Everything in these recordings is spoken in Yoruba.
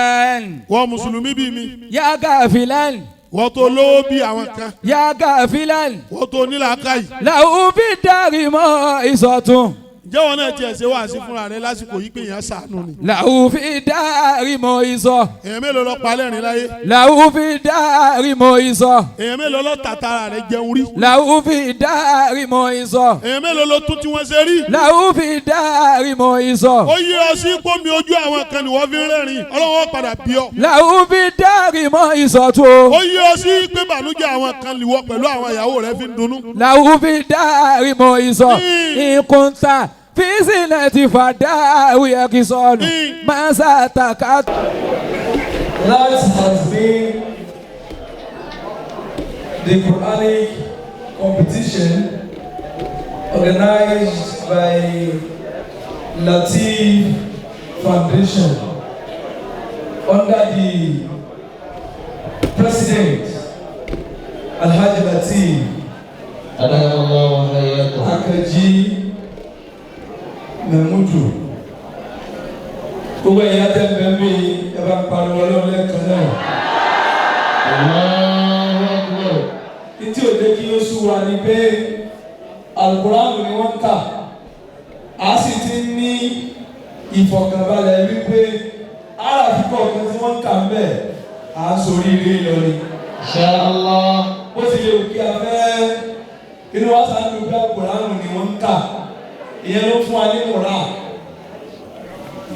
Wọ́n mùsùlùmí bíi mi. يا غافلا. Wọ́n tó lówó bíi àwọn kan. يا غافلا. Wọ́n tó nílàákàyè. له في الدار موعظة. Ǹjẹ́ wọn náà tiẹ̀ ṣe wáàsí fúnra rẹ lásìkò yìí pé èèyàn ṣàánú ni? له في الدار موعظة. Èèyàn mélòó lọ pa lẹ́rìn láyé? له في الدار موعظة. Èèyàn mélòó lọ tàtàrà rẹ jẹun rí? له في الدار موعظة. Èèyàn mélòó ló tún tí wọ́n ṣe rí? له في الدار موعظة. Ó yí ọ sí pómi ojú àwọn kan ni wọ́n fi ń rẹ́rìn, ọlọ́wọ́ padà bí ọ. له في الدار موعظة. Ó yí ọ sí pé bànújẹ́ àwọn kan lìwọ pẹ̀lú àwọn ìyàwó rẹ fi ń dunnú. له في الدار موعظة. إن كنت في زينة فداوي يكسون ما ساتك. That has been the Quranic competition organized by Latif Foundation under the President Alhaji Latif Akaji Mehmudu. Gbogbo ẹ̀yin atẹ́gbẹ́ mi, ẹ bá ń pariwo Ọlọ́run lẹ́ẹ̀kan náà. Ntí ò jẹ́ kí ó sú wa ni pé alukóránù ni wọ́n ń kà, á sì ti ní ìfọ̀kànbalẹ̀ wípé aráàfin kọ̀ọ̀kan tí wọ́n ń kà ń bẹ̀ à ń sórí ilé lọ ni. Bó ti lè wù kí a fẹ́ inú wa sáà ń lu pé alukóránù ni wọ́n ń kà, ìyẹn ló fún wa ní mọ̀rá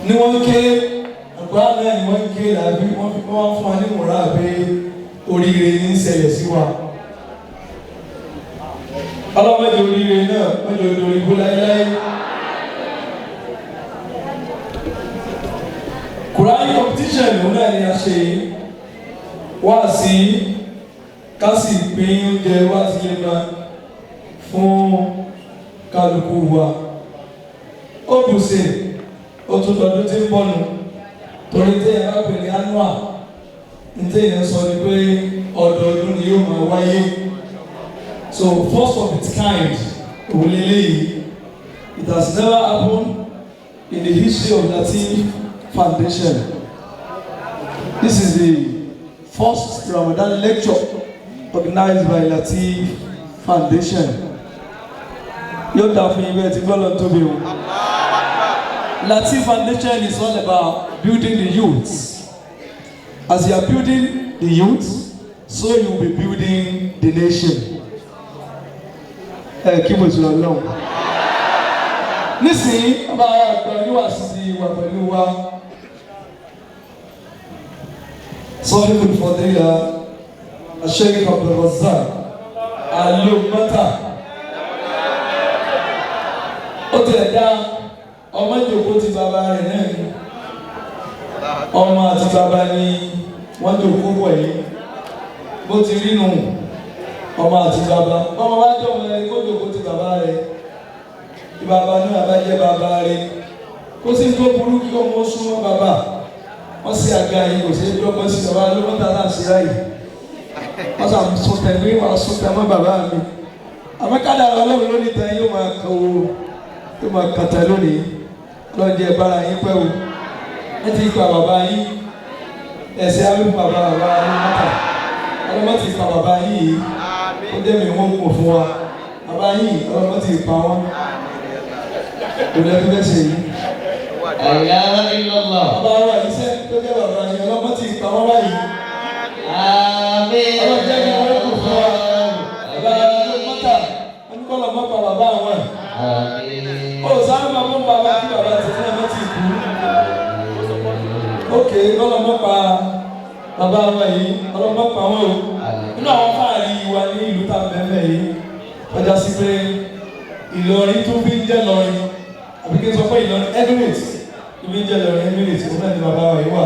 ní wọ́n ń ké alukóránù náà ni wọ́n ń ké làbí wọ́n fi wọ́n fún wa ní mọ̀rá pé oríire ní í ṣẹlẹ̀ sí wa. Ọlọ́mọdé oríire náà mọ́jọ orí ibú láéláé. Quran competition òun náà ni a ṣe wá sí, ká sì pín oúnjẹ wá sí lẹ́gbàá fún kálukú wa. Ó bùsè, ó tún lọ́dún tí ń bọ̀ nù, torí téèyàn bá pè ní annual ní téèyàn sọ ni pé ọdọọdún ni yóò máa wáyé. So first of its kind òun lélẹ́yìí. It has never happened in the history of Latif Foundation. This is the first Ramadan lecture organized by Latif Foundation. Yóò dà fún yín bẹ́ẹ̀ tí gbọ́dọ̀ tóbi o. Latif Foundation is all about building the youths. As you are building the youth, so you will be building the nation. Ẹ kí mo sọ̀rọ̀ lọ́wọ́. Nísìnyí, ọba àgbà oníwàásù ti wà pẹ̀lú wa. Sahibul Fadila, Sheikh Abdul Razak Alomata. Ó tilẹ̀ dá ọmọ ìjòkó ti bàbá rẹ̀ náà ni. Ọmọ àti bàbá ni wọ́n jòkó pọ̀ yìí. Bó ti rí nù, ọmọ àti bàbá. Ọmọ bá jọ ọmọ ẹni kó jòkó ti bàbá rẹ̀. Tí bàbá náà bá jẹ́ bàbá rẹ̀, kó sì tó burú kí ọmọ súnmọ́ bàbá. Wọ́n sì àga yìí, kò sí dọ́gbọ́n sí bàbá lọ́mọ́ta náà sí ráyè. Wọ́n sà sún tẹ̀mí, wọ́n sún tẹ̀mọ́ bàbá mi. Àmọ́ kádàrá Ọlọ́run lónìí tán yóò máa kàn ó, yóò máa kàtà lónìí. Ọlọ́run jẹ́ bára yín pẹ́ o. Ẹ ti pa bàbá yín, ẹsẹ̀ á fún bàbá bàbá lọ́mọ́ta. Ọlọ́mọ ti pa bàbá yín yìí, ó dé mi wọ́n kò fún wa. Bàbá yín, ọlọ́mọ ti pa wọ́n. Kò lẹ́nu bẹ́ẹ̀ ṣe yìí. Bàbá wa yìí sẹ́ tó jẹ́ bàbá yìí, ọlọ́mọ ti pa wọ́n báyìí. Ọlọ́run jẹ́ kí wọ́n kò fún wa. Bàbá lọ́mọ́ta, wọ́n ní kọ́ lọ́mọ́ pa bàbá àwọn. Ó sáré máa fún bàbá kí bàbá ti fún ẹ̀ ti kú. Ókè, ọlọ́mọ pa bàbá wa yìí, ọlọ́mọ pa wọ́n o. Nínú àwọn fáàrí wa ní ìlú tá a bẹ̀rẹ̀ yìí, ọjà sí pé Ìlọrin tó fi ń jẹ́ lọrin, àbí kí n sọ pé Ìlọrin Emirates tó fi ń jẹ́ lọrin Emirates, òun náà ni bàbá wa yìí wà.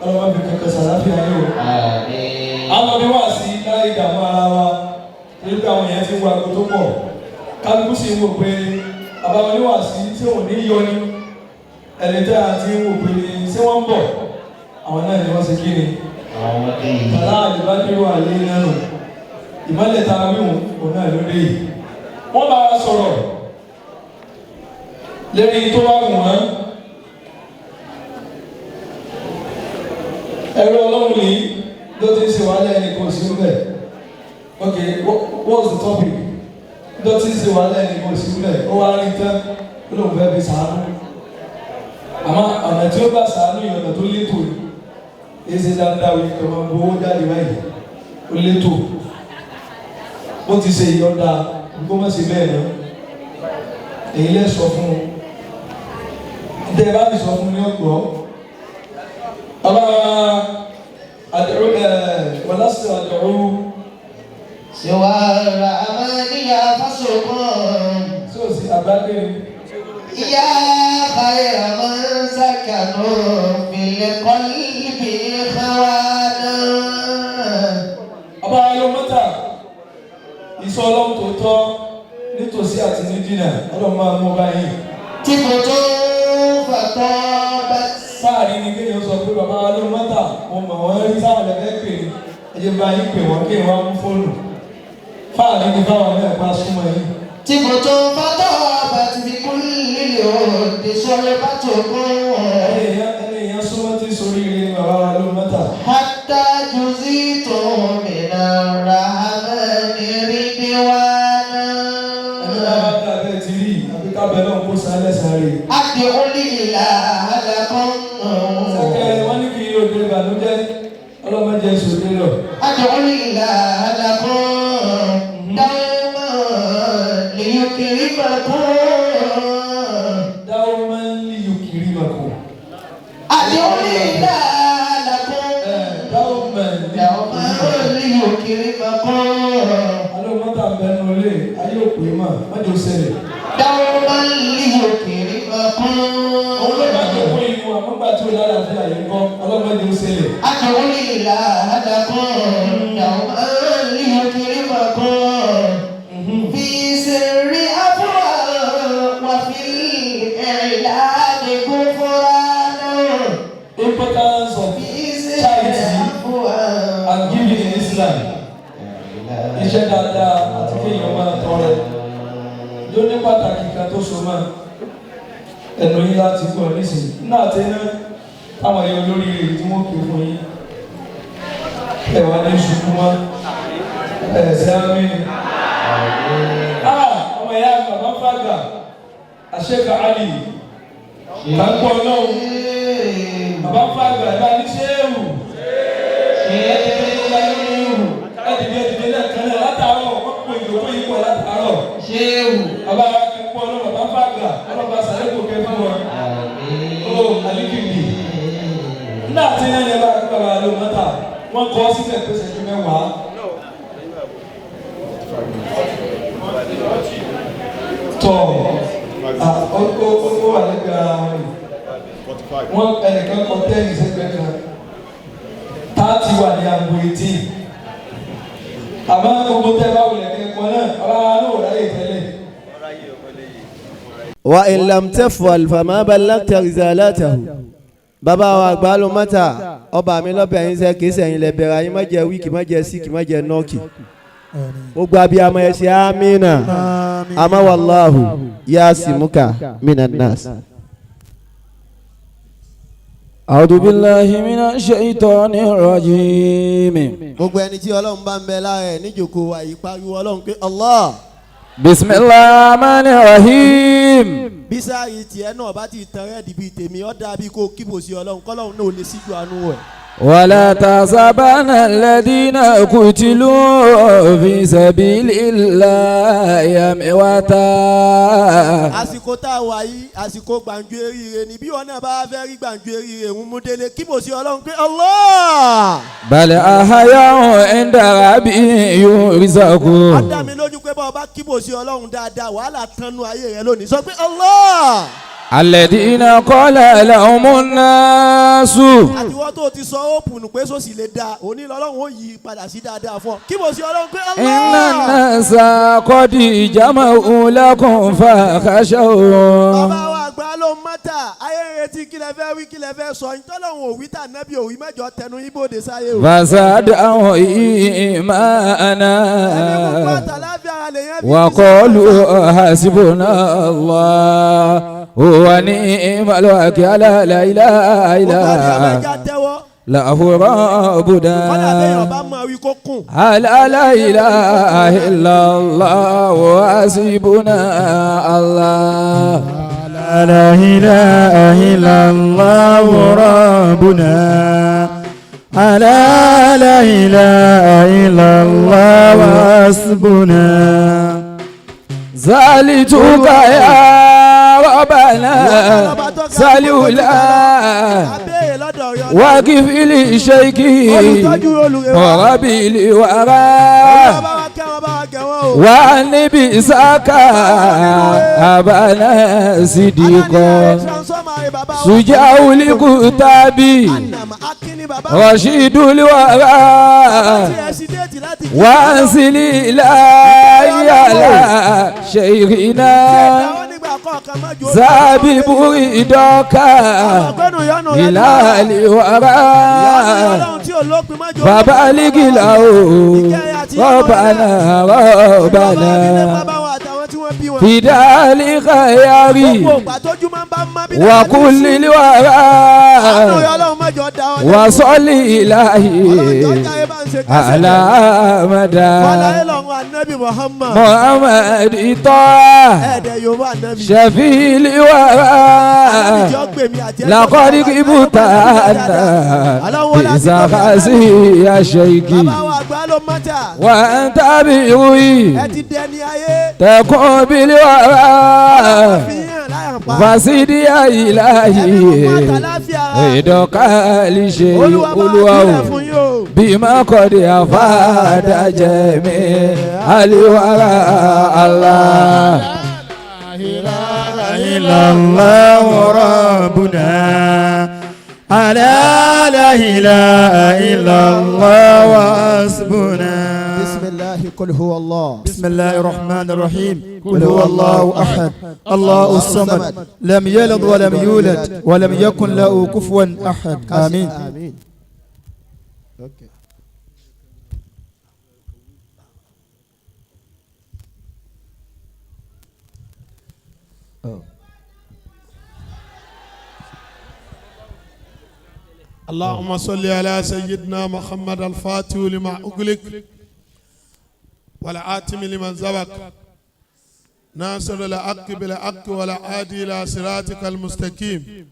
Ọlọ́mọ fi kankan sàláfíà yìí o. Àwọn ọmọdé wà sí láì dààmú ara wa, torí pé àwọn èèyàn ti ń wo aago tó pọ̀. Kálukú sì ń wò pé bàbá wọn ní wà sí tí òun ní yọ ni ẹni tí a ti ń wò pé ṣé wọ́n ń bọ̀, àwọn náà ni wọ́n ṣe kí ni. Tàlá àdìbájú wà lé nánu ìmọ̀lẹ̀ tá a wíwọ̀n òun náà ló dé yìí. Wọ́n bá wa sọ̀rọ̀ lérí tó bá wù wọ́n. Ẹ̀rọ ọlọ́run yìí ló ti ń ṣe wàhálà ẹni kò sí mbẹ̀. Okay, what's the topic? Ló ti ń ṣe wàhálà ẹni kò sí mbẹ̀. Ó wá rí tán, ó lóun fẹ́ fi sàánú. Àmọ́ ọ̀nà tí ó bá sàánú yìí, ọ̀nà tó létò ni. Èyí ṣe dáadáa wí kí ọmọ gbowó jáde báyìí. Ó létò. Bó ti ṣe ìyọ̀ǹda, kó má ṣe bẹ́ẹ̀ náà. Èyí lẹ́ sọ fún un. Ǹtẹ̀ bá ti sọ fún un ní ọgbọ́n. Bàbá àdúró ẹ̀ wàlásì àdúró سوى الرحمن يا فسق tí ó sì àgbágbé يا خير من سكنوا في القلب خوانا. Bàbá alómọ́tà ìsọ ọlọ́run tó tọ́ nítòsí àti ní jìnnà ọlọ́run máa mú báyìí. تبت فطابت. Fáàrí ni kéèyàn sọ pé bàbá alómọ́tà mo mọ̀ wọ́n rí sáwọn ẹ̀fẹ́ pè ní ẹ̀jẹ̀ bá yín pè wọ́n kéèyàn wá mú fóònù. Fáàrí ni fáwọn náà bá súnmọ́ yín. تبت فطابت بكل الود شربتكم. Ẹni èèyàn súnmọ́ tí sórí ire ni bàbá alómọ́tà. حتى جزيتم من الرحمن رضوانا. Ẹni bá bá dà bẹ́ẹ̀ ti rí àbí kábẹ́ náà kó sálẹ̀ sáré. أدعو الإله لكم. Sẹ́kẹ̀ wọ́n ní kí òde ìbànújẹ́ ọlọ́mọdé sòdé lọ. أدعو الإله لكم دوما ليكرمكم. Dáwọ́ máa ń lé yòókìrí màkò. أدعو الإله لكم. Dáwọ́ máa ń lé دوما ليكرمكم. Alẹ́ mọ́tà ń bẹnu ilé ayé òpè mà mọ́jọ ṣẹlẹ̀. دوما ليكرمكم. Òun ló bá jẹ́ fún inú àmọ́gbà tí ó lálàáfíà yìí ń kọ́ ọlọ́mọdé ṣẹlẹ̀. أدعو الإله لكم دوما ليكرمكم في سر أفواه وفي الإعلان غفرانا. Importance of في سر charity أفواه and giving in Islam. Iṣẹ́ dáadáa àti kéèyàn máa tọrẹ ló ní pàtàkì kan tó so mọ́ ẹnu yín láti gbọ́ nísìnyí náà àti iná táwọn ẹyọ olórí rẹ̀ tí wọ́n pè fún yín ẹ wá ní ṣubú mọ́ ẹ ṣe àmì. Ọmọ ìyá mi bàbá ń fàgbà àṣekà Ali kà ń pọ̀ náà bàbá ń fàgbà ẹ bá ní ṣéèwù ẹdìdì ẹdìdì lẹ́ẹ̀kan náà látàárọ̀ wọ́n pè ìdókòó yìí pọ̀ látàárọ̀. Ṣéwù. Bàbá akẹ́kọ̀ọ́ ọlọ́run bàbá fàgbà ọlọ́ba sàlẹ́kò kẹ́ fún wọn. Ó àlíkìndì. Nígbà tí iná yẹn bá kí bàbá ló mọ́tà wọ́n kọ́ síbẹ̀ pé ṣẹ́jú mẹ́wàá. Tọ̀ ó wà lẹ́gbẹ̀ẹ́ ara wọn yìí. Wọ́n ẹnìkan kọ 10 sẹ́gbẹ̀ẹ́ kan. 30 wà ní agbo 18. Àmọ́ gbogbo tẹ́ bá wulẹ̀ kẹ́kọ̀ọ́ náà, bàbá náà ò ráyè tẹ́lẹ̀. وإن لم تفعل فما بلغت رسالته. Bàbá wa àgbà ló mọ́ta ọba mi lọ́bẹ̀ yín sẹ́ kìí sẹ́yìn lẹ bẹ̀rẹ̀ ayé má jẹ́ weak, má jẹ́ sick, má jẹ́ knock. Gbogbo abiyamọ ẹ ṣe amínà àmọ́ والله يعصمك من الناس. أعوذ بالله من الشيطان الرجيم. Gbogbo ẹni tí ọlọ́run bá ń bẹ lára ẹ̀ níjókòó wa yìí, pariwo ọlọ́run pé Allah. بسم الله الرحمن الرحيم. Bí sáàyè tiẹ̀ náà bá ti tán rẹ́ẹ̀dì bíi tèmi, ọ́ dàbí kó kíbò sí ọlọ́run kọ́lọ́run náà ò lè síjú àánú rẹ̀. ولا تحسبن الذين قتلوا في سبيل الله أمواتا. Àsìkò tá a wà yìí, àsìkò gbàǹjo eríire ni. Bí wọn náà bá fẹ́ rí gbàǹjo eríire ń mú délé, kíbò sí ọlọ́run pé Allah. بل أحياء عند ربهم يرزقون. Á dá mi lójú pé bá ọ bá kíbò sí ọlọ́run dáadáa, wàhálà tánú ayé rẹ lónìí. Sọ pé Allah. الذين قال لهم الناس Àtiwọ́ tó ti sọ ópùnù pé sósì lè da òní lọ́lọ́run ó yí padà sí dáadáa fún ọ. Kíbò sí ọlọ́run pé إن Allah. الناس قد جمعوا لكم فاخشوهم. Bàbá wa àgbà ló ń mọ́tà ayé ń retí kí lẹ fẹ́ wí, kí lẹ fẹ́ sọ. Ìtọ́lọ́run òwí tà nẹ́bí òwí mẹ́jọ tẹnu yín bòde sáyé o. فزادهم إيمانا Ẹni gbogbo àtàláfíà ara lèyàn fi وقالوا حسبنا الله ونعم الوكيل لا إله Gbogbo àti إلا ẹja tẹ́wọ́. له Kọ́dà bẹ́ẹ̀ ربنا ọba máa wí kó kùn. على لا إله إلا الله حسبنا الله لا إله إلا الله ربنا على لا إله إلا الله حسبنا زالتك يا ربنا سلولا Abéèrè lọ́dọ̀ rẹ Ọlọ́run. وقف لشيكي Olùtọ́jú olùrẹ̀wà. وربي Olúwa لورا bá wa kẹ́ wọn bá wa gẹ̀ wọ́n o. وعن بإساك أبانا صديقا Aláníyàn transformer rẹ̀ bàbá wa. سجاء لكتابي Ànàmọ́ Akínní bàbá wa. رشيد الورى Tí ẹ ṣí déètì láti kí وانزل إلهي على شيخنا Àwọn nígbà kọ̀ọ̀kan má jò ó. زابب رضاك Ọ̀gbẹ́nu yọnu rẹ̀ إلى الورى Ọlọ́run tí ò lópin má jò ó. فبالغ له ربنا ربنا Bàbá wa àtàwọn tí wọ́n bí wọn. في ذلك خياري Gbogbo ìgbà tójú máa ń bá mọ́ bí وكل Àánú rẹ̀ الورى Ọlọ́run má jò ó da ọ. وصل إلهي Ọlọ́run jọ̀ọ́ jàre bá ń ṣe kásẹ̀. على مدى Fọlá ẹ̀ lọ́run ànábì Muhammad. محمد طه Ẹ̀ẹ́dẹ̀ Yorùbá ànábì. شفيع الورى Ànábì jọ̀ọ́ gbèmí àti ẹ̀. لقد غبت عنا بزغزي يا شيخي Bàbá wa àgbà ló mọ́tà. وأنت بروي Ẹ ti dẹni ayé. تكون بالورى Fi hàn láyà pa. فسيدي يا Ẹ̀mí gbogbo إلهي àtàláfíà ara. رضاك لشيء Olúwa bá wa sílẹ̀ fún olúwa yín o. بما قد أفاد جميع الورى الله إلا الله ربنا على لا إله إلا الله حسبنا بسم الله قل هو الله بسم الله الرحمن الرحيم قل هو الله أحد الله الصمد لم يلد ولم يولد ولم يكن له كفوا أحد آمين آمين okay. اللهم صل على سيدنا محمد الفاتح لما أغلق والعاتم لمن سبق ناصر الحق بالحق والعادي إلى صراطك المستقيم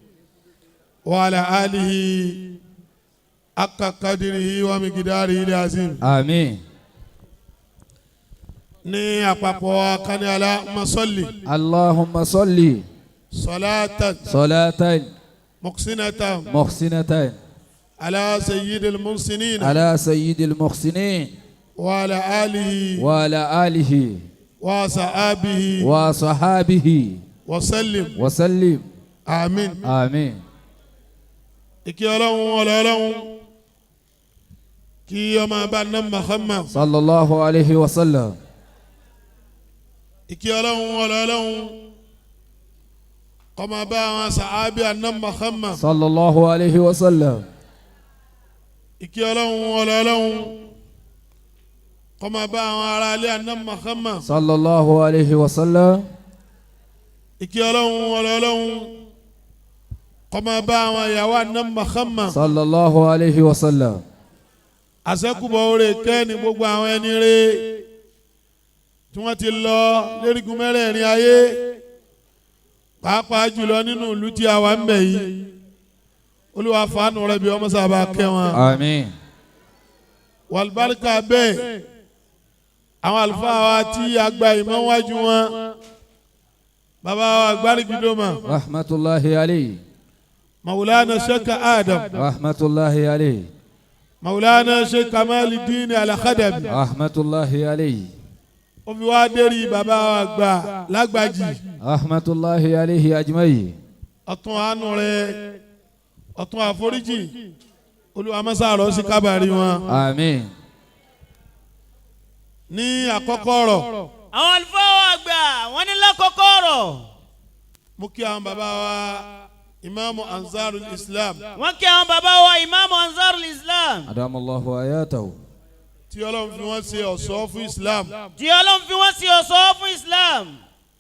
وعلى آله حق قدره ومقداره العظيم آمين ní àpapọ̀ akani Allahumma salli اللهم صل salatan صلاة muqsinatan محسنة ala sayyidil muhsinin على سيد المحسنين wa ala alihi وعلى آله wa sahbihi وصحابه wa sallim وسلم amin. آمين Ìkí ọlọ́run ọlọ́run kí ọmọ bá ná Muhammad صلى الله عليه وسلم ìkí ọlọ́run ọlọ́run kọ́mọ bá àwọn sàábì àná Muhammad صلى الله عليه وسلم ìkí ọlọ́run ọlọ́run kọ́mọ bá àwọn aráalé àná Muhammad صلى الله عليه وسلم ìkí ọlọ́run ọlọ́run kọ́mọ bá àwọn ìyàwó àná Muhammad صلى الله عليه وسلم àṣẹ́kùbọ̀ oore kẹ́ni gbogbo àwọn ẹni rè tí wọ́n ti lọ lérigun mẹ́rẹ̀ẹ̀rin ayé pàápàá jùlọ nínú ìlú tí a wà ń bẹ̀ yìí olúwa fàánù rẹ̀ bí ọmọ sábà kẹ́ wọn آمين wàlúbáríkà bẹ́ẹ̀ àwọn àlùfáà wa tí a gba ìmọ̀ wájú wọn bàbá wa gbárígidoma رحمة الله عليه maulana sheikh adam رحمة الله عليه maulana sheikh kamalidin alakadabi رحمة الله عليه ó fi wá dérí bàbá wa gbà lágbàjì. رحمة الله عليه أجمعين Ọ̀tún àánú rẹ ọ̀tún àforíjì Olúwa mọ́sàárọ̀ sí kábàárì wọn. آمين Ní àkọ́kọ́ ọ̀rọ̀ Àwọn àlùfáà wa àgbà wọ́n ní lákòókò ọ̀rọ̀ mú kí àwọn bàbá wa ìmáàmù Ansarul Islam wọ́n kí àwọn bàbá wa ìmáàmù Ansarul Islam أدام الله آياته tí Ọlọ́run fi wọ́n ṣe ọ̀ṣọ́ fún Islam tí Ọlọ́run fi wọ́n sí ọ̀ṣọ́ fún Islam.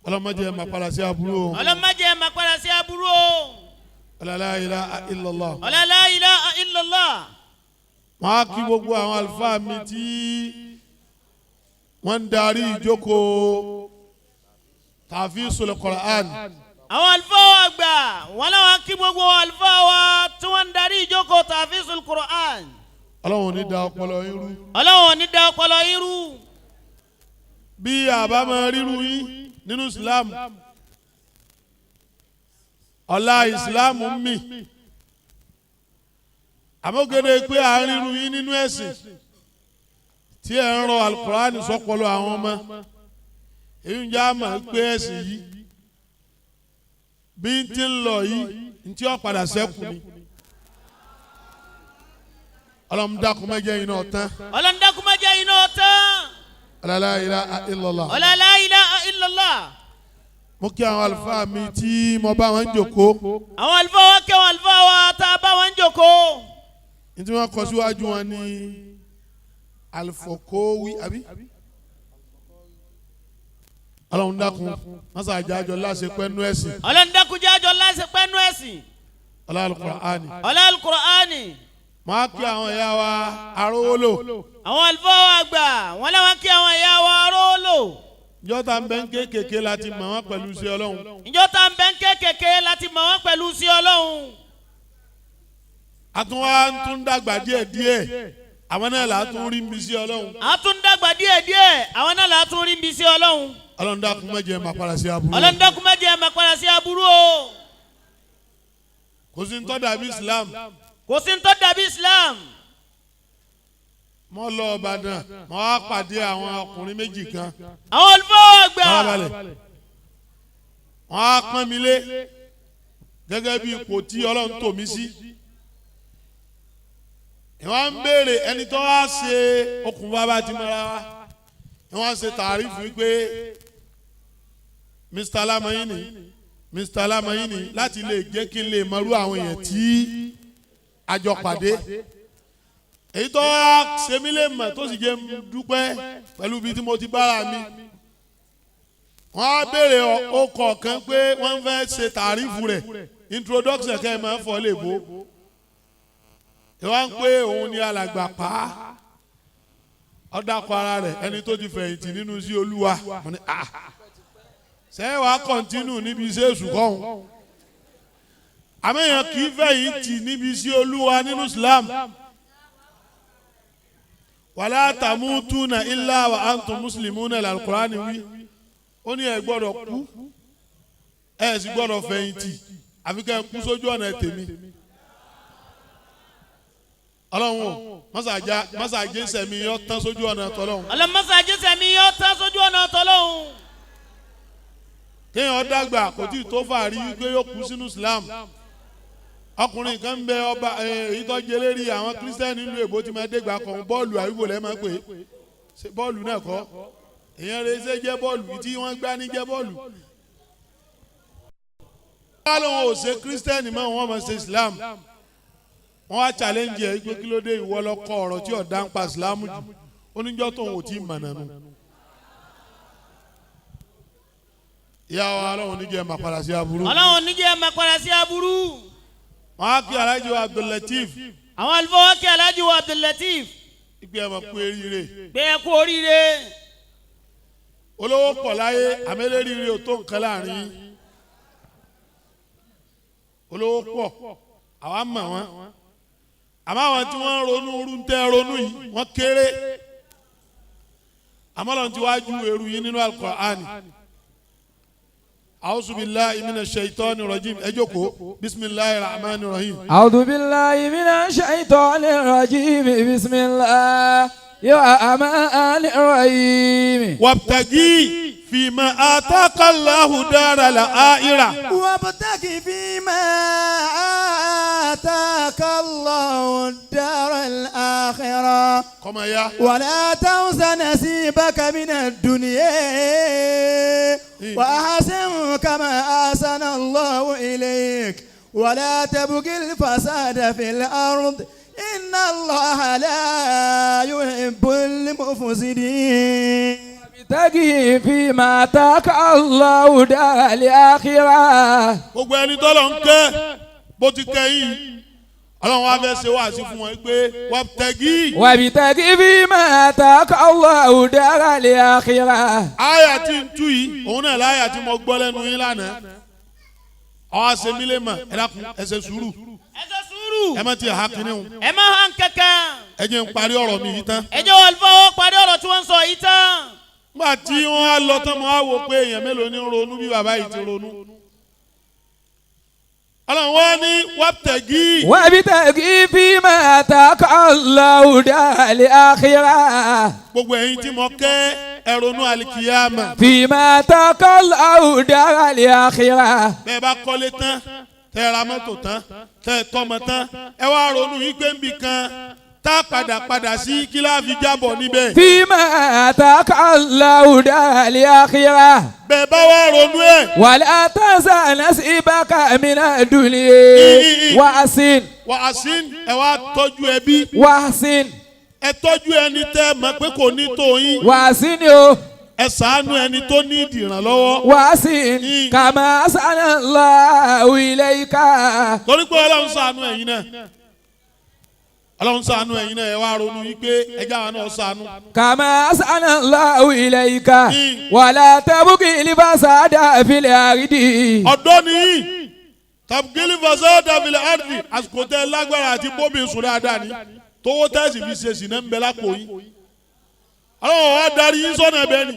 Ọlọ́run má jẹ́ máa padà sí aburú o Ọlọ́run má jẹ́ máa padà sí aburú o. La ilaha illallah. Ọ̀là la ilaha illallah. Wọ́n á kí gbogbo àwọn àlùfáà mi tí wọ́n ń darí ìjókòó Tahfizul Qur'an. Àwọn àlùfáà wa gbà wọn làwọn kí gbogbo àlùfáà wa tí wọ́n ń darí ìjókòó Tahfizul Qur'an. Ọlọ́run ò ní da ọpọlọ yín rú. Ọlọ́run ò ní da ọpọlọ yín rú. Bí àbá máa ríru yín nínú Islam, ọ̀la Islam ń mì, àmọ́gẹ́dẹ́ pé à ń ríru yín nínú ẹ̀sìn tí ẹ̀ ń rọ alukur'an sọ́pọ̀lọ́ àwọn ọmọ, èyí ń já mọ̀ pé ẹ̀sìn yìí bí n ti ń lọ yìí, n tí ó padà sẹ́kù ni. Ọlọ́run dákun má jẹ́ iná tán. Ọlọ́run dákun má jẹ́ iná tán. La ilaha illallah. Ọ̀là la ilaha illallah. Mo kí àwọn àlùfáà mi tí mo bá wọn jókòó. Àwọn àlùfáà wa kí àwọn àlùfáà wa tá a bá wọn jókòó. Ní tí wọ́n kọ síwájú wọn ní Alifokowi àbí. Ọlọ́run dákun masa àjájọ láṣẹ pẹ́ẹ́nú ẹ̀sìn. Ọlọ́run dákun jẹ́ àjọ láṣẹ pẹ́ẹ́nú ẹ̀sìn. Ọlá alukur'ani. Ọlá alukur'ani. Mo á kí àwọn ìyá wa arówólò. Àwọn àlùfáà wa gbà wọn làwọn kí àwọn ìyá wa arówólò. Ìjọ tá ń bẹ ń kékèké láti mọ̀ wọ́n pẹ̀lú sí Ọlọ́run. Ìjọ tá ń bẹ ń kékèké láti mọ̀ wọ́n pẹ̀lú sí Ọlọ́run. Àtúnwá ń tún dàgbà díẹ̀ díẹ̀, àwọn náà là á tún rí nbí sí Ọlọ́run. A tún dàgbà díẹ̀ díẹ̀, àwọn náà là á tún rí nbí sí Ọlọ́run. Ọlọ́run dákun má jẹ́ máa padà sí aburú. Ọlọ́run dákun má jẹ́ máa padà sí aburú o. Kò sí ń tọ́ dàbí Islam. Kò sí ń tọ́ dàbí Islam. Mo lọ Ìbàdàn, mo wá pàdé àwọn ọkùnrin méjì kan. Àwọn olùfọwọ́ gbà. Farabalẹ̀. Wọ́n á pọ́n mi lé gẹ́gẹ́ bí ipò tí Ọlọ́run tò mí sí. Ìwọ́n ń béèrè ẹni tó wá ṣe okùn bàbá ti mọ́ra wa. Ìwọ́n ṣe tàrífù pé Mr. Lamayini, Mr. Lamayini, láti lè jẹ́ kí n lè mọrú àwọn èèyàn tí a jọ pàdé. Èyí tó wá ṣe mí lè mọ̀ tó sì jẹ́ n dúpẹ́ pẹ̀lú ibi tí mo ti bára mi. Wọ́n á béèrè ọkọ̀ kan pé wọ́n fẹ́ ṣe tàrífù rẹ̀, introduction kẹ́ ẹ máa ń fọ́ lè bó. Ìwọ́n ń pé òun ni alàgbà pa á. Ọ̀dàkọ̀ ara rẹ̀ ẹni tó ti fẹ̀yìntì nínú sí Olúwa. Mo ní ah, ṣé wàá kọ̀ntínú níbi iṣẹ́ èṣù kọ́hún? Àmọ́ èèyàn kì í fẹ̀yìntì níbi iṣẹ́ Olúwa nínú Islam. Wàlá tàmútúnà ilá wa antum muslimuna al-Qur'ani wí. Ó ní ẹ gbọ́dọ̀ kú, ẹ sì gbọ́dọ̀ fẹ̀yìntì, àfi kẹ́ ẹ kú sójú ọ̀nà tèmi. Ọlọ́run o, mọ́sàájẹ́ sẹ̀mí yọ tán sójú ọ̀nà tọ́lọ́run. Ọlọ́run mọ́sàájẹ́ sẹ̀mí yọ tán sójú ọ̀nà tọ́lọ́run. Kéèyàn dàgbà kò tí ì tó fàárí wípé yóò kú sínú Islam. Ọkùnrin kan ń bẹ ọba èyí tó jẹ lérí àwọn kírísítẹ́nì nílùú èbó tí máa dégbà kan bọ́ọ̀lù àyùbò lẹ́ẹ̀ máa pè é. Ṣé bọ́ọ̀lù náà kọ́? Èèyàn rẹ̀ ṣe jẹ́ bọ́ọ̀lù tí wọ́n gbá ní jẹ́ bọ́ọ̀lù. Wọ́n lóun ò ṣe kírísítẹ́nì mọ́, wọ́n máa ṣe Islam. Wọ́n wá challenge ẹ̀ pé kí ló dé ìwọ lọ kọ ọ̀rọ̀ tí ọ̀dà ń pa Islam jù. Oníjọ́ tóun ò tí ì mọ̀nà nù. Ìyá wa, Ọlọ́run níjẹ́ máa padà sí aburú. Ọlọ́run níjẹ́ máa padà sí aburú. Wọ́n á kí Alhaji wa Abdul-Lateef. Àwọn àlùfáà wa kí Alhaji wa Abdul-Lateef. Ìgbé ẹ̀ máa kú eríire. Gbé ẹ kú oríire. Olówó pọ̀ láyé, àmẹ́lẹ́rìíre ò tó nǹkan láàrin yín. Olówó pọ̀, àwa mọ̀ wọ́n. Àmọ́ àwọn tí wọ́n ń ronú irú ń tẹ́ ronú yìí, wọ́n kéré. Àmọ́ lọ́n ti wá ju èrú yín nínú Al-Qur'ani. A'udhu billahi minash shaitani rajim. Ẹ jókòó. Bismillahir rahmanir rahim. أعوذ بالله من الشيطان الرجيم بسم الله الرحمن الرحيم. Wabtagi fima ataka Allahu dara al-akhirah. وابتغ فيما آتاك الله الدار الآخرة. Kọ́mọ ya. ولا تنس نصيبك من الدنيا وأحسن كما أحسن الله إليك ولا تبغ الفساد في الأرض إن الله لا يحب المفسدين. وابتغ فيما آتاك الله دار الآخرة. Gbogbo ẹni tọ́lọ̀ ń kẹ́ Bó ti kẹ́yìn, Ọlọ́run wa fẹ́ ṣe wáàsí fún wọn pé wabtagi. وابتغ فيما آتاك الله دار الآخرة. Àyà tí ń tú yìí, òun náà láyà tí mo gbọ́ lẹ́nu yín lánàá. Àwọn àṣemílẹ̀ mọ̀, ẹ dákun, ẹ ṣe sùúrù. Ẹ ṣe sùúrù. Ẹ má ti hà kínní o. Ẹ má hàn kankan. Ẹ jẹ́ n parí ọ̀rọ̀ mi yìí tán. Ẹ jẹ́ wọ́n fọwọ́ parí ọ̀rọ̀ tí wọ́n ń sọ yìí tán. Nígbà tí wọ́n á lọ tán, mo á wò pé èèyàn mélòó ní ronú bí bàbá yìí ti ronú. Ọlọ́run wá ní wabtagi. وابتغ فيما آتاك الله دار الآخرة. Gbogbo ẹ̀yin tí mo kẹ́, ẹ ronú alikiyama. فيما آتاك الله دار الآخرة. Bẹ́ẹ̀ bá kọ́lé tán, tẹ́ ra mọ́tò tán, tẹ́ tọ́mọ tán, ẹ wá ronú yìí pé nbì kan tá a padà padà sí kí láà fi jábọ̀ níbẹ̀. فيما آتاك الله دار الآخرة. Bẹ́ẹ̀ bá wá ronú ẹ̀. ولا تنس نصيبك من الدنيا وأحسن. Wà á sí, ẹ wá tọ́jú ẹbí. وأحسن. Ẹ tọ́jú ẹni tẹ́ mọ̀ pé kò ní tó yín. وأحسن o. Ẹ ṣàánú ẹni tó ní ìdìrànlọ́wọ́. وأحسن كما أحسن الله إليك. Torí pé Ọlọ́run ṣàánú ẹ̀yin náà, Ọlọ́run ṣàánú ẹ̀yin náà, ẹ wá ronú yìí pé ẹjẹ́ àwọn náà ṣàánú. كما أحسن الله إليك ولا تبغ الفساد في الأرض. Ọ̀dọ́ nìyí, tabgil fasada fil ardi, àsìkò tẹ lágbára àti bóbi sùn dáadáa ni, tówó tẹ́sí fi ṣe sì náà ń bẹ lápò yín. Ọlọ́run wa darí yín sọ́nà ẹ̀bẹ̀ ni.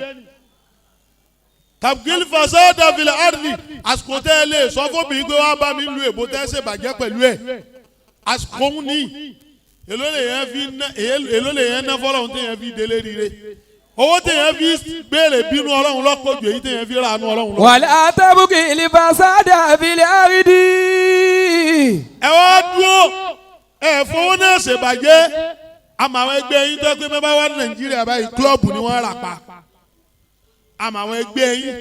Tabgil fasada fil ardi, àsìkò tẹ lè sọ fún mi pé wàá bá mi lu èbó tẹ́ ṣe bàjẹ́ pẹ̀lú ẹ̀, àsìkò ń ní. Èló lè yẹn ná fọlọ́run téèyàn fi délé rire? Owó téèyàn fi béèrè bínú Ọlọ́run lọ́pọ̀ ju èyí téèyàn fi ràánú Ọlọ́run lọ. ولا تبغ الفساد في الأرض. Ẹ wá dúró, ẹ fowó náà ṣèbàjẹ́. Àmọ́ àwọn ẹgbẹ́ yín tó pé bá wà ní Nàìjíríà báyìí, club ni wọ́n rà pa. Àmọ́ àwọn ẹgbẹ́ yín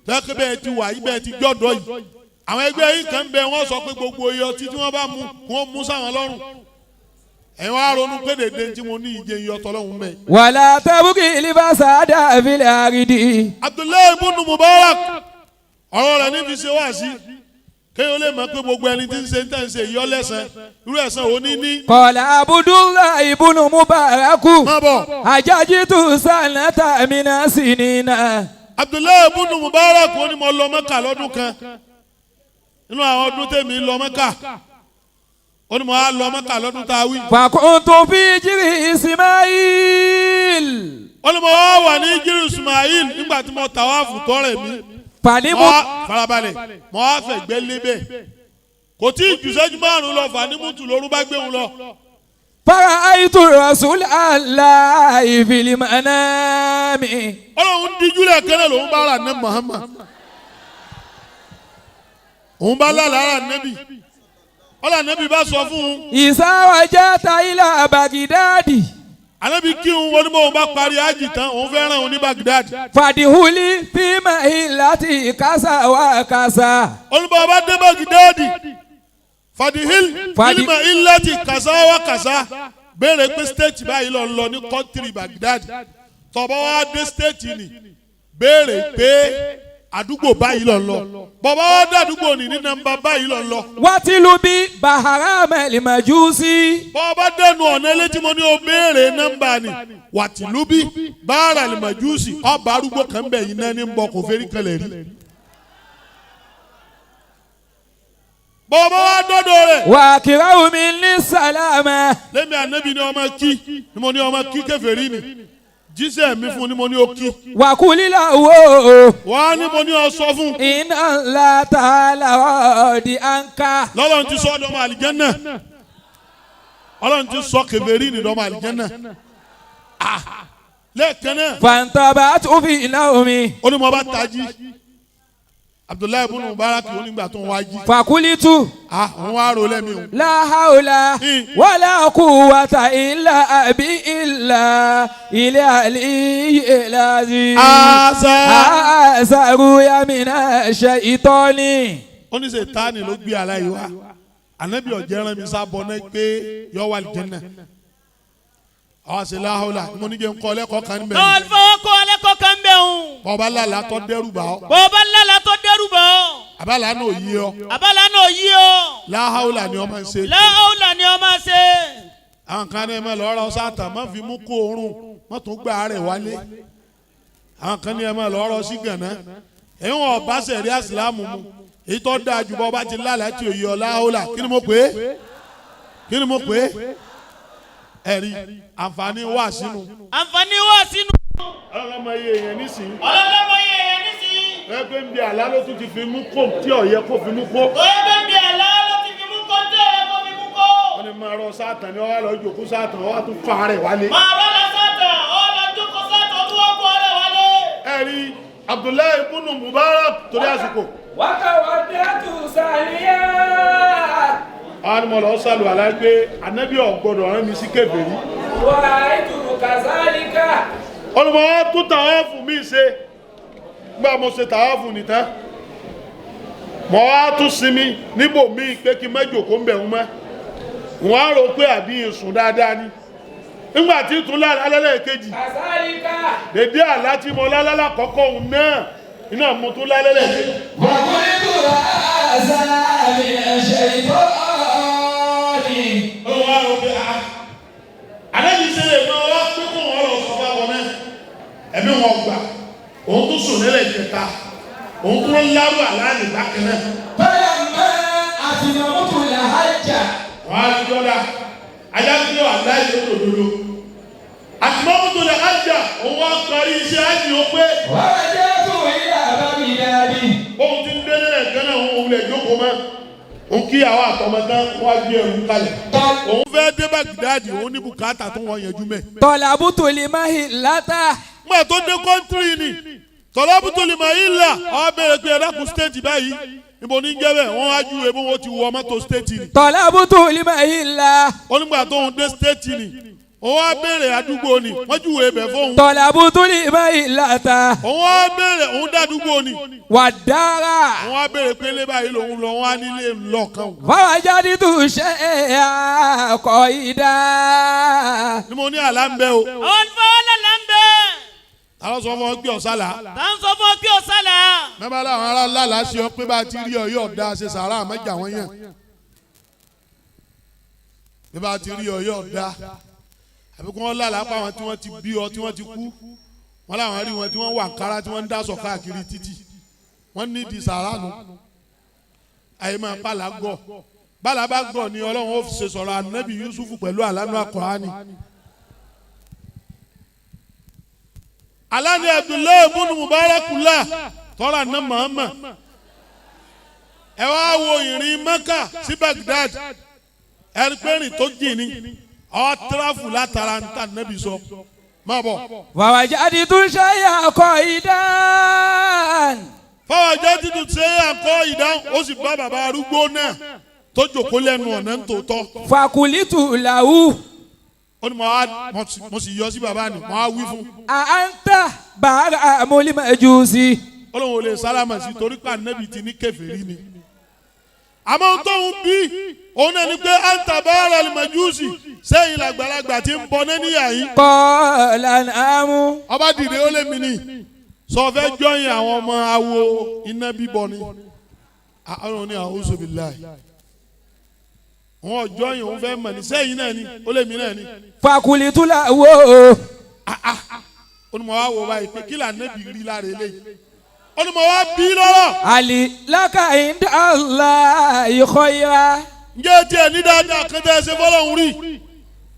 tó pé bẹ́ẹ̀ ti wà yìí, bẹ́ẹ̀ ti jọ́dọ̀ yìí, àwọn ẹgbẹ́ yín kan bẹ, wọ́n sọ pé gbogbo iye ọtí tí wọ́n bá mu, wọ́n mú sáwọn lọ́rùn. Ẹ̀yin wá ronú pé dèdè tí mo ní ìjẹ iye ọtọ lọ́hùn mẹ́. ولا تبغ الفساد في الأرض. Abdullahi ibn Mubarak, ọ̀rọ̀ rẹ̀ ní fi ṣe wá sí kéèyàn lè mọ̀ pé gbogbo ẹni tí ń ṣe ń tẹ̀ ń ṣe yọ lẹ́sàn, irú ẹ̀san òní ní. قال عبد الله بن مبارك Má bọ̀. حججت سنة من سنين. Abdullahi ibn Mubarak, ó ní mo lọ Mẹ́kà lọ́dún kan nínú àwọn ọdún tèmi lọ Mẹ́kà. Ó ní mo á lọ Mẹ́kà lọ́dún tá a wí. فكنت في حجر إسماعيل. Ó ní mo wá wà ní Jírí Ismail nígbà tí mo tàwáàfù tọrẹ mi. فلم Mo wá farabalẹ̀, mo wá fẹ̀gbẹ́ lébẹ̀, kò tí ì jù sẹ́jú 5 lọ, fànímùtù lóru bá gbé wọn lọ. فرأيت رسول الله في المنام. Ọlọ́run díjú lẹ́ẹ̀kẹ́rẹ́ lòun bá rà ní Muhammad, òun bá lálàá rà nẹ́bì. Ọlọ́run nẹ́bì bá sọ fún un. إذا رجعت إلى بغداد. Ànábì kí òun, wọn ní bóun bá parí ájì tán, òun fẹ́ ràn òun ní Baghdad. فادخلي في محلة كذا وكذا. Olùbọ̀ bá dé Baghdad, fadihil filima ilati kasa wa kasa, béèrè pé state báyìí lọ lọ ní country Baghdad. Tọ́bọ̀ wá dé state ni, béèrè pé àdúgbò báyìí lọ lọ. Bọ̀bọ̀ wá dé àdúgbò ní nọ́mbà báyìí lọ lọ. واطلبي بهرام المجوسي. Bọ́ọ̀ dẹnu ọ̀nà elétí mo ní o béèrè nọ́mbà ni wàtìlúbí báárà lè màjúsì, ọba arúgbó kan bẹ̀ yín náà ní bọ̀, kò fẹ́rí kalẹ̀ rí. Bọ́ọ̀ wá dọ́dọ̀ rẹ̀. وأكره مني السلام. Lẹ́mi ànábì ní ọmọ kí ni mo ní ọmọ kí kèfèrí ni, jíṣẹ́ mi fún ni mo ní o kí. وقل له Wàá ní mo ní ọ sọ fún. إن الله تعالى راضي عنك. Lọ́lọ́run ti sọ ọ́ dọ́mọ àlìjẹ́nà, Ọlọ́run ti sọ kèfèrí ni dọ́mọ àlìjẹ́nà. Ah, lẹ́ẹ̀kan náà. فانتبهت في نومي. Ó ní mo bá tají. Abdullahi ibn Mubarak, ó nígbà tó ń wá jí. فقلت Ah, òun wá ro lẹ́mi o. لا حول ولا قوة إلا بالله العلي العظيم. Asa. هذا رؤيا من الشيطان. Ó ní Sètáni ló gbé aláì wá. Ànábì ọ̀jẹ̀ rán mi sábọ̀ náà pé yọ wà lìjẹ́nà. Àwọn àṣẹ láhùlà mo ní jẹ́ ń kọ́ lẹ́kọ̀ọ́ kan níbẹ̀. Àwọn àlùfáà wa kọ́ alẹ́ kọ́ kan bẹ̀ ń. Bọ́ọ̀bá lálàá tó dẹ́rù bá ọ. Bọ́ọ̀bá lálàá tó dẹ́rù bọ̀ ọ́. Àbálà náà yí ọ. Àbálá náà yí ọ. Láhàúlà ni ọmọ ń ṣe. Láhàúlà ni ọ máa ṣe. Àwọn kan ní ẹ máa lọ rọ sátàn má fi mú kó oorun má tún gbà rẹ̀ wálé. Àwọn kan ní ẹ máa lọ rọ sí gànà. Ẹ̀yin wọn ọba sẹ̀rí àsìlámù mu. Èyí tó dáa jù bọ́ bá ti lálàá tí òye ọ láhàúlà. Kí ni mo pè é? Kí ni mo pè é? Ẹ̀rí àǹfààní wà sínú. Àǹfààní wà sínú. Ọlọ́mọ iye èèyàn nísìnyí. Ọlọ́lọ́mọ yẹ ẹ̀yẹ nísìnyí. Ẹ pé ń bi àlá ló tún ti fi mú kó tí ọ̀yẹ́ kó fi mú kó. Oyè bẹ́ẹ̀ bí àlá ló ti fi mú kó tẹ́ ẹ kó fi mú kó. Wọ́n ní máa rọ sátàn ni wọ́n wá lọ jòkó sátàn wọ́n wá tún fa rẹ̀ wálé. Máa rọ́ lọ sátàn, ó lọ jókòó sátàn, ó tún wọ́n kó ọ̀rẹ́ wálé. Ẹ rí Abdullahi ibùnú Mubarak torí àsìkò. Wàkàwàdàtù sàníyà. Àwọn ni mo lọ sálù àlá pé ànábì ò gbọ́dọ̀ rán mi sí kèfèrí. Wàhálà kàzálíkà. Olùmọ̀ wa tún tàwáàfù mi ṣe. Gbà mo ṣe tàwáàfù nìtàn. Mo wá tún sinmi níbò míì pé kí n má jòkó ń bẹ̀ ń mọ́. Wọ́n á rò pé àbí ìsùn dáadáa ni. Nígbà tí tún lára alẹ́lẹ́ kejì. Kàzálíkà. Dèdé àlá tí mo lálálà kọ́kọ́ òun náà iná mo tún lálẹ́lẹ̀ kejì. Wàkúrẹ́tù àzàmì ẹ̀ṣẹ̀ ìtọ́ni. Olùwà á rò pé a. Àlejò ṣe lè máa wá pé kó wọn lọ sọ fáwọn náà. Ẹ̀mí wọn gbà. Òun tún sùn nílẹ̀ kẹta. Òun tún lárú àlá nì bákan náà. Fọlọ́mọ àtìmọ́tò làhájà. Wọ́n á rí jọ́dá. Ajá tí yóò àlá yìí ó dòdòdó. Àtìmọ́mọ́tò lè ájà. Òun wá parí iṣẹ́ ájì ó pé. Wàjẹ́tù ilà bàbídàbí. Bóun ti ń dé nílẹ̀ kan náà òun ò lè jókòó mọ́. Òun kí àwọn àtọmọdán wọ́n á gbé ẹrù kalẹ̀. Òun fẹ́ dé Bàgídádì, òun ní bùkátà tó wọ́n yanjú mẹ́. Tọ́lábùtò lè má hì látà. Nígbà tó dé kọ́ńtírì ni tọ́lábùtò lè máa yí là ọ́ bẹ̀rẹ̀ pé ẹ̀dákun stéètì báyìí ibo ní jẹ́ bẹ́ẹ̀ wọ́n á ju ebó wọn ti wọ mọ́tò stéètì ni. Tọ́lábùtò lè má hì là. Ó nígbà tó ń dé stéètì ni òun á bẹ̀rẹ̀ àdúgbò ni wọ́n júwe ibẹ̀ fóun. Tọ́lábùtò lè má hì látà. Òun á bẹ̀rẹ̀ òun dàdúgbò ni Wà dára. òun á bẹ̀rẹ̀ pé lé báyìí lòun lọ òun á nílé ńlọkàn. Fáwájáde tó ṣe é àkọ́ ìdá. Ni mo ní àlá ń bẹ o. Àwọn àlùfáà lálá ń bẹ. Àwọn sọ fún ọ pé ọ̀sálà. Tá ń sọ fún ọ pé ọ̀sálà. Mẹ́bàá làwọn ará lálàá ṣe ọ pé bá a ti rí ọ yóò da ṣe sàrà àmọ́jà wọ́n yàn. Bí bá a ti rí ọ yóò da. Àbí kí wọ́n lálàá pa àwọn tí wọ́n ti bí ọ tí wọ́n ti kú. Wọ́n láwọn rí wọn tí wọ́n wà kára tí wọ́n ń dásọ̀ káàkiri títì. Wọ́n ní di sàrà nù. Àyè máa pàlà gọ̀. Bàlá bá gọ̀ ni Ọlọ́run ó fi ṣe sọ̀rọ̀ Ànábì Yusufu pẹ̀lú àlánú Àkùránì. Alani Abdullahi ibùnú Mubarakula tọ́ra ná Muhammad. Ẹ wá wo ìrìn Mẹ́kà sí Baghdad. Ẹni pé rìn tó jìn ní. Ọ tíráfù látara ń tà nẹ́bí sọ. Má bọ̀. Fáwájáde tó ṣe é àkọ́ ìdá. Fáwọn ajá títún ṣe é àkọ́ ìdáhùn ó sì bá bàbá arúgbó náà tó jòkó lẹ́nu ọ̀nà ń tòótọ́. Fàkùlìtù làwù. Ó ní mo wá mo sì yọ sí bàbá ni mo wá wí fún. À ń tà bàárà àmúlímẹ̀júsì. Ó lóun ò lè sálámà sí torí pé ànábì ti ní kèfèrí ni. Àmọ́ ohun tóun bí òun náà ni pé àǹtà bàárà àlùmọ̀júùsì sẹ́yìn làgbàlagbà tí ń bọ náà níyà yìí. Kọ́ọ̀lá nàámú. Ọba dìde ó lé mi ní sọ fẹ́ jọyìn àwọn ọmọ awo iná bíbọ ni. Àwọn ní a'udhu billahi. Wọn jọyìn òun fẹ́ mọ̀ ní sẹ́yìn náà ni ó lé mi náà ni. Fàkùlìtù làwù. Ó ní mo wá wo báyìí pé kí lànàbì rí lára eléyìí. Ó ní mo wá bí lọ́rọ̀. Àlì lákàáyíndà Allah ìkọ́yà. Ǹjẹ́ tiẹ̀ ní dáadáa kan tẹ́ ẹ ṣe fọlọ́run rí?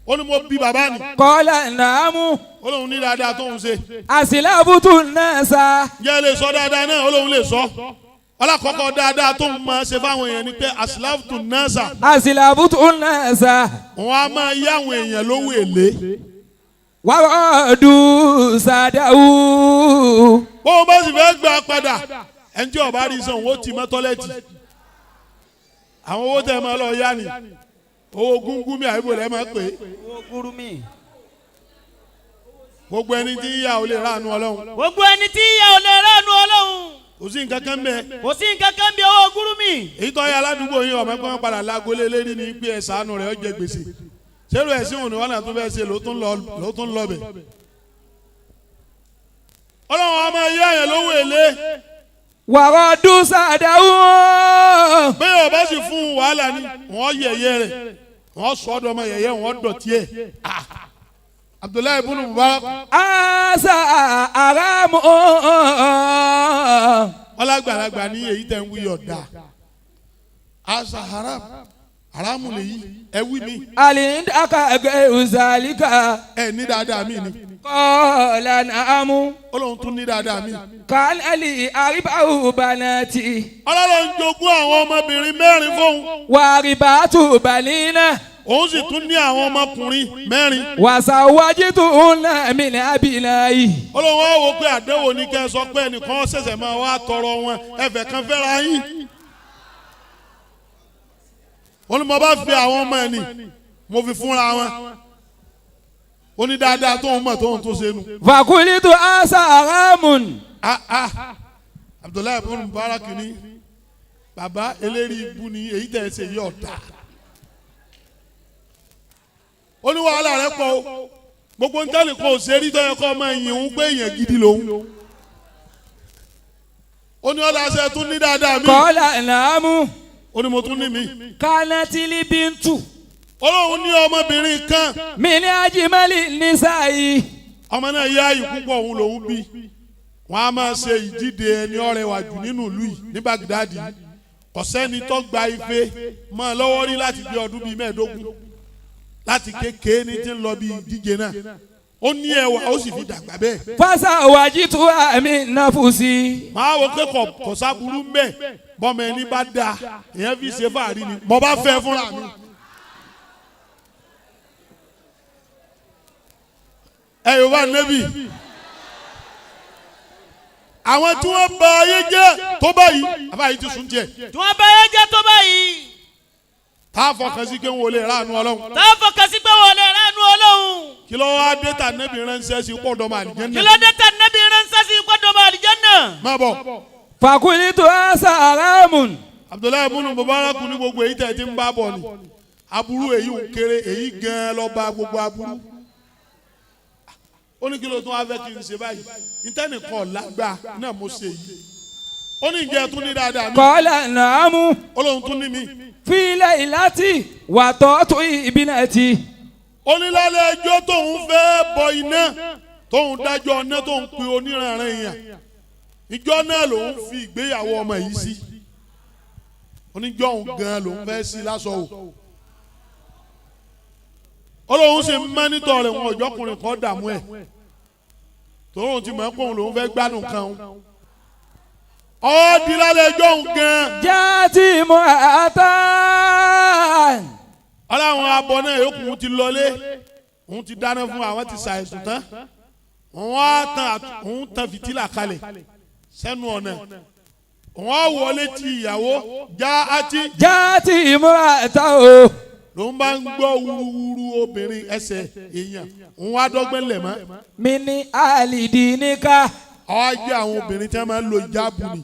Ó ní mo bí bàbá ni. Kọ́lá nàámú. Ó lóun ní dáadáa tóun ṣe. Àsìlábùtù náà sá. Ǹjẹ́ ẹ lè sọ dáadáa náà? Ó lóun lè sọ. Ọlákọ̀ọ́kọ́ dáadáa tóun máa ṣe fáwọn èèyàn ni pé àsìlábùtù náà sà. Àsìlábùtù náà sá. Wọ́n á máa yá àwọn èèyàn lówó èlé. Wàrọ̀dù sàdáwù. Bóun bá sì fẹ́ gbà padà, ẹni tí ọba rí san òun ó ti mọ́ tọ́lẹ́tì. Àwọn owó tẹ́ ẹ máa lọ yá ni. Owó gúngún mi àbíbò lẹ́ máa pè é. Owó gúrúmì. Gbogbo ẹni tí ń yá ò lè ránu Ọlọ́run. Gbogbo ẹni tí ìyá ò lè ránu Ọlọ́run. Kò sí nǹkan kan bẹ́ẹ̀. Kò sí nǹkan kan bí owó gúrúmì. Èyí tó yá aládùúgbò yín ọmọ ẹgbẹ́ wọn padà lágolé lérí ni pé ẹ ṣàánú rẹ̀ ó jẹ gbèsè. Ṣérò ẹ̀sìn òní wọn náà tún fẹ́ ṣe ló tún lọ bẹ̀. Ọlọ́run a máa yá yẹn lówó èlé. Wàrọ̀dù sàdáwò. Bẹ́ẹ̀ ọba sì fún un wàhálà ni wọ́n yẹ̀yẹ́ rẹ̀, wọ́n sọ ọ́ dọ́mọ yẹ̀yẹ́, wọ́n dọ̀tí ẹ̀. Ah. Abdullahi ibn Mubarak. Asa aramu. Ọlágbàlagbà ní èyí tẹ̀ ń wí ọ̀dà. Asa haram, haramu lèyí, ẹ wí mi. Alindaka gẹ̀ẹ́sàlíkà. Ẹ ní dáadáa mi ni. Kọ́lá nàámu. Ọlọ́run tún ní dáadáa mi. Kálí àríbáwò banati. Ọlọ́run jogún àwọn ọmọbìnrin mẹ́rin fóun. Wàrìbàtú balina. Òun sì tún ní àwọn ọmọkùnrin mẹ́rin. Wàsàwájìtú ńlá mi ní abináyì. Ọlọ́run wá wò pé àdéhùn ní kẹ́ ẹ sọ pé ẹnìkan ṣẹ̀ṣẹ̀ máa wá tọrọ wọn, ẹ̀fẹ̀ kan fẹ́ra yín. Ó ní mo bá fi àwọn ọmọ ẹ̀ nì, mo fi fúnra wọn. Ó ní dáadáa tóun mọ̀ tóun tó ṣe nu. Fàkúlítù asa aramun. Ah ah, Abdullahi ibn Mubarak ni baba eléri ibu ni èyí tẹ̀ ẹ́ ṣe yí ọ̀dà. Ó ní wàhálà rẹ pọ̀ o, gbogbo ń tẹ́lẹ̀ kó o ṣe rí tọ́yẹ kọ́ ọmọ ẹ̀yìn òun pé èèyàn gidi lòun. Ó ní ọ̀dà ṣe tún ní dáadáa mi. Kọ́lá nàámu. Ó ní mo tún ní mi. Kánátìlì bíntù. Ọlọ́run ní ọmọbìnrin kan. Mi ní Ajimali Nisa'i. Ọmọ náà yá àyè púpọ̀, òun lòun bí. Wọ́n á máa ṣe ìdíje ẹni ọ̀rẹ́wà jù nínú ìlú yìí ní Baghdad. Kò sẹ́ni tó gba ife mọ́ ọ lọ́wọ́ rí láti bí ọdún bíi 15, láti kékeré ní ti ń lọ bí ìdíje náà. Ó ní ẹwà, ó sì fi dàgbà bẹ́ẹ̀. Fasa wàjítù àmì nàfùsì. Máa wo pé kò sábúrú mbẹ́, bọ́mọ ẹni bá dáa èèyàn fi ṣe fàárí ni, mo bá fẹ́ fúnra mi. Ẹ yóò bá nẹ́bì àwọn tí wọ́n bà ayé jẹ́ tó báyìí, àbáyé ti sùn tiẹ̀. Tí wọ́n bá yẹ jẹ́ tó báyìí. Tá a fọkàn sí pé wọn ò lè ránu Ọlọ́run. Tá a fọkàn sí pé wọn ò lè ránu Ọlọ́run. Kí ló wá dé tà nẹ́bì ránṣẹ́ sí pọ̀dọ́mọ àlìjẹ́nà. Kí ló dé tà nẹ́bì ránṣẹ́ sí pọ̀dọ́mọ àlìjẹ́nà. Má bọ̀. Fàkúlítù asa aramun. Abdullahi ibn Mubarak ní gbogbo èyí tẹ̀ ti ń bá bọ̀ ni aburú èyí ń kéré, èyí gan-an lọ bá gbogbo aburú. Ó ní kí ló tún wá fẹ́ kí n ṣe báyìí, ìtẹ́nìkan lágbá náà mo ṣe yìí. Ó ní ìjẹ́ tún ní dáadáa mi. Kọ́lá nàámu. Ó lóun tún ní mi. Fílẹ̀ ìlàtì wàtọ́ tó ìbínà ti. Ó ní lálẹ́ ẹjọ́ tóun fẹ́ bọ iná, tóun dájọ́ iná, tóun pe oníranran èèyàn, ìjọ náà lòun fi ìgbéyàwó ọmọ yìí sí. Oníjọ́ òun gan lòun fẹ́ sí lásọ o. Ó lóun sì ń mẹ́nítọ̀ rẹ̀, wọn ọ̀jọ́kùnrin kan dààmú ẹ̀, tóun ti mọ̀ pé òun lòun fẹ́ gbádùn kan òun. Ọ́ di lálẹ́ ẹjọ́ òun gan. Jáàtì mọ́ àtà. Ọlọ́run abọ náà yòókù òun ti lọlé, òun ti dáná fún àwọn ti ṣàìsùn tán, òun á tan, òun tan fìtílà kalẹ̀ sẹ́nu ọ̀nà, òun á wọlé ti ìyàwó já àti. Jáàtì mọ́ àtà o. Lòun bá ń gbọ́ wuruwuru obìnrin ẹsẹ̀ èèyàn, òun á dọ́gbẹ́ lẹ̀ mọ́. Mi ní àlìdí níka. Àwọn á jẹ́ àwọn obìnrin tí wọ́n máa ń lo ìjáàbù ni,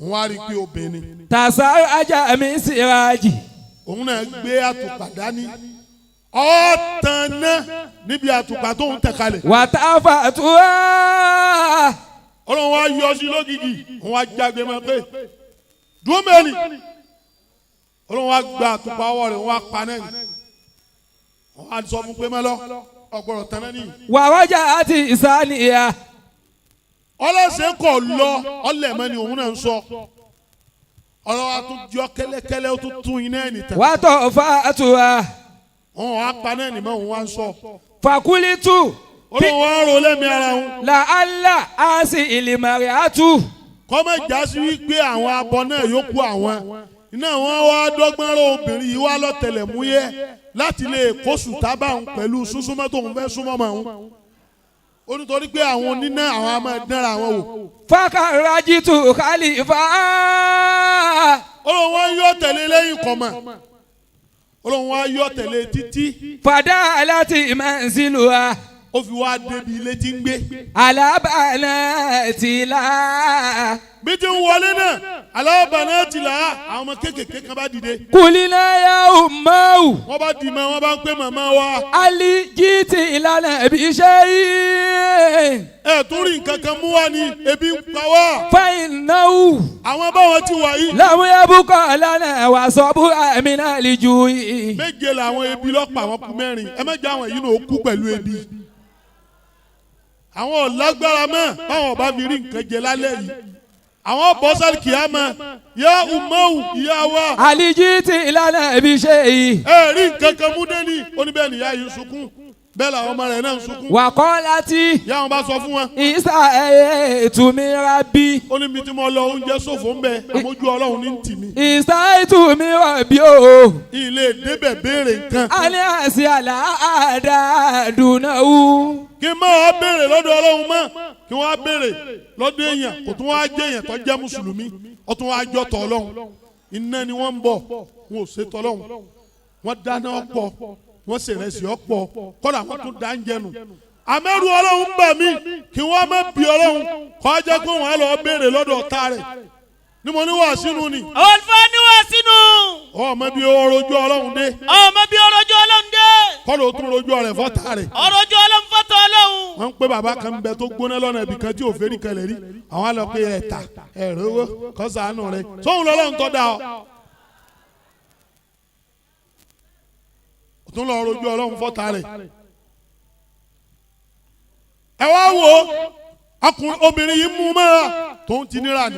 òun á rí i pé obìnrin. Tàṣà ajá mi sírájì. Òun náà gbé àtùpà dání, ọ̀tàn náà níbi àtùpà tó ń tẹ̀ kalẹ̀. Wàtá fàtúwà. Ọlọ́run wa yọ sí lógìgì, òun wa jágbe mọ́ pé dúró mẹ́rin. Ọlọ́run wa gba àtùpà ọwọ́ rẹ̀, òun wa pa náà ni, òun wa sọ fún pé mọ́ lọ ọ̀gbọ̀rọ̀ tán náà nìyí. Wàwájà àti ìsáníyà. Ọlọ́sẹ̀ kọ̀ lọ ọlẹ́mọ ni òun náà ń sọ. Ọlọ́wà tún jọ kẹ́lẹ́kẹ́lẹ́, ó tún tún iná ẹ̀ nìtàn. Wàtọ̀ fàtúwà. Òun wa pa náà nìmọ̀, òun wa ń sọ. Fàkúlítù. Ọlọ́run wa ń ro lẹ́mìí ara òun. Làálà á sì ìlìmọ̀rì àtú. Kọ́mọ̀ já sí wípé àwọn abọ náà yókù, àwọn iná wọn wá dọ́gbọ́n rọ obìnrin yìí wá lọ́tẹlẹ̀múyẹ́ láti lè kó sùtá bá òun pẹ̀lú súnsúnmọ́ tóun fẹ́ súnmọ́ mọ́ òun. Ó nítorí pé àwọn oníná àwọn a máa dánra àwọn wò. Fàkàràjìtù kàlífà. Ọlọ́run wá yọ tẹ̀lé lẹ́yìn kọ̀mọ̀, Ọlọ́run wá yọ tẹ̀lé títí. Fàdá láti manziluha. Ó fi wá débi ilé tí ń gbé. Alábàánà tìlá. Bí ti ń wọlé náà, alábàánà tìlá, àwọn ọmọ kéékèèké kan bá dìde. Kùlìnà ya umaru. Wọ́n bá dì mọ́, wọ́n bá ń pè màmá wa. Ali jìtì lana bi shay'in. Ẹ tún rí nǹkan kan mú wá ní, ebi ń pa wá. Fa innahu àwọn báwọn ti wà yìí. Lam yabqa lana wasabura min al-ju'i. 7 làwọn ebi lọ́pàá, àwọn kú 4. Ẹ má jẹ́ àwọn yìí náà ó kú pẹ̀lú ebi. Àwọn ò lágbára mọ́ báwọn ọba fi rí nǹkan jẹ lálẹ́ yìí. Àwọn bọ́sàlì kìámà yá umaru ìyá wa. Alijiti lana bi shay'in. Ẹ rí nǹkan kan mú dé ní oníbẹ̀ nìyá yìí ń sunkún, bẹ́ẹ̀ làwọn ọmọ rẹ̀ náà ń sunkún. Waqalati ìyá wọn bá sọ fún wọn. Isa tumi rabbi. Ó ní mi tí mo lọ oúnjẹ ṣòfò ń bẹ, àmójú Ọlọ́run ní tì mí. Isa tumi rabbi o. Ilé débẹ̀ béèrè nǹkan. Ali asi ala adunahu. Kí n máa béèrè lọ́dọ̀ Ọlọ́run mọ́, kí wọ́n á béèrè lọ́dọ̀ èèyàn, kò tún wá jẹ́ èèyàn tó jẹ́ mùsùlùmí, ó tún wá jọ tọ̀ Ọlọ́run. Iná ni wọ́n ń bọ̀, wọn ò ṣe tọ̀ Ọlọ́run. Wọ́n dáná ọ̀pọ̀, wọ́n ṣèrẹsì ọ̀pọ̀, kọ́dà wọ́n tún dá ń jẹnu. Àmẹ́rù Ọlọ́run ń bà mí kí wọ́n má bí Ọlọ́run kó jẹ́ pé wọ́n á lọ béèrè lọ́dọ̀ ọ̀tá rẹ̀. Ní mo ní wà sínú ni. Olùfẹ́ ní wà sínú. Ọmọ bí ọrọ̀jú Ọlọ́run dé. Ọmọ bí ọrọ̀jú Ọlọ́run dé. Kọ́dọ̀ ó tún rojú ọ̀rẹ́ fọ́tà rẹ̀. Ọrọ̀jú Ọlọ́run fọ́tà Ọlọ́run. Wọ́n ń pé bàbá kan bẹ tó gbóná lọ́nà ibì kan tí ò fẹ́rí kalẹ̀ rí. Àwọn á lọ pé ẹ̀ta ẹ̀rọ owó kọ́sàánù rẹ̀. Sóhun lọ́lọ́run tó dá ọ. Ó tún lọ rojú Ọlọ́run fọ́tà rẹ̀. Ẹ wá wo ọkùnrin obìnrin yìí mú mọ́ra tóun ti níra ni.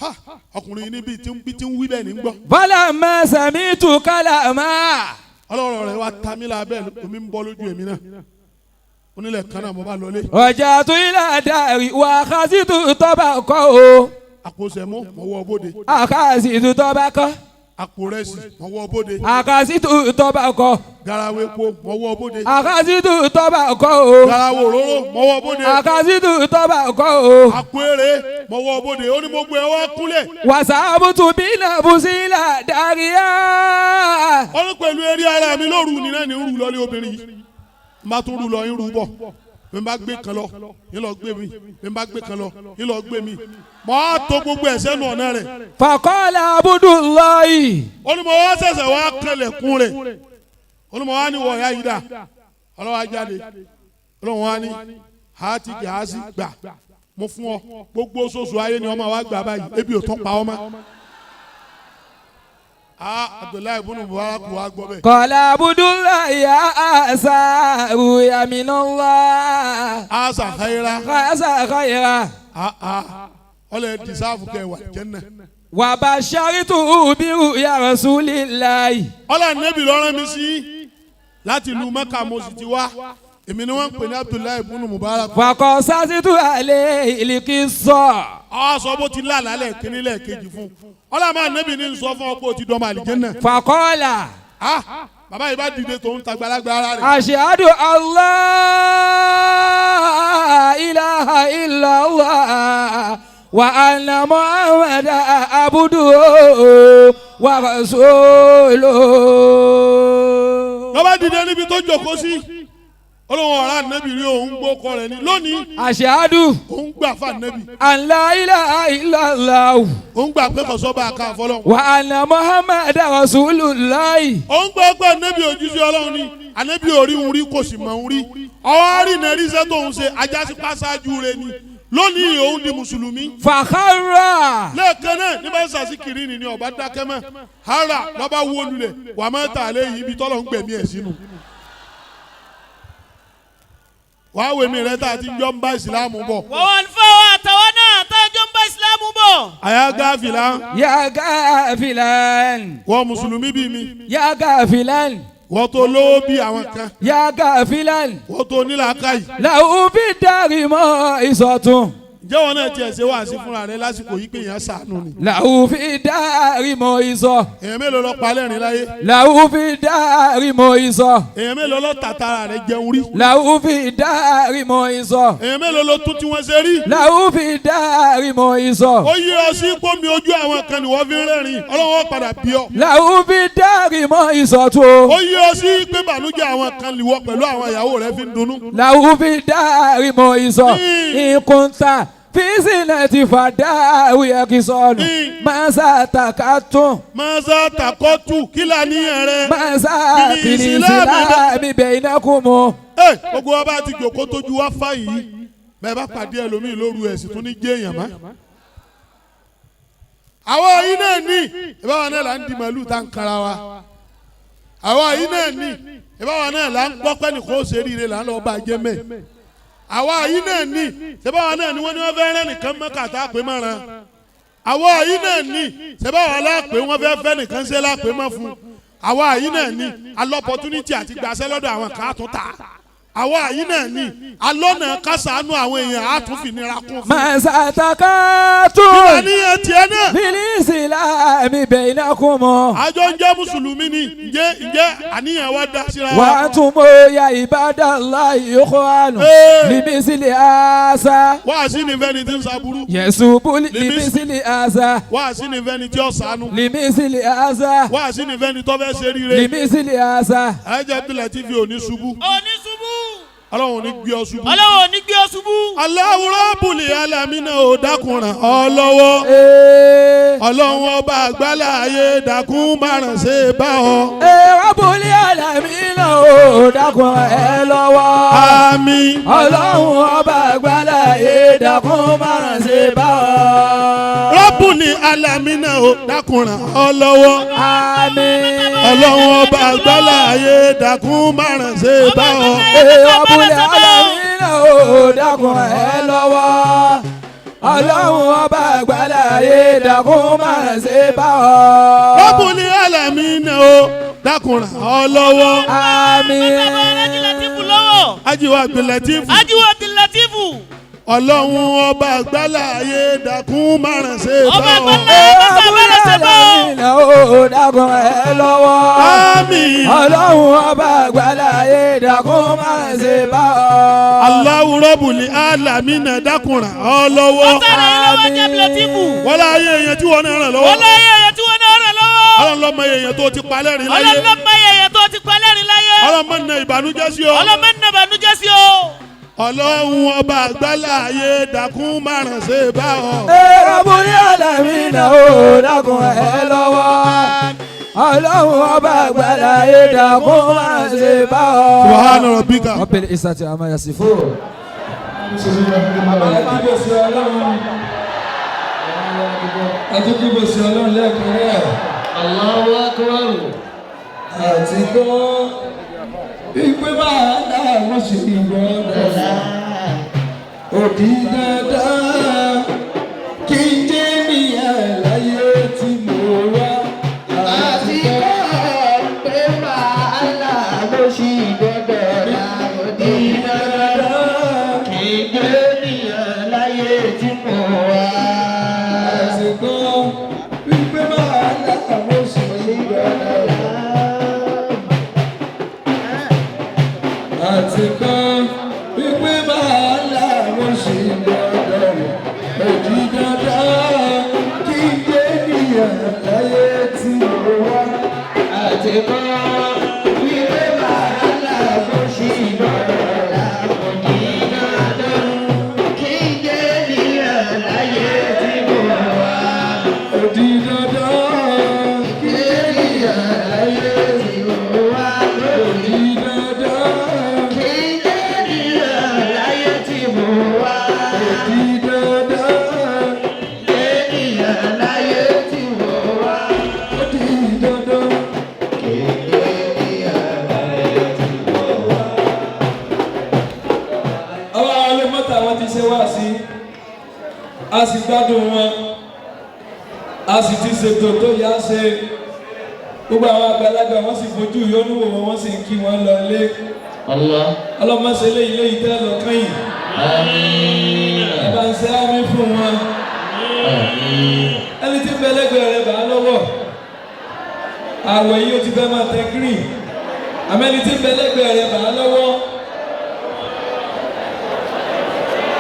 Ha, ọkùnrin yìí níbi tí ń wí bẹ́ẹ̀ ní gbọ́. Falamma sami'tu kalama. Ọlọ́run rẹ̀ wá ta mí lábẹ́, omi ń bọ́ lójú èmi náà. Onílẹ̀ kan náà mo bá lọlé. Raja'tu ila dari wa akhadhtu tabaqa o. Àpò sẹ̀mó mo wọ bóde. Akhadhtu tabaqa. Àpò rẹsì mo wọ bóde. Akhadhtu tabaqa. Garawo epo mo wọ bóde. Akhadhtu tabaqa o. Garawo òróró mo wọ bóde. Akhadhtu tabaqa o. Àpò èrè mo wọ bóde. Ó ní mo gbé ẹ wá kúnlẹ̀. Wasabutu binabusi ila dariya. Ó ní pẹ̀lú eré ara mi lóru nínú ní rú lọ́lé obìnrin yìí. N bá tún rú lọ, ń rú bọ̀. Mi bá gbé kan lọ, ń lọ gbé mi. Mi bá gbé kan lọ, ń lọ gbé mi. Mo á to gbogbo ẹ̀ sẹ́nu ọ̀nà rẹ̀. Faqala Abdullahi. Ó ní mo wá ṣẹ̀ṣẹ̀ wá kẹlẹ̀kùn rẹ̀. Ó ní mo wá ní wọ̀ ya yìí dà. Ọlọ́wà jáde. Ọlọ́wà wá ní hàtí gàásì gbà. Mo fún ọ gbogbo oṣooṣù ayé ni ọmọ wa gbà báyìí. Ebi ò tún pa ọmọ. Abdullahi ibn Mubarak wa gbọ́ bẹ́ẹ̀. Qala Abdullahi ya asaru ya minallah. Asa khayra. Asa khayra. Ọlẹ́ disáàfù kẹwàá jẹ́nà. Wa basharitu bi ya Rasulillahi. Ọlá nẹ́bí lọ́rán mi sí láti ìlú Mẹ́kà mo sì ti wá. Èmi ni wọ́n ń pè ní Abdullahi ibn Mubarak. Faqasasitu alayhi al-qissa. Ọ sọ bó ti lálàá lẹ́ẹ̀kínní lẹ́ẹ̀kejì fún. Ọlá máa nẹ́bí ní sọ fún ọ pé o ti dọ́mọ àlìjẹ́nà. Faqala. Bàbá yìí bá dìde tòun ta gbalagbà ara rẹ̀. Ashhadu Allah ilaha illallah wa anna Muhammadan abduhu wa rasuluhu. Lọ́ba dìde níbi tó jókòó sí. Olóhùn ọ̀rá nẹ́bí rí òun gbókọ rẹ̀ ní lónìí. Ashhadu. Òun gbà fà nẹ́bí. An la ilaha illallah. Òun gbà pé kọ̀sọ́ba àká fọlọ́. Wa anna Muhammadan rasulullahi. Òun gbà pé nẹ́bí òjíṣẹ́ Ọlọ́run ni. Ànẹ́bí orí ń rí kò sì mọ̀ ń rí. Ọwọ́ rí nẹ́rí iṣẹ́ tó ń ṣe ajásí pásáájú rẹ̀ ni. Lónìí òun di mùsùlùmí. Fàkàrà. Lẹ́ẹ̀kan náà ní bá ń sàṣìkiri ni ọba dákẹ́ mọ́. Hara lọ́ba wó lulẹ̀ wà má tà lé yìí ibi tọ́lọ̀ ń gbẹ̀mí ẹ̀ sínú. Wàá wèmí rẹ tá a ti jọ ń bá ìsìlámù bọ̀. Wọ́n fẹ́ wa àtàwọn náà tá a jọ ń bá ìsìlámù bọ̀. Àyà gáfìlà. Ya gáfìlán. Wọ́n mùsùlùmí bí mi. Ya gáfìlán. Wọ́n tó lówó bí àwọn kan. Ya gáfìlán. Wọ́n tó nílàákàyè. Làwọn fi dárí mọ́ ìsọ̀tún. Ǹjẹ́ wọn náà tiẹ̀ ṣe wáàsí fúnra rẹ lásìkò yìí pé èèyàn ṣàánú ni. Làwọn fi dárí mọ́ ìsọ. Èèyàn mélòó lọ pa lẹ́rìn láyé. Làwọn fi dárí mọ́ ìsọ. Èèyàn mélòó lọ tàtàrà rẹ jẹun rí. Làwọn fi dárí mọ́ ìsọ. Èèyàn mélòó ló tún tí wọ́n ṣe rí. Làwọn fi dárí mọ́ ìsọ. Ó yí ọ sí pómi ojú àwọn kan ni wọ́n fi ń rẹ́rìn. Ọlọ́wọ́ padà bí ọ. Làwọn fi dárí mọ́ ìsọ̀tún. Ó yí ọ sí pé bànújẹ́ àwọn kan lìwọ pẹ̀lú àwọn ìyàwó rẹ fi ń dunnú. Làwọn fi dárí mọ́ ìsọ. Ìkúntà. في زينة فداوي يكسون ماذا تكتم Mọ́sá takọ́tù kí làníyàn rẹ. ماذا في الإسلام بينكم Ẹ gbogbo wa bá ti jòkó tójú wá fà yìí bẹ́ẹ̀ bá pàdé ẹlòmíì lóru ẹ̀ sì tún ní jẹ́ èèyàn mọ́. Àwa yìí náà ní ìbáwa náà là ń di màálù tá ń kara wa. Àwa yìí náà ní ìbáwa náà là ń gbọ́ pẹ́ nìkan ó ṣe ríire là ń lọ bá jẹ́ mẹ́. Àwa yìí náà ní ìbáwa náà ní wọ́n ní wọ́n fẹ́ rẹ́ nìkan mọ́ kàtá pé mọ́ran. Àwa yìí náà ní ìbáwa lápè wọ́n fẹ́ fẹ́ nìkan ṣe lápè mọ́ fún. Àwa yìí náà ní alọ́pọ̀túnítì àti gbàṣẹ́ lọ́dọ̀ àwọn kan á tún ta. Àwa yìí náà ní alọ́nà kásánú àwọn èèyàn á tún fìnira kún fún. ماذا تكتم Àníyàn tiẹ̀ náà في الإسلام بينكم àjọ ń jẹ́ mùsùlùmí ni ǹjẹ́ àníyàn wa dá síra wa. وأنتم يا عباد الله إخوان لمثل هذا Wáàsí ni fẹ́ni tí ń saburú. يسوب لمثل هذا Wáàsí ni fẹ́ni tí ó ṣàánú. لمثل هذا Wáàsí ni fẹ́ni tó fẹ́ ṣe ríire. لمثل هذا Alhaji Abdulateef ò ní ṣubú. Òní ṣubú. Ọlọ́run ò ní gbé ọ ṣubú. Ọlọ́run ò ní gbé ọ ṣubú. Allahu Rabbul Alamina ò dákunràn ọ lọ́wọ́. Ọlọ́run ọba àgbálá ayé dákun márùn ṣe bá ọ. Rabbul Alamin ò dákun ẹ lọ́wọ́. Àmín. Ọlọ́run ọba àgbàlá ìdàkùn márùn ṣe bá ọ. Rabbul Alamina ò dákunràn ọ lọ́wọ́. Àmín. Ọlọ́run ọba àgbálá ayé dákun márùn ṣe bá ọ. Rabbul Alamin ò dákun ẹ lọ́wọ́. Ọlọ́run ọba àgbàlá ìdàkùn márùn ṣe bá ọ. Rabbul Alamina ò dákunràn ọ lọ́wọ́. Àmín. Alhaji Latifu lọ́wọ́. Ajiwa Abdulateef. Ajiwa Abdulatifu. Ọlọ́run ọba àgbálá ayé dákun márùn ṣe Ọba bá ọ. àgbàlá ayé Rabbul Alamin ò dákun ẹ lọ́wọ́. Àmín. Ọlọ́run ọba àgbàlá ìdàkùn márùn ṣe bá ọ. Allahu Rabbul Alamina dákunràn ọ lọ́wọ́. Ọ̀sán rẹ̀ lọ́wọ́ jẹ́ Abdulatifu. Wọ́n láyé èèyàn tí wọ́n náà ràn lọ́wọ́. Wọ́n láyé èèyàn tí wọ́n náà ràn lọ́wọ́. Ọlọ́run lọ́mọ èèyàn tó ti palẹ́rìn láyé. Ọlọ́run ló mọ èèyàn tó ti pa lẹ́rìn láyé. Ọlọ́run má na ìbànújẹ́ sí ọ. Ọlọ́run má nà ìbànújẹ́ sí o. Ọlọ́run ọba àgbálá ayé dákun márùn ṣe bá ọ. Rabbul Alamin ò dákun ẹ lọ́wọ́. Ọlọ́run ọba àgbàlá ìdàkùn máa ṣe bá ọ. Subhana rabbika. Rabbil izzati amma yasifun. Àtúkìbòsí Ọlọ́run. Àtúkìbòsí Ọlọ́run lẹ́ẹ̀kan rẹ̀. Allahu akbar. Àti kọ́ ìpè máa láwọn ṣe ìgbọ́dọ̀. Òdì dandan kí n jẹ́ mi ẹ̀ láyé tí mo wá. Àti kọ́ pé wàhálà ló ṣì gbọ́dọ̀ láòdì dandan kì í gbé nìyẹn láyé tí mo wá. Àti kọ́ ìpè máa láwọn ṣe ìgbọ́dọ̀. Àti kọ́ wípé máa láwọn ṣe gbọ́dọ̀ òdì dandan kí n jẹ́ nìyẹn láyé tí mo wá. Àti kọ́ wípé wàhálà ló ṣì gbọ́dọ̀ láòdì dandan kì í gbé nìyẹn láyé tí mo wá. Òdì dandan kí n jẹ́ nìyẹn láyé Tí mo wá. òdì dandan Kì í gbé nìyẹn láyé tí mo wá. òdì dandan Ènìyàn láyé tí mo wá. òdì dandan. Àwọn alẹ́mọ́ta wọn ti ṣe wá sí a sì gbádùn wọn a sì ti ṣètò tó yá ṣe gbogbo àwọn àgbàlagbà wọn sì fojú ìyọnu wò wọn wọ́n sì ń kí wọn lọ lé Allah. ọlọ́mọṣẹ́ léyìí léyìí tẹ́ lọ kẹ́yìn ẹ bá ń ṣe àmì fún wọn ẹni tí bẹlẹgbẹ rẹ bá lọ́wọ́ àwẹ̀ yìí ó ti fẹ́ máa tẹ green àmọ́ ẹni tí bẹlẹgbẹ rẹ bá lọ́wọ́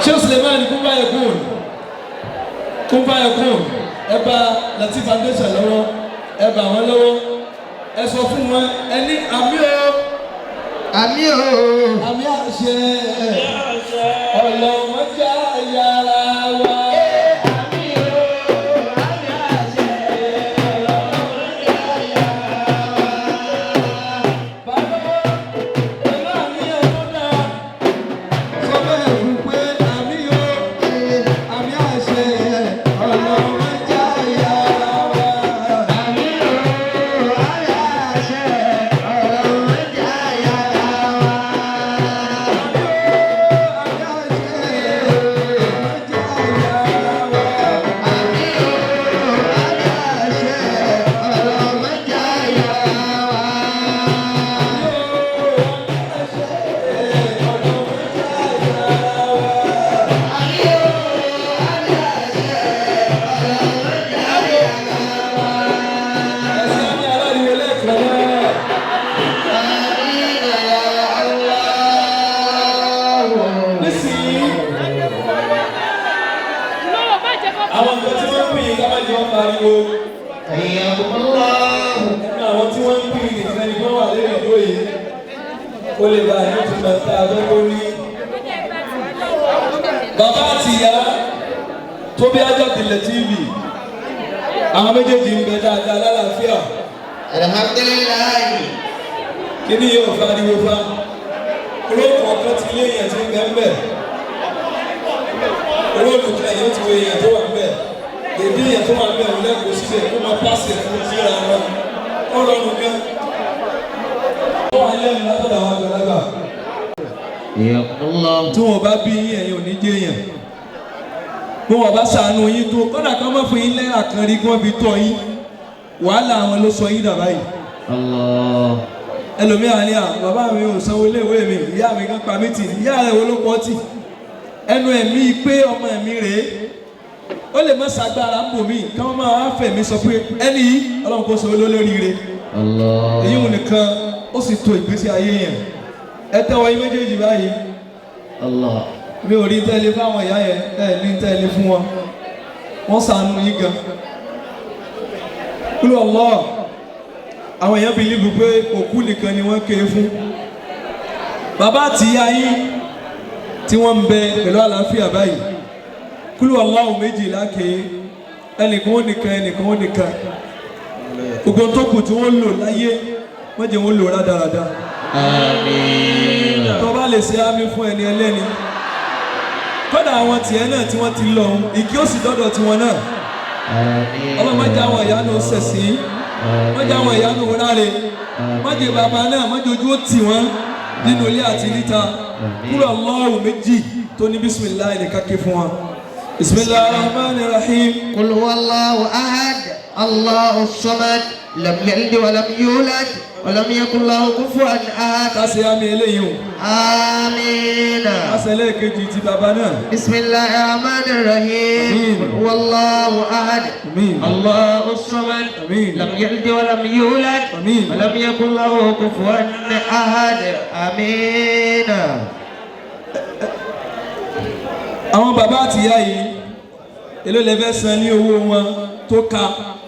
ṣé Suleiman kúnfàyẹkùn kúnfàyẹkùn ẹ bá Lateef Foundation lọ́wọ́ ẹ bá wọn lọ́wọ́ ẹ sọ fún wọn ẹ ní àmì o Àmì o. àmì àṣẹ ọlọ́mọdé yàrá wa. a fẹ́ kó ní. Bàbá àti ìyá tó bí Ajátilẹ̀ TV, àwọn méjèèjì ń bẹ dáadáa lálàáfíà. Alhamdulilayi. Kíní yóò fa ariwo fa? Olóòtú ọ̀kan ti lé èèyàn tí ń bẹ ń bẹ̀. Olóòtú kan èèyàn ti wo èèyàn tó wà ń bẹ̀. Èdè èèyàn tó wà ń bẹ̀ òun lẹ́kọ̀ọ́ síbẹ̀ kó máa pàṣẹ fún síra wọn. Ó rọrùn gan. Ó wà lẹ́nu látọ̀dọ̀ àwọn àgbàlagbà. Tí wọn bá bí yín ẹ̀yin ò ní jẹ́ èèyàn. Bí wọn bá ṣàánú yín tó kọ́dà kan má fún yín lẹ́rà kan rí kí wọ́n fi tọ́ yín. Wàhálà àwọn ló sọ yín dà báyìí. Ẹlòmíràn ni à bàbá mi ò sanwó iléèwé mi, ìyá mi kan pa mí tì, ìyá rẹ̀ wo ló pọ̀ tì? Ẹnu ẹ̀mí pé ọmọ ẹ̀mí rèé. Ó lè má ṣàgbára ń bò mí kí wọ́n máa fẹ̀mí sọ pé ẹni yìí Ọlọ́run kò sọ olólóríire. Èyí wọn nìkan ó sì to ìgbésí ayé yẹn. Ẹ tẹ́wọ́ yín méjèèjì báyìí. Mi ò rí tẹ́lẹ̀ fáwọn ìyá yẹn, ẹ ní tẹ́lẹ̀ fún wọn. Wọ́n ṣàánú yín gan. Kúlù Allah, àwọn èèyàn bìlíìfù pé òkú nìkan ni wọ́n kéré fún. Bàbá àti ìyá yín tí wọ́n ń bẹ pẹ̀lú àlàáfíà báyìí. Kúlù Allah méjìlá ké, ẹnìkan ó nìkan, ẹnìkan ó nìkan. Gbogbo tó kù tí wọ́n lò láyé, wọ́n jẹ́ wọ́n lò rádaràda. Tó bá lè ṣe àmì fún ẹni ẹlẹ́ni. Kódà àwọn tiẹ̀ náà tí wọ́n ti lọ òun, ìkí ó sì dọ́dọ̀ tiwọn náà. Ọlọ́run má jẹ́ àwọn ìyá náà ṣẹ̀sín, má jẹ́ àwọn ìyá náà ráre, má jẹ́ bàbá náà, má jẹ́ ojú ó tì wọ́n nínú ilé àti níta. Kúrò Allahu méjì tó ní bísímìláì ní káké fún wa. Bismillahir Rahmanir Rahim. Qul huwallahu ahad, Allahu samad, lam yalid wa lam yulad, wa lam yakun lahu kufuwan ahad. Ká ṣe àmì eléyìí o. Àmín. Ká ṣe ẹlẹ́ẹ̀kejì ti bàbá náà. Bismillahir Rahmanir Rahim. Qul huwallahu ahad, Allahu samad, lam yalid wa lam yulad, wa lam yakun lahu kufuwan ahad. Àmín. Àwọn bàbá àti ìyá yìí, èló lẹ fẹ́ san ní owó wọn tó ka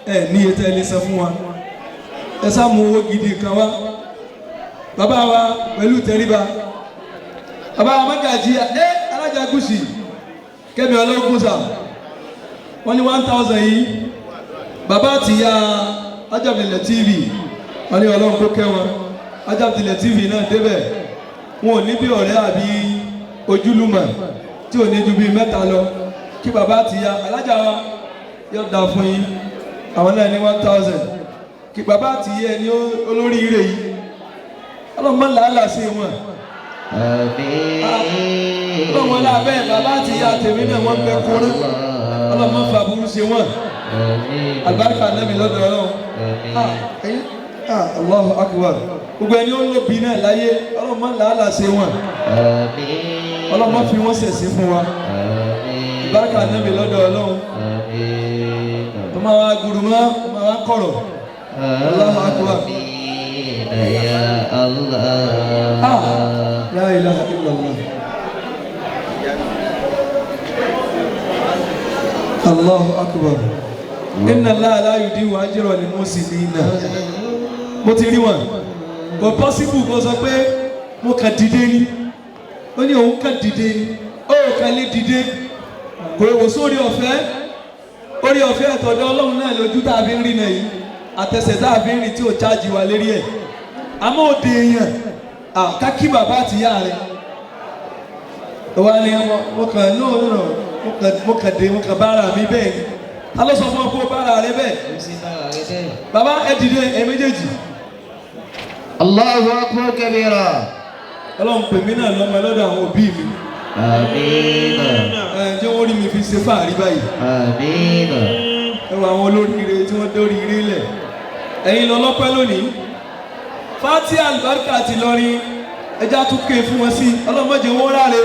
ẹ̀ ní iye tẹ́ ẹ lè san fún wọn. Ẹ sá mú owó gidi kan wá. Bàbá wa pẹ̀lú tẹríba. Bàbá wa mọ́gàjì ẹ alájà gúúsì kẹ́mi ọlọ́gùn sà. Wọ́n ní 1000 yìí. Bàbá àti ìyá Ajábilẹ̀ TV wọ́n ní Ọlọ́run kó kẹ́ wọn. Ajábilẹ̀ TV náà débẹ̀. Wọn ò ní bí ọ̀rẹ́ àbí ojúlùmọ̀ tí ò ní ju bíi mẹ́ta lọ. Kí bàbá àti ìyá alájà wa yóò dà fún yín. Àwọn náà ní 1000. Kí bàbá àti ìyá ẹni olóríire yìí. Ọlọ́run má làálàá sí wọn. Ọlọ́run wọn lábẹ́ bàbá àti ìyá tèmi náà wọ́n bẹ kúrú. Ọlọ́run má fa aburú sí wọn. Àlùbáríkà nàbì lọ́dọ̀ Ọlọ́run. Allahu akbar. Gbogbo ẹni ó lóbi náà láyé. Ọlọ́run má làálàá sí wọn. Ọlọ́run má fi wọ́n ṣẹ̀sín fún wa. Àlùbáríkà nàbì lọ́dọ̀ Ọlọ́run. Tó máa wá gùrù mọ́, tó máa wá kọ̀rọ̀. Allahu akbar. Ya Allah. La ilaha illallah. Allahu akbar. Inna Allaha la yudi'u ajra al-muhsinina. Mo ti rí wọn. Kò pọ́sibù kó sọ pé mo kàn dìde ni. Ó ní òun kàn dìde ni. Ó kàn lè dìde. Kò wò sórí ọ̀fẹ́. Orí ọ̀fẹ́ àtọ̀dọ̀ Ọlọ́run náà lójú tá a fi ń rí náà yìí. Àtẹsẹ̀ tá a fi ń rìn tí ò chájì wa lérí ẹ̀. Àmọ́ òde èèyàn kákí bàbá àti ìyá rẹ̀. Wà ní mo kàn no no mo kàn dé mo kàn bára mi bẹ́ẹ̀ ni. Ta ló sọ fún ọ kó bára rẹ bẹ́ẹ̀? Bàbá ẹ dìde ẹ méjèèjì. Allahu akbar kabira. Ọlọ́run pè mí náà lọ́mọ lọ́dọ̀ àwọn òbí mi. Àmín. Ẹ jẹ́ wọ́n rí mi fi ṣe fáàrí báyìí. Àmín. Ẹ wọ àwọn olóríire tí wọ́n dórí ire lẹ̀. Ẹ̀yin lọ lọ́pẹ́ lónìí. Fati alibarika ti lọrin ẹja tún ké fún wọn sí ọlọ́mọdé wọn ráre.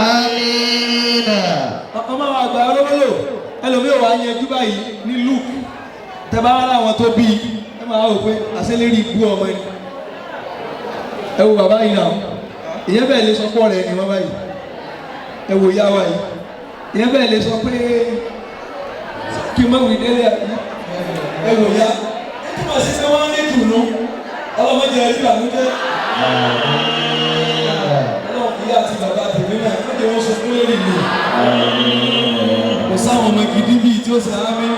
Àmín. Ọmọ àwọn àgbà olówólò ẹlòmíì wà á yanjú báyìí ní Luke tẹ́bá wà láwọn tó bí ẹ máa wò pé àṣẹlérí ibú ọmọ ni. Ẹ wo bàbá yìí náà ìyẹn bẹ́ẹ̀ lè sọ pọ̀ rẹ̀ ni wọ́n báyìí. Ẹ wo ìyá wa yìí ìyẹn bẹ́ẹ̀ lè sọ pé kí n má wí délé ẹ wò ya ẹ túmọ̀ sí pé wọ́n ń rí dùnú. Ọlọ́mọdé ẹ̀rí ìbànújẹ́. jẹ́ wọ́n sunkún lórí mi. Kò sáwọn ọmọ gidi bíi tí ó ṣe àmì.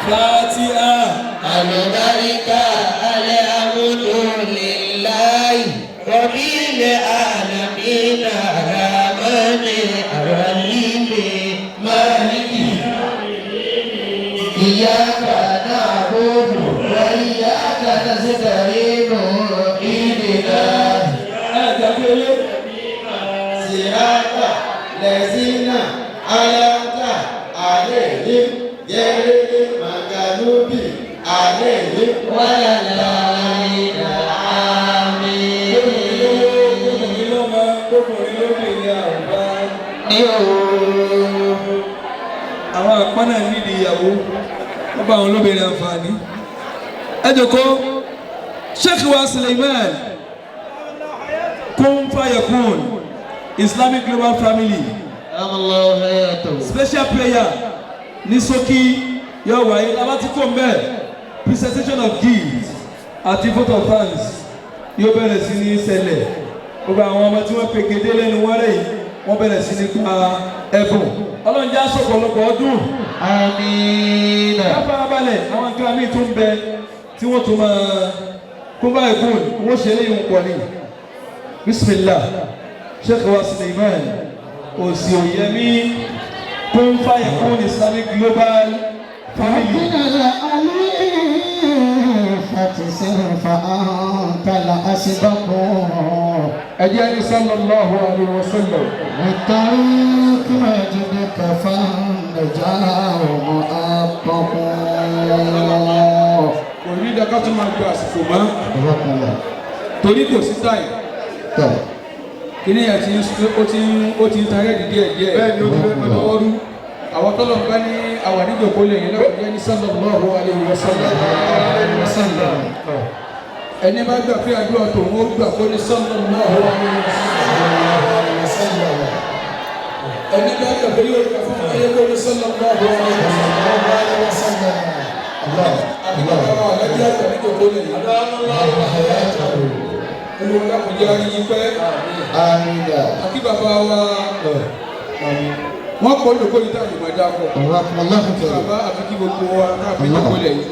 Fatiha. Àlùbáríkà alhamdulillahi rabbil alamin arrahmani arrahim maliki iyyaka na'budu wa iyyaka nasta'in ihdina Sirata lẹ́sìnà aláǹtà àlẹ́yìn gẹ́rẹ́rẹ́ màgàlóbì àlẹ́yìn wala dhalina àmín. Obìnrin lọ́mọ, obìnrin lóbìnrin àrùbá. Ní òun. Àwọn àpọ́nà nídìí ìyàwó, wọ́n bá àwọn olóbìnrin àǹfààní. Ẹ jòkó, Sheikh wa Suleiman, Kun Fayakun, Islamic Global Family, Allahu hayatahu. special prayer ní ṣókí yóò wáyé lábàtí kò mbẹ presentation of gifts àti vote of thanks yóò bẹ̀rẹ̀ sí ní ṣẹlẹ̀. Gbogbo àwọn ọmọ tí wọ́n pegedé lẹ́nu wọ́rẹ́ yìí wọ́n bẹ̀rẹ̀ sí ní gba ẹ̀bùn. Ọlọ́run jẹ́ aṣọ́pọ̀lọpọ̀ ọdún. Àmín. Ká farabalẹ̀, àwọn nǹkan míì tún bẹ tí wọ́n tún máa kún báyìí kún wọ́n ṣe léyìn pọ̀ ní. Bismillah, Sheikh wa Suleiman Òsì Òyẹmí, Kun Fayakun Islamic Global Family. فأنت الأسبق Ẹ jẹ́ ní sallallahu alayhi wa sallam. بالطريق مجدك فالنجاة مؤقق. Kò ní ìdá ká tún máa gba àsìkò mọ́ torí kò sí táyì. Kíní ẹ̀ ti ń ó ti ń tarẹ́ di díẹ̀ díẹ̀. Bẹ́ẹ̀ni, ó ti fẹ́ máa lọ́wọ́ rú. Àwọn tọ́lọ̀ ń bá ní àwọn àdíjòkó lè yẹn lọ́kùnrin jẹ́ ní sallallahu alayhi wa sallam. Ẹni bá gbà pé àdúrà tòun ó gbà kó ní sallallahu alayhi wa sallam. Ẹni bá gbà pé yóò gbà fún ayé kó ní sallallahu alayhi wa sallam. Àbí bàbá wa lọ́jọ́ àgbà níjòkó lè yẹn. Olúwa dákun jẹ́ àrí yín pẹ́. Àkí bàbá wa wọ́n kọ́ lóko yìí tá a lè máa dá kọ́. Bàbá àfi kí gbogbo wa káàfin lóko lẹ̀ yìí.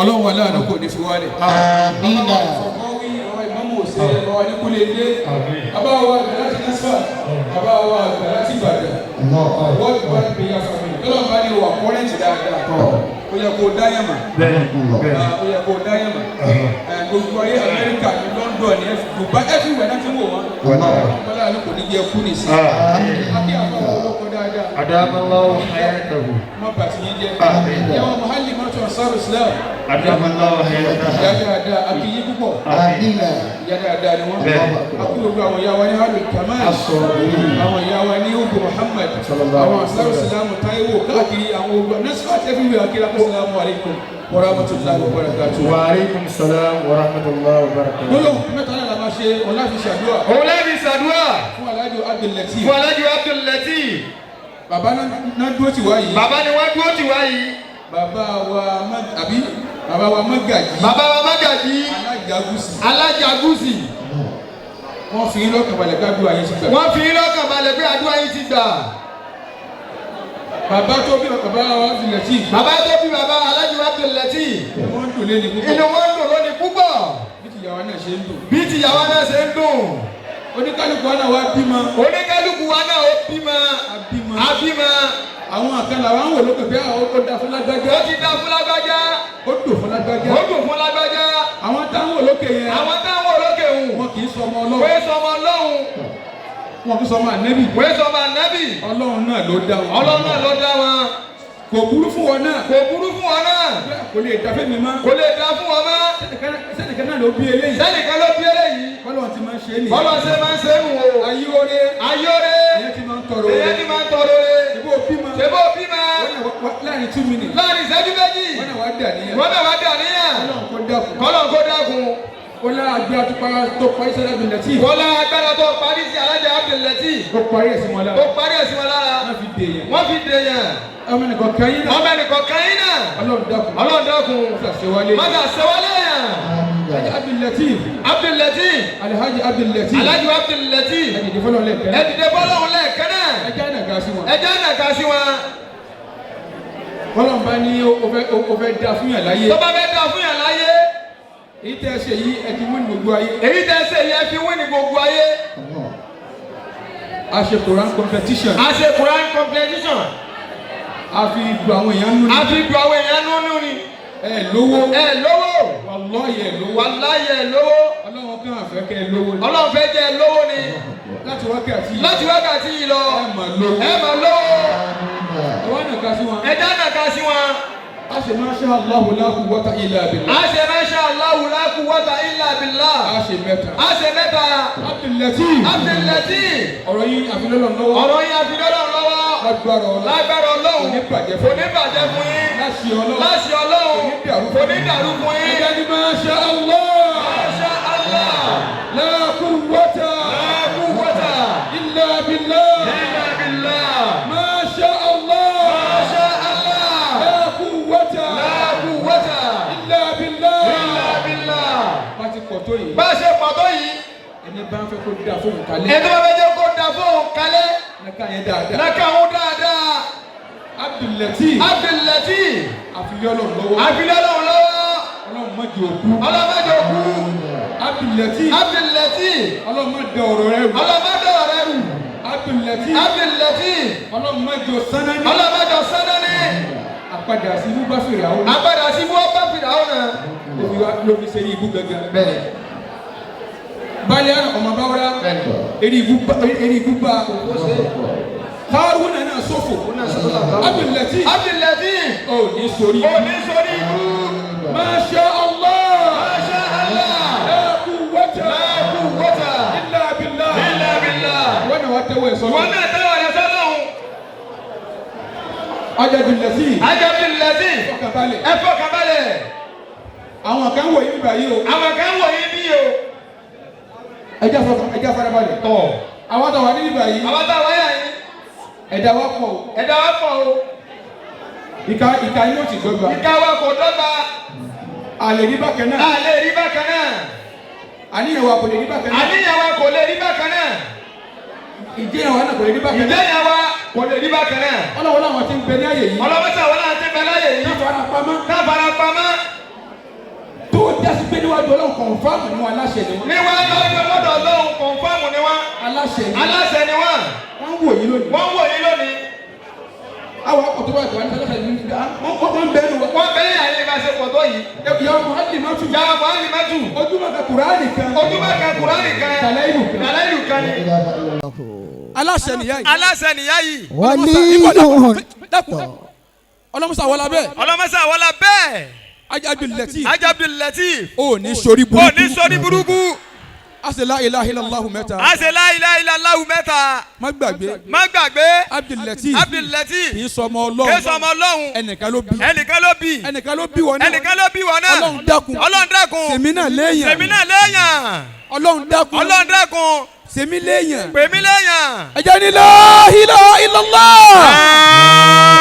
Ọlọ́run aláàánú kò ní fi wálẹ̀. Bàbá wa ìfọ̀kọ́wí, bàbá ìmọ̀mù òsè, bàbá wa ní kúlẹ̀ dé. Bàbá wa àgbà láti Nasfa, bàbá wa àgbà láti Ìbàdàn. World Bank Prayer Family. Tọ́lọ̀ bá ní wà kọ́rẹ́ǹtì dáadáa. Ó yẹ kó dáyàmà. Ó yẹ kó dáyàmà. Gbogbo ayé Amẹ́ríkà ní London ní Dubai everywhere náà ti ń wò wọ́n. Bọ́lá àlọ́ kò ní jẹ́ kú nìsín. Akí àfọwọ́ olóko dáadáa. Adamallahu hayatahu. Má bàtí yín jẹ́. Ìyàwó Muhalli Mọ́tò Ansar Islam. Adamallahu hayatahu. Ìyá dáadáa, akíyí púpọ̀. Ìyá dáadáa ni wọ́n. Akí gbogbo àwọn ìyá wa ní Halu Kamal. Àwọn ìyá wa ní Ugu Muhammad. Àwọn Ansar Islam Taiwo káàkiri àwọn ogun. Nasfat everywhere akíra Assalamu alaikum wa rahmatullahi wa barakatuh. Wa alaikum salam wa rahmatullahi wa barakatuh. Gbólóhùn mẹ́ta náà la máa ṣe òun láti ṣàdúrà. Òun láti ṣàdúrà. Fún Alhaji Abdul Lateef. Fún Alhaji Abdul Lateef. Bàbá náà dúró tì wá yìí. Bàbá ni wọ́n dúró tì wá yìí. Bàbá wa àbí bàbá wa Mọ́gàjí. Bàbá wa Mọ́gàjí. Alájàgúsì. Alájàgúsì. Wọ́n fi lọ́kàn balẹ̀ pé àdúrà yín ti gbà. Wọ́n fi lọ́kàn balẹ̀ pé àdúrà yín ti gbà. Bàbá tó bí bàbá wa Abdul Lateef. Bàbá tó bí bàbá Alhaji Abdul Lateef. Inú wọn dùn lé ní púpọ̀. Inú wọn dùn lónìí púpọ̀. Bí tìyàwó náà ṣe ń dùn. Bí tìyàwó náà ṣe ń dùn. Oníkálukú wa náà wá bímọ. Oníkálukú wa náà ó bímọ. Abímọ. Abímọ. Àwọn àkànlá wa ń wò lókè pé ó da fún lágbájá. Ó ti da fún lágbájá. Ó dùn fún lágbájá. Ó dùn fún lágbájá. Àwọn táwọn wò lókè yẹn. Àwọn táwọn wò lókè hùn. Wọn kì í sọmọ Ọlọ́run. Wọ́n sọmọ Ọlọ́run. Wọn kì í sọmọ ànẹ́bì. Wọ́n sọmọ ànẹ́bì. Ọlọ́run náà ló dá wọn. Ọlọ́run náà ló dá wọn. Kò burú fún wọn náà. Kò burú fún wọn náà. Kò lè dá fẹ́mi mọ́. Kò lè dá fún wọn mọ́. Sẹ́nìkan náà ló bí eléyìí. Sẹ́nìkan ló bí eléyìí. Bọ́lá ti máa ń ṣe é nìyẹn. Bọ́lá ṣe máa ń ṣe é nù o. Ayóore. Ayóore. Ìyẹn ti máa ń tọrọ oore. Ìyẹn ti máa ń tọrọ oore. Ṣèbó bímọ. Ṣèbó bímọ. Láàrin 2 minutes. Láàrin ìṣẹ́jú méjì. Wọ́n náà wá dà níyàn. Wọ́n náà wá dà níyàn. Kọ́lọ́n kó dákun. Kọ́lọ́n kó dákun. Ó lára agbára tó parí tó parí sí Abdul Lateef. Ó lára agbára tó parí sí Alhaji Abdul Lateef. Ó parí ẹ̀sìn wọn lára. Ó parí ẹ̀sìn wọn lára. Wọ́n fi dèèyàn. Wọ́n fi dèèyàn. Ọmọ ẹnìkan kan yín náà. Ọmọ ẹnìkan kan yín náà. Ọlọ́run dákun. Ọlọ́run dákun. Mọ́tà ṣe wálé. Mọ́tà ṣe wálé yàn. Abdul Lateef. Abdul Lateef. Alhaji Abdul Lateef. Alhaji Abdul Lateef. Ẹ dìde fọlọ́run lẹ́ẹ̀kan náà. Ẹ dìde fọlọ́run lẹ́ẹ̀kan náà. Ẹ jẹ́ ànàgà sí wọn. Ẹ jẹ́ ànàgà sí wọn. Bọ́lọ̀ bá ní o fẹ́ da fún yàn láyé. Tó bá fẹ́ da fún yàn láyé. Èyí tẹ́ ṣe yìí ẹ ti wí ní gbogbo ayé. Èyí tẹ́ ṣe yìí ẹ fi wí ní gbogbo ayé. A ṣe Quran competition. A ṣe Quran competition. A fi du àwọn èèyàn nínú. A fi du àwọn èèyàn nínú ni. Ẹ lówó. Ẹ lówó. Wàláyé ẹ lówó. Wàláyé ẹ lówó. Ọlọ́run kàn fẹ́ kẹ́ ẹ lówó ni. Ọlọ́run fẹ́ jẹ́ ẹ lówó ni. Láti wákàtí yìí. Láti wákàtí yìí lọ. Ẹ mà lówó. Ẹ mà lówó. Ẹ wá nàka sí wọn. Ẹ já nàka sí wọn. A ṣe masha Allahu la quwwata illa billah. A ṣe masha Allahu la quwwata illa billah. A ṣe mẹ́ta. A ṣe mẹ́ta. Abdul Lateef. Abdul Lateef. Ọ̀rọ̀ yìí àfilọ́lọ́ lọ́wọ́. Ọ̀rọ̀ yìí àfilọ́lọ́ lọ́wọ́. Lágbára Ọlọ́run. Lágbára Ọlọ́run. Kò ní bàjẹ́ fún Kò ní bàjẹ́ fún yín. Láṣẹ Ọlọ́run. Láṣẹ Ọlọ́run. Kò ní Kò ní dàrú fún yín. Ẹ̀jẹ̀ ni masha Allah. Masha Allah. La quwwata. La quwwata. Illa billah. Illa billah. Masha Allah. Masha Allah. La quwwata. La quwwata. Illa billah. Illa billah. Bá ti pọ̀ tó yìí. Bá a ṣe pọ̀ tó yìí. Ẹni bá ń fẹ́ kó da fóun kalẹ̀. Ẹni bá fẹ́ jẹ́ kó da fóun kalẹ̀. Naka yẹn dáadáa. Naka òun dáadáa. Abdul Lateef. Abdul Lateef. Àfilọ́lọ́ lọ́wọ́. Àfilọ́lọ́ lọ́wọ́. Ọlọ́run má jẹ́ òkú. Ọlọ́run má jẹ́ òkú. Abdul Lateef. Abdul Lateef. Ọlọ́run má dẹ ọ̀rọ̀ rẹ rù. Ọlọ́run má dẹ ọ̀rọ̀ rẹ rù. Abdul Lateef. Abdul Lateef. Ọlọ́run má jẹ́ òsánání. Ọlọ́run má jẹ́ òsánání. Àpadà sí ibú bá fèrè àwọn. Àpadà sí ibú bá fèrè àwọn náà. Ló fi ṣe ibú gangan. Bẹ́ẹ̀ni. Báyà ọmọ báwọ́rá. Eri ibú bá eri ibú bá. Haruna náà sọ̀fò. Abdul Lateef. Abdul Lateef. Ò ní sórí ibú. Ò ní sórí ibú. Masha Allah. Masha Allah. La quwwata. La quwwata. Illa billah. Illa billah. Wọ́n náà wá tẹ́wọ́ ẹ̀ sọ́nà. Wọ́n náà tẹ́wọ́ ẹ̀ sọ́nà. Abdul Lateef. Abdul Lateef. Fọkànbalẹ̀. Ẹ fọkànbalẹ̀. Àwọn kan wọ̀ yín báyìí o. Àwọn kan wọ̀ yín bí o. Ẹ jẹ́ fọkàn ẹ jẹ́ farabalẹ̀. Tọ̀. Àwọn táwa níbí báyìí. Àwọn táwa yà yín. Ẹ̀dá wa pọ̀ o. Ẹ̀dá wa pọ̀ o. Ìka ìka yín ó ti dọ́gba. Ìka wa kò dọ́gba. A lè rí bákan náà. A lè rí bákan náà. Àníyàn wa kò lè rí bákan náà. Àníyàn wa kò lè rí bákan náà. Ìjẹyàn wa náà kò lè rí bákan náà. Ìjẹyàn wa kò lè rí bákan náà. Ọlọ́wọ́ làwọn ti ń bẹ ní àyè yìí. Ọlọ́wọ́ tí àwọn náà ti ń bẹ láyè yìí. Ká fara pamọ́. Ká fara pamọ́. Tó jásí pé níwájú Ọlọ́run kọ̀ǹfàmù ni wọn aláṣẹ ni wọn. Níwájú lọ́dọ̀ Ọlọ́run kọ̀ǹfàmù ni wọn. Aláṣẹ ni. Aláṣẹ ni wọn. Wọ́n ń wò yín lónìí. Wọ́n ń wò yín lónìí. Àwọn akọ̀ tó bá tó wà ní sọ́dọ̀ ní wọ́n kàn bẹ́ẹ̀ nù. Wọ́n bẹ́ẹ̀ yà yín bá ṣe pọ̀ tó yìí. Ìyá Muhammadu. Ìyá Muhammadu. Ojúmọ̀ kan Kùránì kan. Ojúmọ̀ kan Kùránì kan. Tàlẹ́ ìlú kan. Tàlẹ́ ìlú kan ni. Aláṣẹ nìyá yìí. Aláṣẹ nìyá yìí. Waliyun. Ọlọ́musa wọlá bẹ́ẹ̀. Ọlọ́musa wọlá bẹ́ẹ̀. Abdul Lateef. Abdul Lateef. O ní sori burúkú. O ní sori burúkú. A ṣe la ilaha illallahu mẹ́ta. A ṣe la ilaha illallahu mẹ́ta. Má gbàgbé. Má gbàgbé. Abdul Lateef. Abdul Lateef. Kì í sọmọ Ọlọ́run. Kì í sọmọ Ọlọ́run. Ẹnìkan ló bí. Ẹnìkan ló bí. Ẹnìkan ló bí wọn náà. Ẹnìkan ló bí wọn náà. Ọlọ́run dákun. Ọlọ́run dákun. Sèmi náà léèyàn. Sèmi náà léèyàn. Ọlọ́run dákun. Ọlọ́run dákun. Sèmi léèyàn. Pèmí léèyàn. Ẹ jẹ́ ní la ilaha illallah.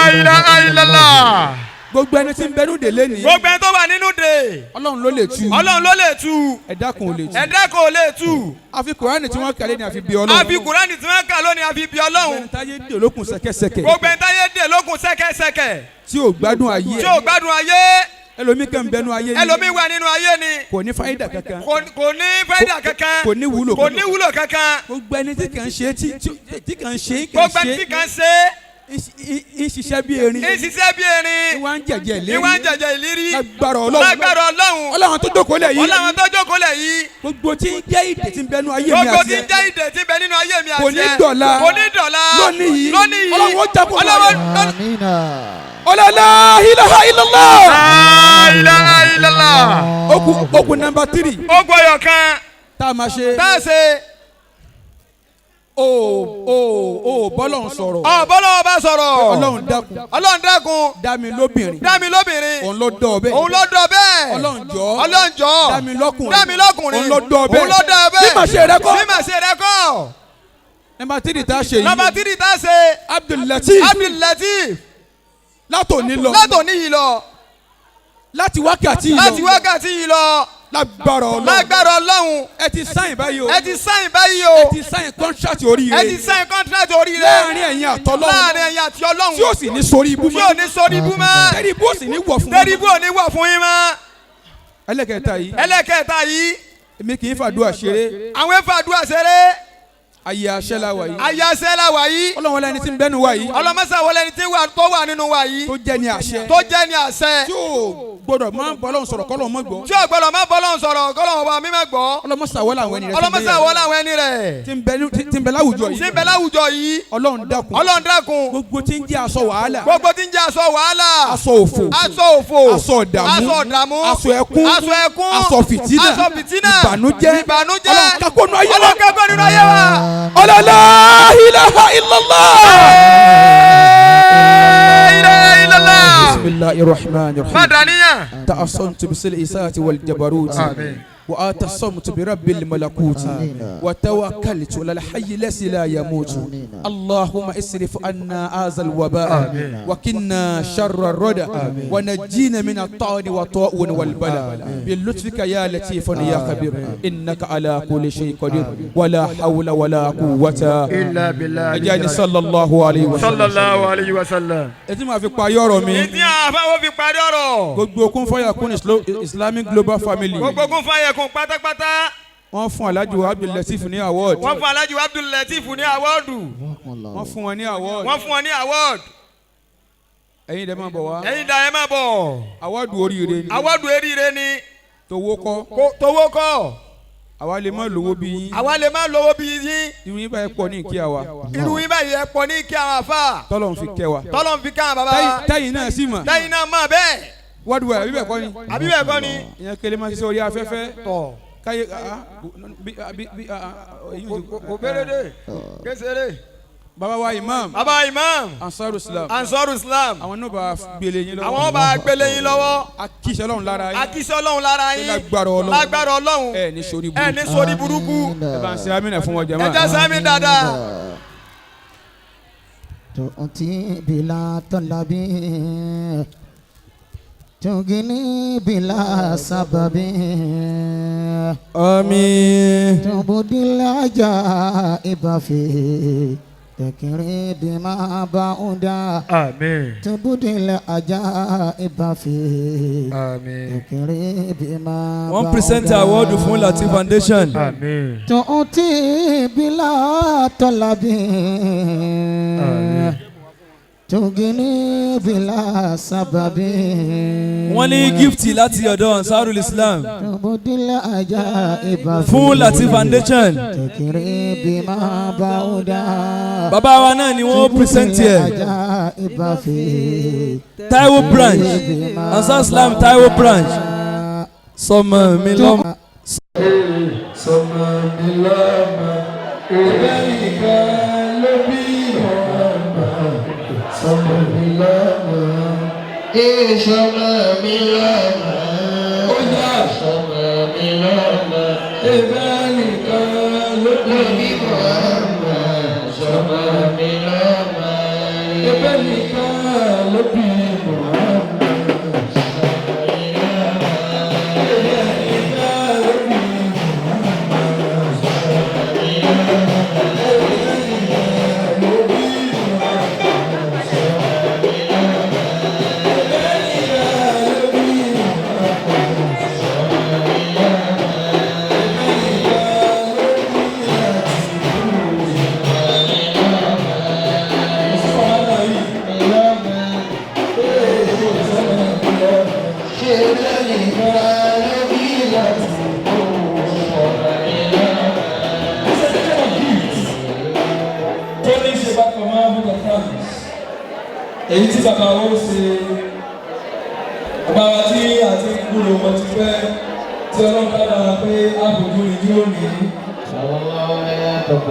La ilaha illallah. Gbogbo ẹni tí ń bẹnu dè lé ní. Gbogbo ẹni tó wà nínú dè. Ọlọ́run ló lè tú. Ọlọ́run ló lè tú. Ẹ̀dá kan ò lè tú. Ẹ̀dá kan ò lè tú. Àfi Kùránì tí wọ́n kà lé ní àfi bí Ọlọ́run. Àfi Kùránì tí wọ́n kà lónìí àfi bí Ọlọ́run. Gbogbo ẹni táyé dè lókun ṣẹ̀kẹ̀ṣẹ̀kẹ̀. Gbogbo ẹni táyé dè lókun ṣẹ̀kẹ̀ṣẹ̀kẹ̀. Tí ò gbádùn ayé. Tí ò gbádùn ayé. Ẹlòmíì kan bẹnu ayé ni. Ẹlòmíì wà nínú ayé ni. Kò ní fáyidà kankan. Kò ní fáyidà kankan. Kò ní wúlò kankan. Kò ní wúlò kankan. Gbogbo ẹni tí kàn ṣe tí kàn ṣe. Gbogbo ẹni tí kàn ṣe. Ń ṣiṣẹ́ bí erin. Ń ṣiṣẹ́ bí erin. Ìwà ń jẹ̀jẹ̀ ìlérí. Ìwà ń jẹ̀jẹ̀ ìlérí. Lágbára Ọlọ́run. Lágbára Ọlọ́run. Ọlọ́run tó jókòó lẹ̀ yìí. Ọlọ́run tó jókòó lẹ̀ yìí. Gbogbo tí ń jẹ́ ìdè tí ń bẹnu ayé mi àti ẹ. Gbogbo tí ń jẹ́ ìdè tí ń bẹ nínú ayé mi àti ẹ. Kò ní dọ̀la. Kò ní dọ̀la. Lónìí yìí. Lónìí yìí. Ọlọ́run ó jábọ̀. Ọlọ́run. Ọlọ́lá ilaha illallah. La ilaha illallah. Okun nọ́mbà 3. Ó gbọ́yọ̀ kan. Tá a máa ṣe. Tá a ṣe. O bọ́lọ́run sọ̀rọ̀. Ọ bọ́lọ́run bá sọ̀rọ̀. Ọlọ́run dákun. Ọlọ́run dákun. Dá mi lóbìnrin. Dá mi lóbìnrin. Òun ló dọ̀ bẹ́ẹ̀. Òun ló dọ̀ bẹ́ẹ̀. Ọlọ́run jọ̀ọ́. Ọlọ́run jọ̀ọ́. Dá mi lọ́kùnrin. Dá mi lọ́kùnrin. Òun ló dọ̀ bẹ́ẹ̀. Òun ló dọ̀ bẹ́ẹ̀. Bí màá ṣe rẹ kọ́. Bí màá ṣe rẹ kọ́. Nọ́mbà 3 tá a ṣe yìí. Nọ́mbà 3 tá a ṣe. Abdul Lateef. Abdul Lateef. Látòní lọ. Látòní yìí lọ. Láti wákàtí yìí lọ. Láti wákàtí yìí lọ. Lágbára Ọlọ́run. Lágbára Ọlọ́run. Ẹ ti sign báyìí o. Ẹ ti sign báyìí o. Ẹ ti sign contract oríire. Ẹ ti sign contract oríire. Láàrin ẹ̀yin àtọlọ́run. Láàrin ẹ̀yin àti Ọlọ́run. Tí ó sì ní sórí ibú mọ́. Tí ò ní sórí ibú mọ́. Tẹ́rí ibú ò sì ní wọ̀ fún yín. Tẹ́rí ibú ò ní wọ̀ fún yín mọ́. Ẹlẹ́kẹ̀ẹ́ta yìí. Ẹlẹ́kẹ̀ẹ́ta yìí. Èmi kì í fàdúrà ṣeré. Àwọn fàdúrà ṣeré. Ayé aṣẹ́ la wà yìí. Ayé aṣẹ́ la wà yìí. Ọlọ́run wọlé ẹni tí ń bẹ́nu wa yìí. Ọlọ́mọṣà wọlé ẹni tí tó wà nínú wa yìí. Tó jẹ́ ní àṣẹ. Tó jẹ́ ní àṣẹ. Tí o gbọ́dọ̀ máa ń bọ́lọ́hún sọ̀rọ̀ kọ́lọ́hún mọ́ gbọ́. Tí o gbọ́dọ̀ máa bọ́lọ́hún sọ̀rọ̀ kọ́lọ́hún ọba mi máa gbọ́. Ọlọ́mọṣà wọlé àwọn ẹni rẹ̀. Ọlọ́mọṣà wọlé àwọn ẹni rẹ̀. Tí ń bẹ láwùjọ yìí. Tí ń bẹ láwùjọ yìí. Ọlọ́run dákun. Ọlọ́run dákun. Gbogbo tí ń jẹ́ aṣọ wàhálà. Gbogbo tí ń jẹ́ aṣọ wàhálà. Aṣọ òfò. Aṣọ òfò. Aṣọ ìdààmú. Aṣọ ìdààmú. Aṣọ ẹkún. Aṣọ ẹkún. Aṣọ fìtínà. Aṣọ fìtínà. Ìbànújẹ́. Ìbànújẹ́. Ọlọ́run kakónú ayé wa. Ọlọ́run kakónú ayé wa. Ọlọ́lá ilaha illallah. Ilaha illallah. Bismillahir rahmanir rahim. Madaniya. Ta'assamtu bisil isaati wal jabarut. وأتصمت برب الملكوت وتوكلت على الحي الذي لا يموت. اللهم اصرف عنا هذا الوباء وقنا شر الردى ونجينا من الطعن والطاعون والبلاء بلطفك يا لطيف يا خبير إنك على كل شيء قدير ولا حول ولا قوة إلا بالله. أجاني صلى الله عليه وسلم. صلى الله عليه وسلم. Ètí màá fi parí ọ̀rọ̀ mi. Ètí àfáwọ́ fi parí ọ̀rọ̀. Gbogbo kún fọ́yà kún Islamic Global Family. Gbogbo kún fọ́yà kún pátápátá. Wọ́n fún Alhaji Abdul Latif ní award. Wọ́n fún Alhaji Abdul Latif ní award. Wọ́n fún wọn ní award. Wọ́n fún wọn ní award. Ẹ̀yin dẹ̀ máa bọ̀ wá. Ẹ̀yin dẹ̀ máa bọ̀. Award oríire ni. Award oríire ni. Towó kọ́. Towó kọ́. Àwa lè má lówó bí yín. Àwa lè má lówó bí yín. Irú yín báyìí pọ̀ ní ìkí àwa. Irú yín báyìí ẹ pọ̀ ní ìkí àwọn àfa. Tọ́lọ́run fi kẹ́ wa. Tọ́lọ́run fi kẹ́ àwọn bàbá wa. Tẹ́yìn náà sì mọ̀. Tẹ́yìn náà mọ̀ bẹ́ẹ̀. Wọ́ọ̀dù wa àbí bẹ́ẹ̀ kọ́ ni. Àbí bẹ́ẹ̀ kọ́ ni. Ìyẹn kele máa ṣiṣẹ́ orí afẹ́fẹ́. Tọ̀. Káyé kò bẹ̀rẹ̀ dé kẹsẹ̀rẹ̀. Baba wa imam. Baba imam. Ansaru Islam. Ansaru Islam. Àwọn náà bá gbélé yín lọ́wọ́. Àwọn bá gbélé yín lọ́wọ́. A kì í ṣe Ọlọ́run lára yín. A kì í ṣe Ọlọ́run lára yín. Lágbára Ọlọ́run. Lágbára Ọlọ́run. Ẹ ní sórí burúkú. Ẹ ní sórí burúkú. Ẹ bá ń ṣe amínà fún wọn jama. Ẹ jẹ́ sẹ́mi dáadáa. Tu'ti bila talabi tugini bila sababi. Àmín. Tubdil ajaiba fi تقريب ما بعدا. آمين. تبدي العجائب في آمين. تقريب ما One percent award fún Latif Foundation. آمين. تؤتي بلا طلب. آمين. تغني بلا سبب. Wọ́n ní gift láti ọ̀dọ̀ Ansarul Islam. تبدي العجائب Fún Latif Foundation. تقريب ما بعدا. Bàbá wa náà ni wọ́n present ẹ̀. Taiwo branch Ansar Islam Taiwo branch. Sọmọ mi lọ́mọ. Sọmọ mi lọ́mọ. Ìbẹ́ nìkan ló bí ọmọ. Sọmọ mi lọ́mọ. Sọmọ mi lọ́mọ. Ó yá. Sọmọ mi lọ́mọ. Ìbẹ́ nìkan ló bí ọmọ. Sọmọ mi lọ́mọ. Ìbẹ́ nìkan ló bí Muhammad. Èyí tí bàbá wa ó ṣe, bàbá wa tí àti gbúrò wọn ti pẹ́, tí Ọlọ́run bá dára pé àbójú ni yóò ní.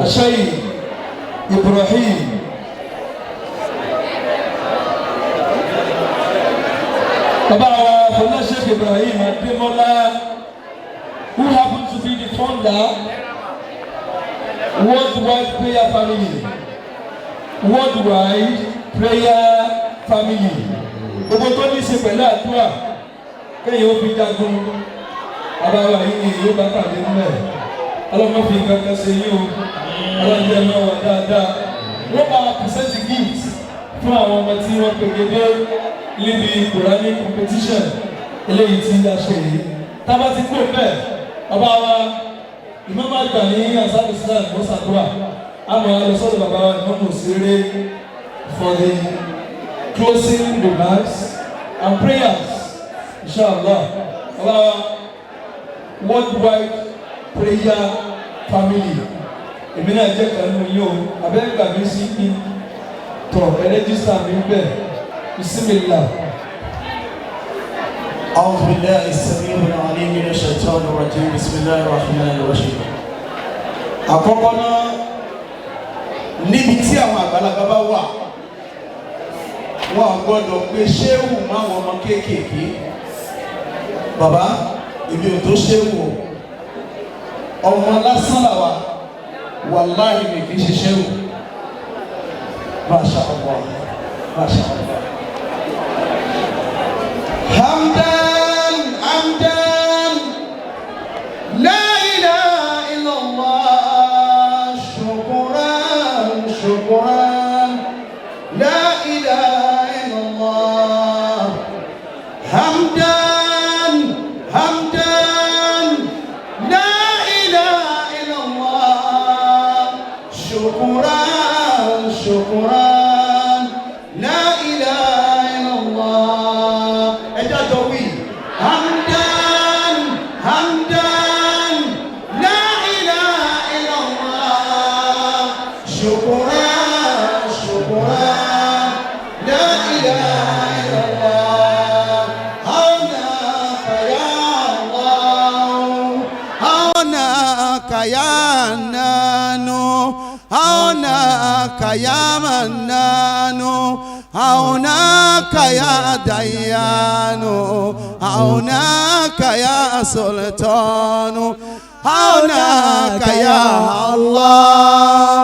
Aṣáyì Ibrahim. Bàbá wa Fọlá Sheikh Ibrahim Adémọ́lá, who happens to be the founder Worldwide Prayer Family. Worldwide Prayer Family. Gbogbo tó ní í ṣe pẹ̀lú àdúrà kẹ́yìn ó fi jagun. Bàbá wa yìí ni yóò bá pàdé nílẹ̀. Ọlọ́mọ fi nǹkan kan ṣe yín o. Ọlọ́run jẹ́ náà wà dáadáa. Wọ́n bá wa present gift fún àwọn ọmọ tí wọ́n pegedé níbi Quranic competition eléyìí tí a ṣe yìí. Tábà ti kúrò bẹ́ẹ̀, bàbá wa ìmọ̀mọ́ àgbà ní Ansar Islam wọ́n ṣàdúrà. Àmọ́ lọ sọ́dọ̀ bàbá wa ìmọ̀mọ́ òṣèré for the closing remarks and prayers, inshallah. Bàbá wa worldwide prayer family, èmi náà jẹ́ kan nínú yín o, abẹ́ gbà mí sí i tọ̀ ẹ register mi bẹ́ẹ̀, bismillah. أعوذ بالله السميع العليم من الشيطان الرجيم، بسم الله الرحمن الرحيم. Àkọ́kọ́ náà, níbi tí àwọn àgbàlagbà bá wà, wọn ò gbọ́dọ̀ pé ṣéwù máwọn ọmọ kéékèèké. Bàbá, èmi ò tó ṣéwù o, ọmọ lásán làwà, wàláhì mi kì í ṣe ṣéwù. Masha Allah, Masha Allah. حمدا حمدا لا إله إلا الله، شكرا شكرا لا إله إلا الله، حمدا حمدا لا إله إلا الله، شكرا شكرا لا إله إلا الله. Ẹjọ́ jọ wí. حمدا حمدا لا إله إلا الله، شكرا شكرا لا إله إلا الله. عونك يا الله، عونك يا حنان، عونك يا منان، عونك يا ديان، عونك يا سلطان، عونك يا الله،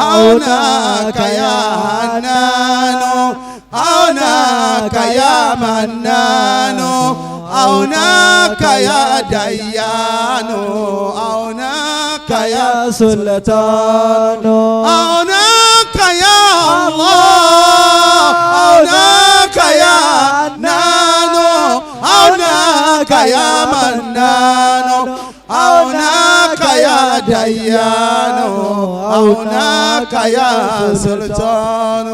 عونك يا حنان، عونك يا منان، عونك يا ديان، عونك يا سلطان، عونك يا الله، عونك يا حنان، عونك يا منان، عونك يا ديان، عونك يا سلطان.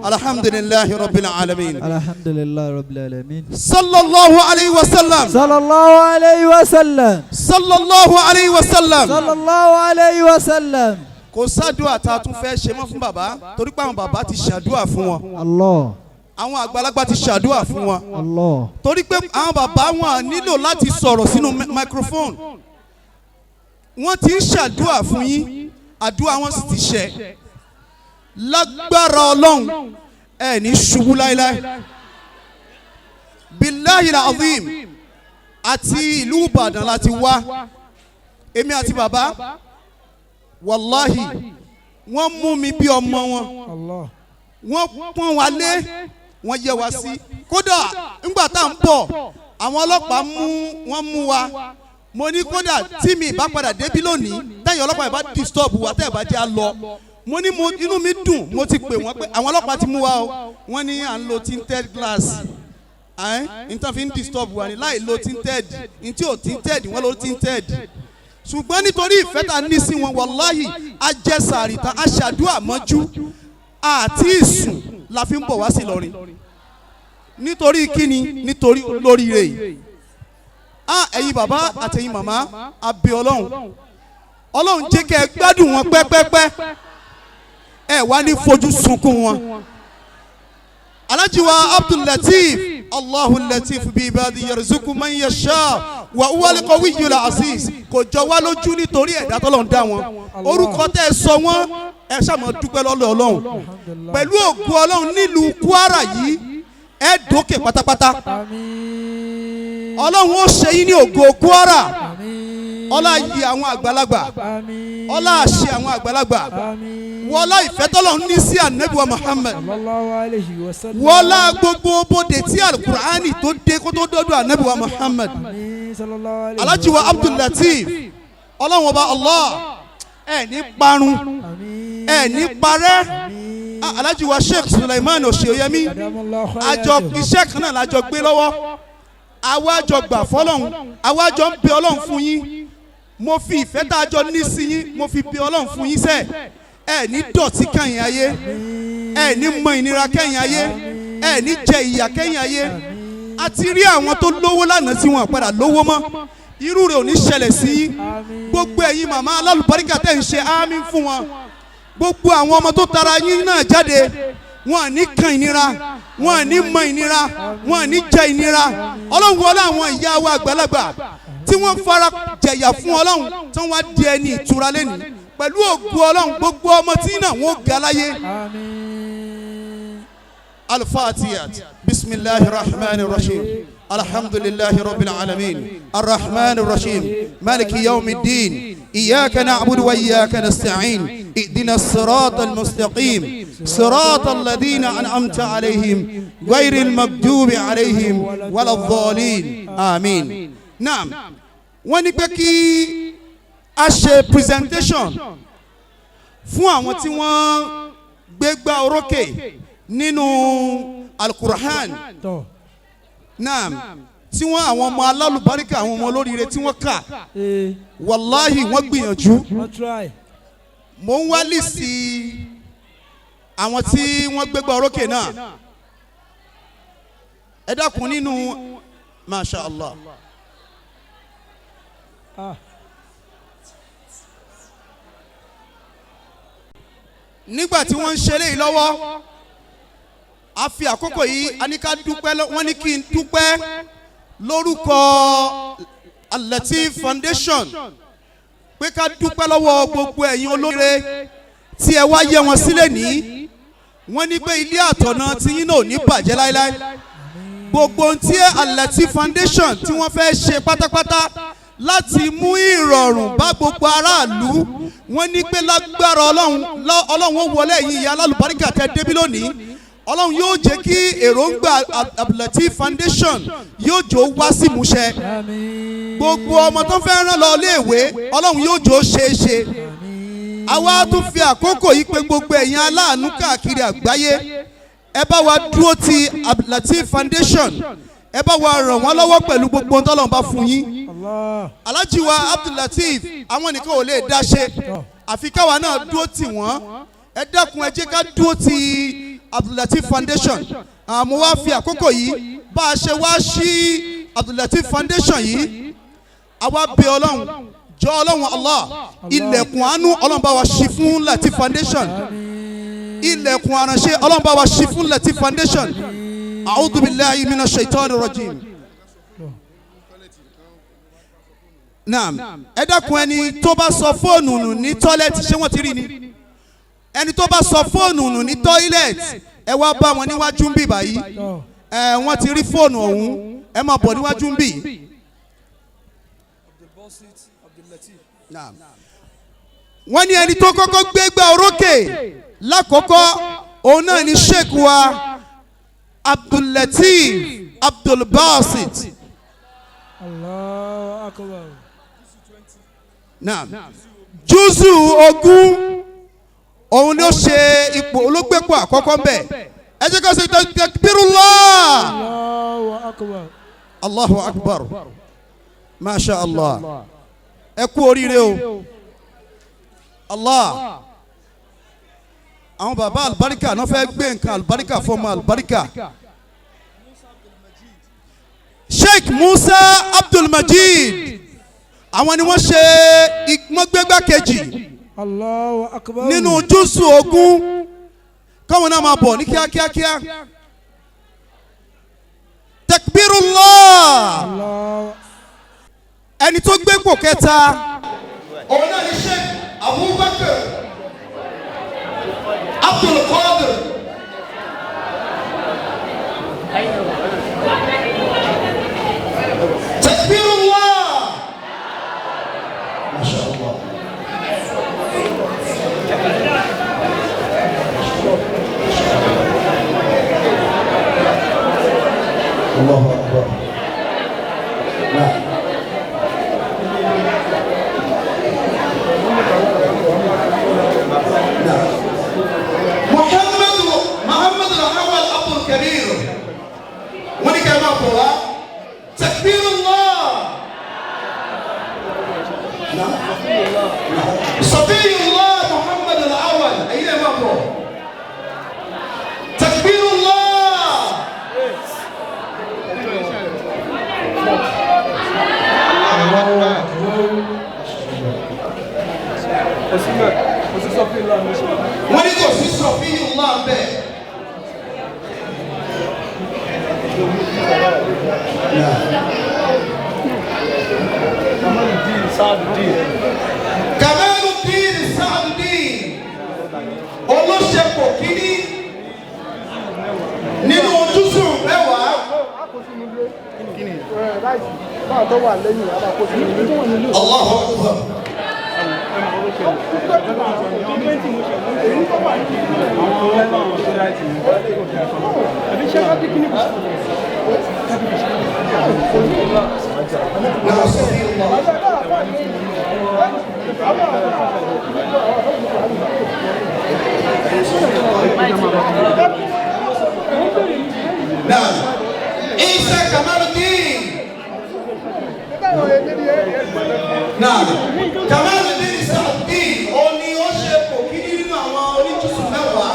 الحمد لله رب العالمين. الحمد لله رب العالمين. صلى الله عليه وسلم. صلى الله عليه وسلم. صلى الله عليه وسلم. صلى الله عليه وسلم. Kò sádùá tá a tún fẹ́ ṣe mọ́ fún bàbá, torí pé àwọn bàbá ti ṣàdúà fún wọn. Allah. Àwọn àgbàlagbà ti ṣàdúà fún wọn. Allah. Torí pé àwọn bàbá wọn nílò láti sọ̀rọ̀ sínú microphone, wọ́n ti ń ṣàdúà fún yín, àdúà wọn sì ti ṣẹ. Lágbára Ọlọ́run, ẹ ní ṣubú láéláé. Billahi azim, àti ìlú Ìbàdàn láti wá, èmi àti bàbá, wàláhì, wọ́n mú mi bí ọmọ wọn, wọ́n pọ́n wa lé, wọ́n yẹ wa sí. Kódà ńgbà tá à ń bọ̀, àwọn ọlọ́pàá mú wọ́n mú wa. Mo ní kódà tí mi ìbá padà débí lónìí, tẹ̀yìn ọlọ́pàá ìbá disturb wa, tẹ́ ẹ̀ bá jẹ́ à lọ, mo ní mo inú mi dùn. Mo ti pè wọ́n pé àwọn ọlọ́pàá ti mú wa o. Wọ́n ní à ń lo tinted glass ẹ̀ n tán fi ń disturb wa ni, láì lo tinted, n tí ò tinted, wọ́n lo tinted. Ṣùgbọ́n nítorí ìfẹ́ tá a ní sí wọn, wàláhì, ajẹ́sàrì tán, aṣàdúrà mọ́jú àti ìsùn la fi ń bọ̀ wá sí Ìlọrin. Nítorí kíni? Nítorí olóríire yìí. A ẹ̀yin bàbá àtẹ̀yin màmá, a bẹ̀ Ọlọ́run, Ọlọ́run jẹ́ kẹ́ ẹ gbádùn wọn pẹ́pẹ́pẹ́, ẹ wá ní fojú sunkún wọn. Alhaji wa Abdul Lateef, Allahu Lateef bi ibadi yarzuku man yasha wa huwa al-qawiyyul aziz. Kò jọ wá lójú nítorí ẹ̀dá tọ́lọ́run dá wọn, orúkọ tẹ́ ẹ sọ wọ́n, ẹ ṣàmọ̀ dúpẹ́ lọ́lọ́ Ọlọ́run. Pẹ̀lú ògo Ọlọ́run, nílùú Kwara yìí, ẹ dókè pátápátá. Ọlọ́run ó ṣe yín ní ògo Kwara. Ọlá yìí àwọn àgbàlagbà, ọlá àṣẹ àwọn àgbàlagbà, wọlá ìfẹ́ tọ́lọ́run ní sí ànábì wa Muhammad, Sallallahu alayhi wa sallam. wọlá gbogbo bóde tí alukur'ani tó dé kó tó dọ́dọ̀ ànábì wa Muhammad. Sallallahu alayhi Alhaji wa Abdul Lateef, ọlọ́run ọba Allah, ẹ ní parun, ẹ ní parẹ́. Alhaji wa Sheikh Suleiman Oseyemi, àjọ iṣẹ́ kan náà lájọ gbé lọ́wọ́, àwa jọ gbà fọlọ́run, àwa jọ ń bẹ ọlọ́run fún yín. Mo fi ìfẹ́ tá a jọ ní sí yín, mo fi bẹ ọlọ́run fún yín sẹ́. Ẹ ní dọ̀tí kẹ́yìn ayé, ẹ ní mọ ìnira kẹ́yìn ayé, ẹ ní jẹ ìyà kẹ́yìn ayé. A ti rí àwọn tó lówó lánàá tí wọn padà lówó mọ́, irú rẹ̀ ò ní ṣẹlẹ̀ sí yín. Gbogbo ẹ̀yin màmá alálùbáríkà tẹ̀ ń ṣe àmín fún wọn, gbogbo àwọn ọmọ tó tara yín náà jáde, wọn à ní kan ìnira, wọn à ní mọ ìnira, wọn à ní jẹ ìnira. Ọlọ́run wọlé àwọn ìyá wa àgbàlagbà tí wọ́n fara jẹ̀yà fún ọlọ́run, tí wọ́n wá di ẹni ìtura lẹ́nu pẹ̀lú ògo ọlọ́run, gbogbo ọmọ tí náà wọ́n ga láyé. Al-Fatihah. Bismillahir Rahmanir Rahim. Alhamdulillahi Rabbil Alamin. Ar-Rahmanir Rahim. Maliki Yawmiddin. Iyyaka na'budu wa iyyaka nasta'in. Ihdina as-sirata al-mustaqim. Sirata alladhina an'amta alayhim ghayril maghdubi alayhim waladdallin. Amin. Naam. Wọ́n ní pé kí a ṣe presentation fún àwọn tí wọ́n gbégbá orókè nínú Al-Qur'an. Naam, tí wọ́n àwọn ọmọ alálùbáríkà, àwọn ọmọ olóríire tí wọ́n kà, wàláhì wọ́n gbìyànjú. Mò ń wá list àwọn tí wọ́n gbégbá orókè náà. Ẹ dákun nínú masha Allah. Nígbà tí wọ́n ń ṣeré yìí lọ́wọ́, a fi àkókò yìí a ní ká dúpẹ́. Wọ́n ní kí n dúpẹ́ lórúkọ Al-Lateef Foundation pé ká dúpẹ́ lọ́wọ́ gbogbo ẹ̀yin olóore tí ẹ wá yẹ wọn sílẹ̀ ní. Wọ́n ní pé ilé àtọ̀nà tiyín náà ò ní bàjẹ́ láéláé. Gbogbo ohun tí Al-Lateef Foundation tí wọ́n fẹ́ ṣe pátápátá láti mú ìrọ̀rùn bá gbogbo aráàlú, wọ́n ní pé lágbára ọlọ́run, ọlọ́run ó wọlé ẹ̀yin ìyá alálùbáríkà tẹ́ débí lónìí, ọlọ́run yóò jẹ́ kí èròǹgbà Al-Lateef Foundation yóò jọ wá sí ìmúṣẹ. Gbogbo ọmọ tó fẹ́ rán lọ iléèwé, ọlọ́run yóò jọ ṣeé ṣe. Àwa tún fi àkókò yìí pé gbogbo ẹ̀yin aláàánú káàkiri àgbáyé, ẹ bá wa dúró ti Al-Lateef Foundation, ẹ bá wa ràn wọ́n lọ́wọ́ pẹ̀lú gbogbo ohun tọ́lọ́run bá fún yín. Alhaji wa Abdul Lateef, àwọn nìkan ò lè dá ṣe, àfi káwa náà dúró tì wọ́n. Ẹ dákun, ẹ jẹ́ ká dúró ti Abdul Lateef Foundation. Àmọ́ wá fi àkókò yìí bá a ṣe wá sí Abdul Lateef Foundation yìí, àwa bẹ̀ ọlọ́run, jọ ọlọ́run Allah, ilẹ̀kùn àánú ọlọ́run bá wa ṣí fún Lateef Foundation, ilẹ̀kùn àránṣẹ́ ọlọ́run bá wa ṣí fún Lateef Foundation. A'udhu billahi minash shaitani rajim. Naam, ẹ dákun, ẹni tó bá sọ fóònù nù ní toilet, ṣé wọ́n ti rí ni? Ẹni tó bá sọ fóònù nù ní toilet, ẹ wá bá wọn níwájú ń bì báyìí. Ẹ wọ́n ti rí fóònù ọ̀hún, ẹ máa bọ̀ níwájú ń bì. Wọ́n ní ẹni tó kọ́kọ́ gbégbá orókè lákòókò, òun náà ni Sheikh wa Abdul Lateef Abdul Basit. Allahu Akbar. Naam, júùsù 20 òun ló ṣe ipò olóògbépò àkọ́kọ́ ń bẹ̀. Ẹ jẹ́ ká ṣe takbirullah. Allahu Akbar. Allahu Akbar. Masha Allah. Ẹ kú oríire o. Allah. Àwọn bàbá àlùbáríkà náà fẹ́ gbé nǹkan àlùbáríkà fọmọ àlùbáríkà. Sheikh Musa Abdul Majid, àwọn ni wọ́n ṣe ìmọ̀gbẹ́gbà kejì Allahu Akbar. nínú júùsù 20, káwọn náà máa bọ̀ ní kíákíákíá. Takbirullah. Ẹni tó gbépò kẹta, òun náà ni Sheikh Abubakar Abdul Qadir. Takbirullah. Wọ́n ní kò sí Sọfíyùlá bẹ́ẹ̀. Kamaludin Saadudin olóṣèpọ̀ kínní nínú ojúsùn mẹ́wàá. Allahu Akbar. Now, Isa Kamaludin. Now, Kamaludin Saadudin, ó ní ó ṣe pò kíní nínú àwọn oníjúsùn mẹ́wàá.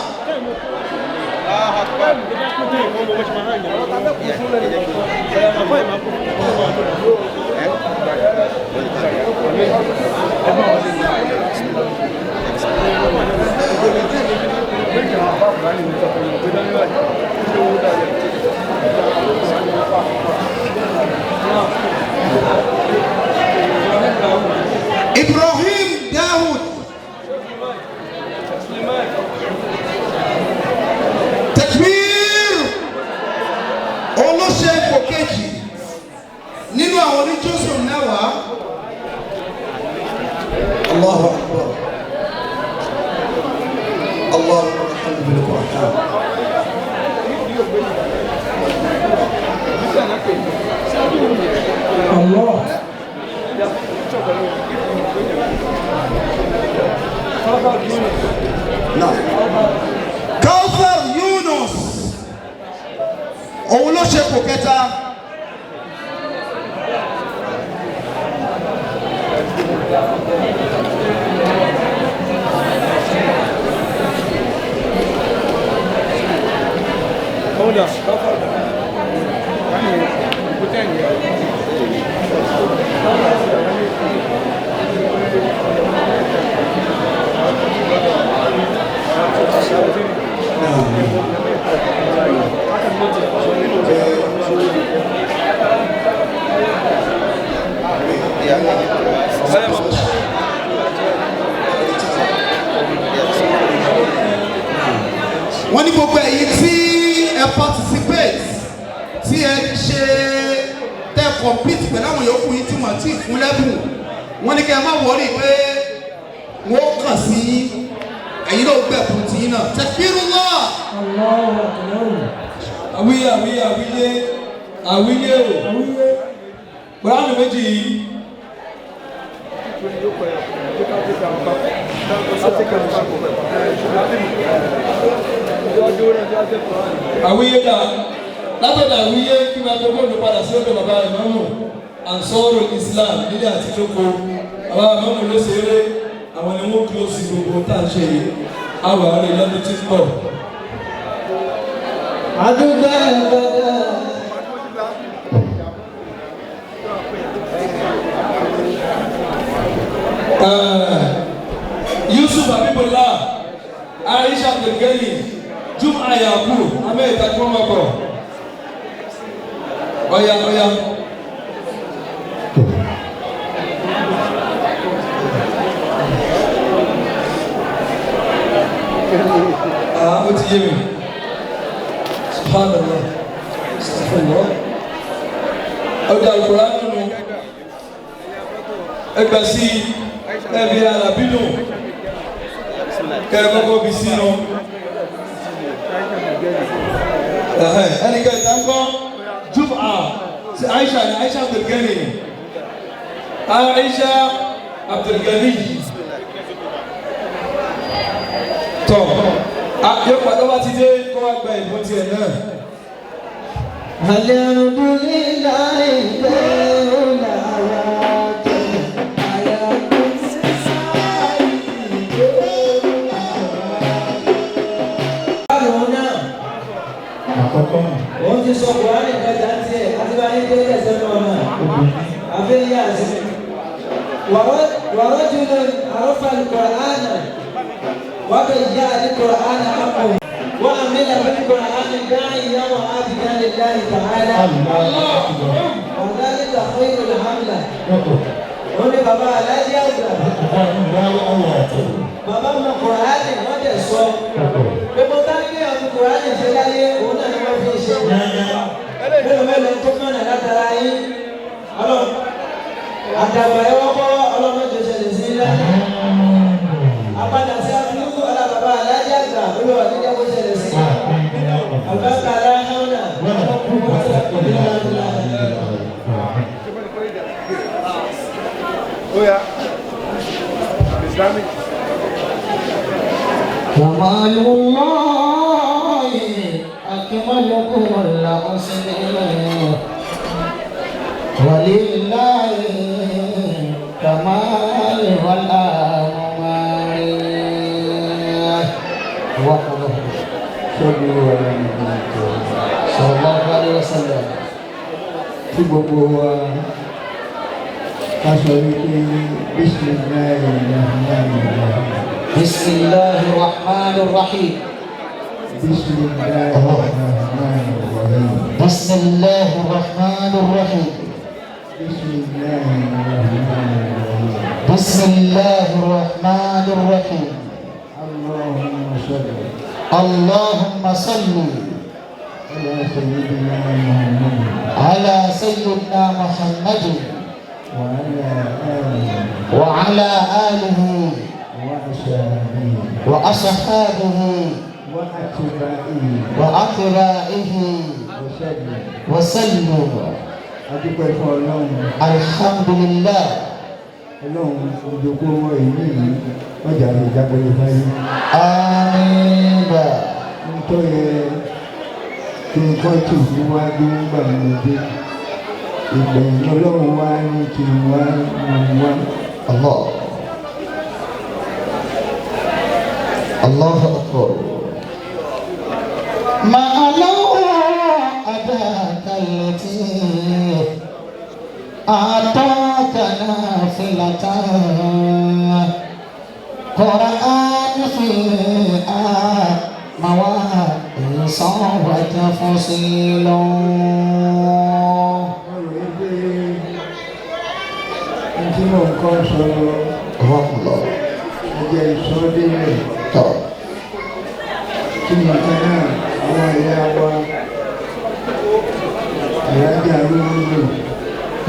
Ibrahim Dawud. Takbir. Olóṣè ipò kejì nínú àwọn oníjọ́sùn mẹ́wàá. Allahu Akbar. Allahumma alhamdu bil Qur'an. Allah. Now, Kawthar Yunus òun ló ṣe kò kẹta. Wọ́n ní gbogbo ẹ̀yin tí ẹ participate tí ẹ ṣe tẹ compete pẹ̀lú àwọn yòókù yìí tí wọ́n ti fún lẹ́bùn, wọ́n ní kẹ́ ẹ má wọrí pé wọ́n kàn sí yín, ẹ̀yin náà gbẹ̀bùn tí yín náà. Takbirullah. Àwíyé àwíyé àwíyé àwíyé o Kùránì méjì yìí. Àwíyé dà látọ̀dọ̀ àwíyé kí máa tó bóòlù padà sí ọ̀dọ̀ bàbá ìmáàmù Ansarul Islam nílé àti lóko. Bàbá ìmáàmù ló ṣe eré, àwọn ni wọ́n kúrò sí gbogbo tá à ń ṣe yìí. Àwọn àárẹ̀ lọ́dún tí ń bọ̀. Àdúgbò ẹ̀gbọ́dọ̀. Yusuf Abibullah, Aisha Abdulgani, Jum'a Yakub, Amẹ́ta kí wọ́n máa bọ̀. Ọ̀ya ọ̀ya. Ah, ó ti yé mi. Subhanallah. Subhanallah. Ọjà Al-Qur'an nínú. Ẹgbà sí ẹbí alábínú. Kẹ́rẹ́ kọ́kọ́ bí sínú. Ẹnì kẹta ń kọ́ Jum'a sí Aisha ni Aisha Abdulgani. Aisha Abdulgani. Tọ́ yóò padà wá ti dé kó wá gba ìbọn tiẹ̀ náà. Alhamdulillahi tẹ́lá Òun ti sọ Kùránì kájà ń tiẹ̀ àti bá yín délé ẹsẹ̀ náà náà. Àfẹ́ yá àti. Wàá ورجل عرف القرآن وبين القرآن حقه وعمل بالقرآن داعيا وعابدا لله تعالى وذلك خير الحملة. Ó ní bàbá aláàjì àgbà, bàbá mọ Kùránì, wọ́n dẹ̀ sọ gbogbo táyé ọdún Kùránì ṣe láyé, òun náà ni wọ́n fi ṣe. Mélòó mélòó tó mọ̀nà látara yín. Ọlọ́run àdàgbà ẹ wọ́pọ̀, ọlọ́run jọ ṣẹlẹ̀ sí ilé àpadà sí abúlé ọlá bàbá aláàjì àgbà, olúwa ní jẹ́ kó ṣẹlẹ̀ sí àlùbáṣà aláhùn náà. Oh yeah. Islamic. جمال الله أكمل كل حسن ولله كمال والأموال وحده. صلوا على النبي صلى الله عليه وسلم. Tí gbogbo wa ká sọ wípé bisimilahi rahman rahim. بسم الله الرحمن الرحيم. Bisimilahi rahman rahim. بسم الله الرحمن الرحيم. Bisimilahi rahman rahim. بسم الله الرحمن الرحيم. Allahumma salli. اللهم صل على sayyidina Muhammad. على سيدنا محمد. وعلى آله. وعلى آله. وأصحابه. وأصحابه. وأتباعه. وأقرائه. وسلم. وسلم. Adúpẹ́ fún Ọlọ́run. الحمد لله. Ọlọ́run, ìjókòó wọn èyí yìí wọ́n jà lè jágbére fáyé. آمين. Nítorí yẹ kí n kọ́ tì síwájú nígbà mo dé. Ìgbẹ̀yìn Ọlọ́run wá ní kí n wá mo wá. الله الله أكبر. ما لو أداك التي أعطاك نافلة قرآن فيها مواعظ وتفصيل. Mo rò ó pé n tí mò ń kọ́ sọ الله ẹjẹ́ ìsọdélẹ̀ tọ́ kí nìkan náà àwọn ìyá wa àyájá arúgbó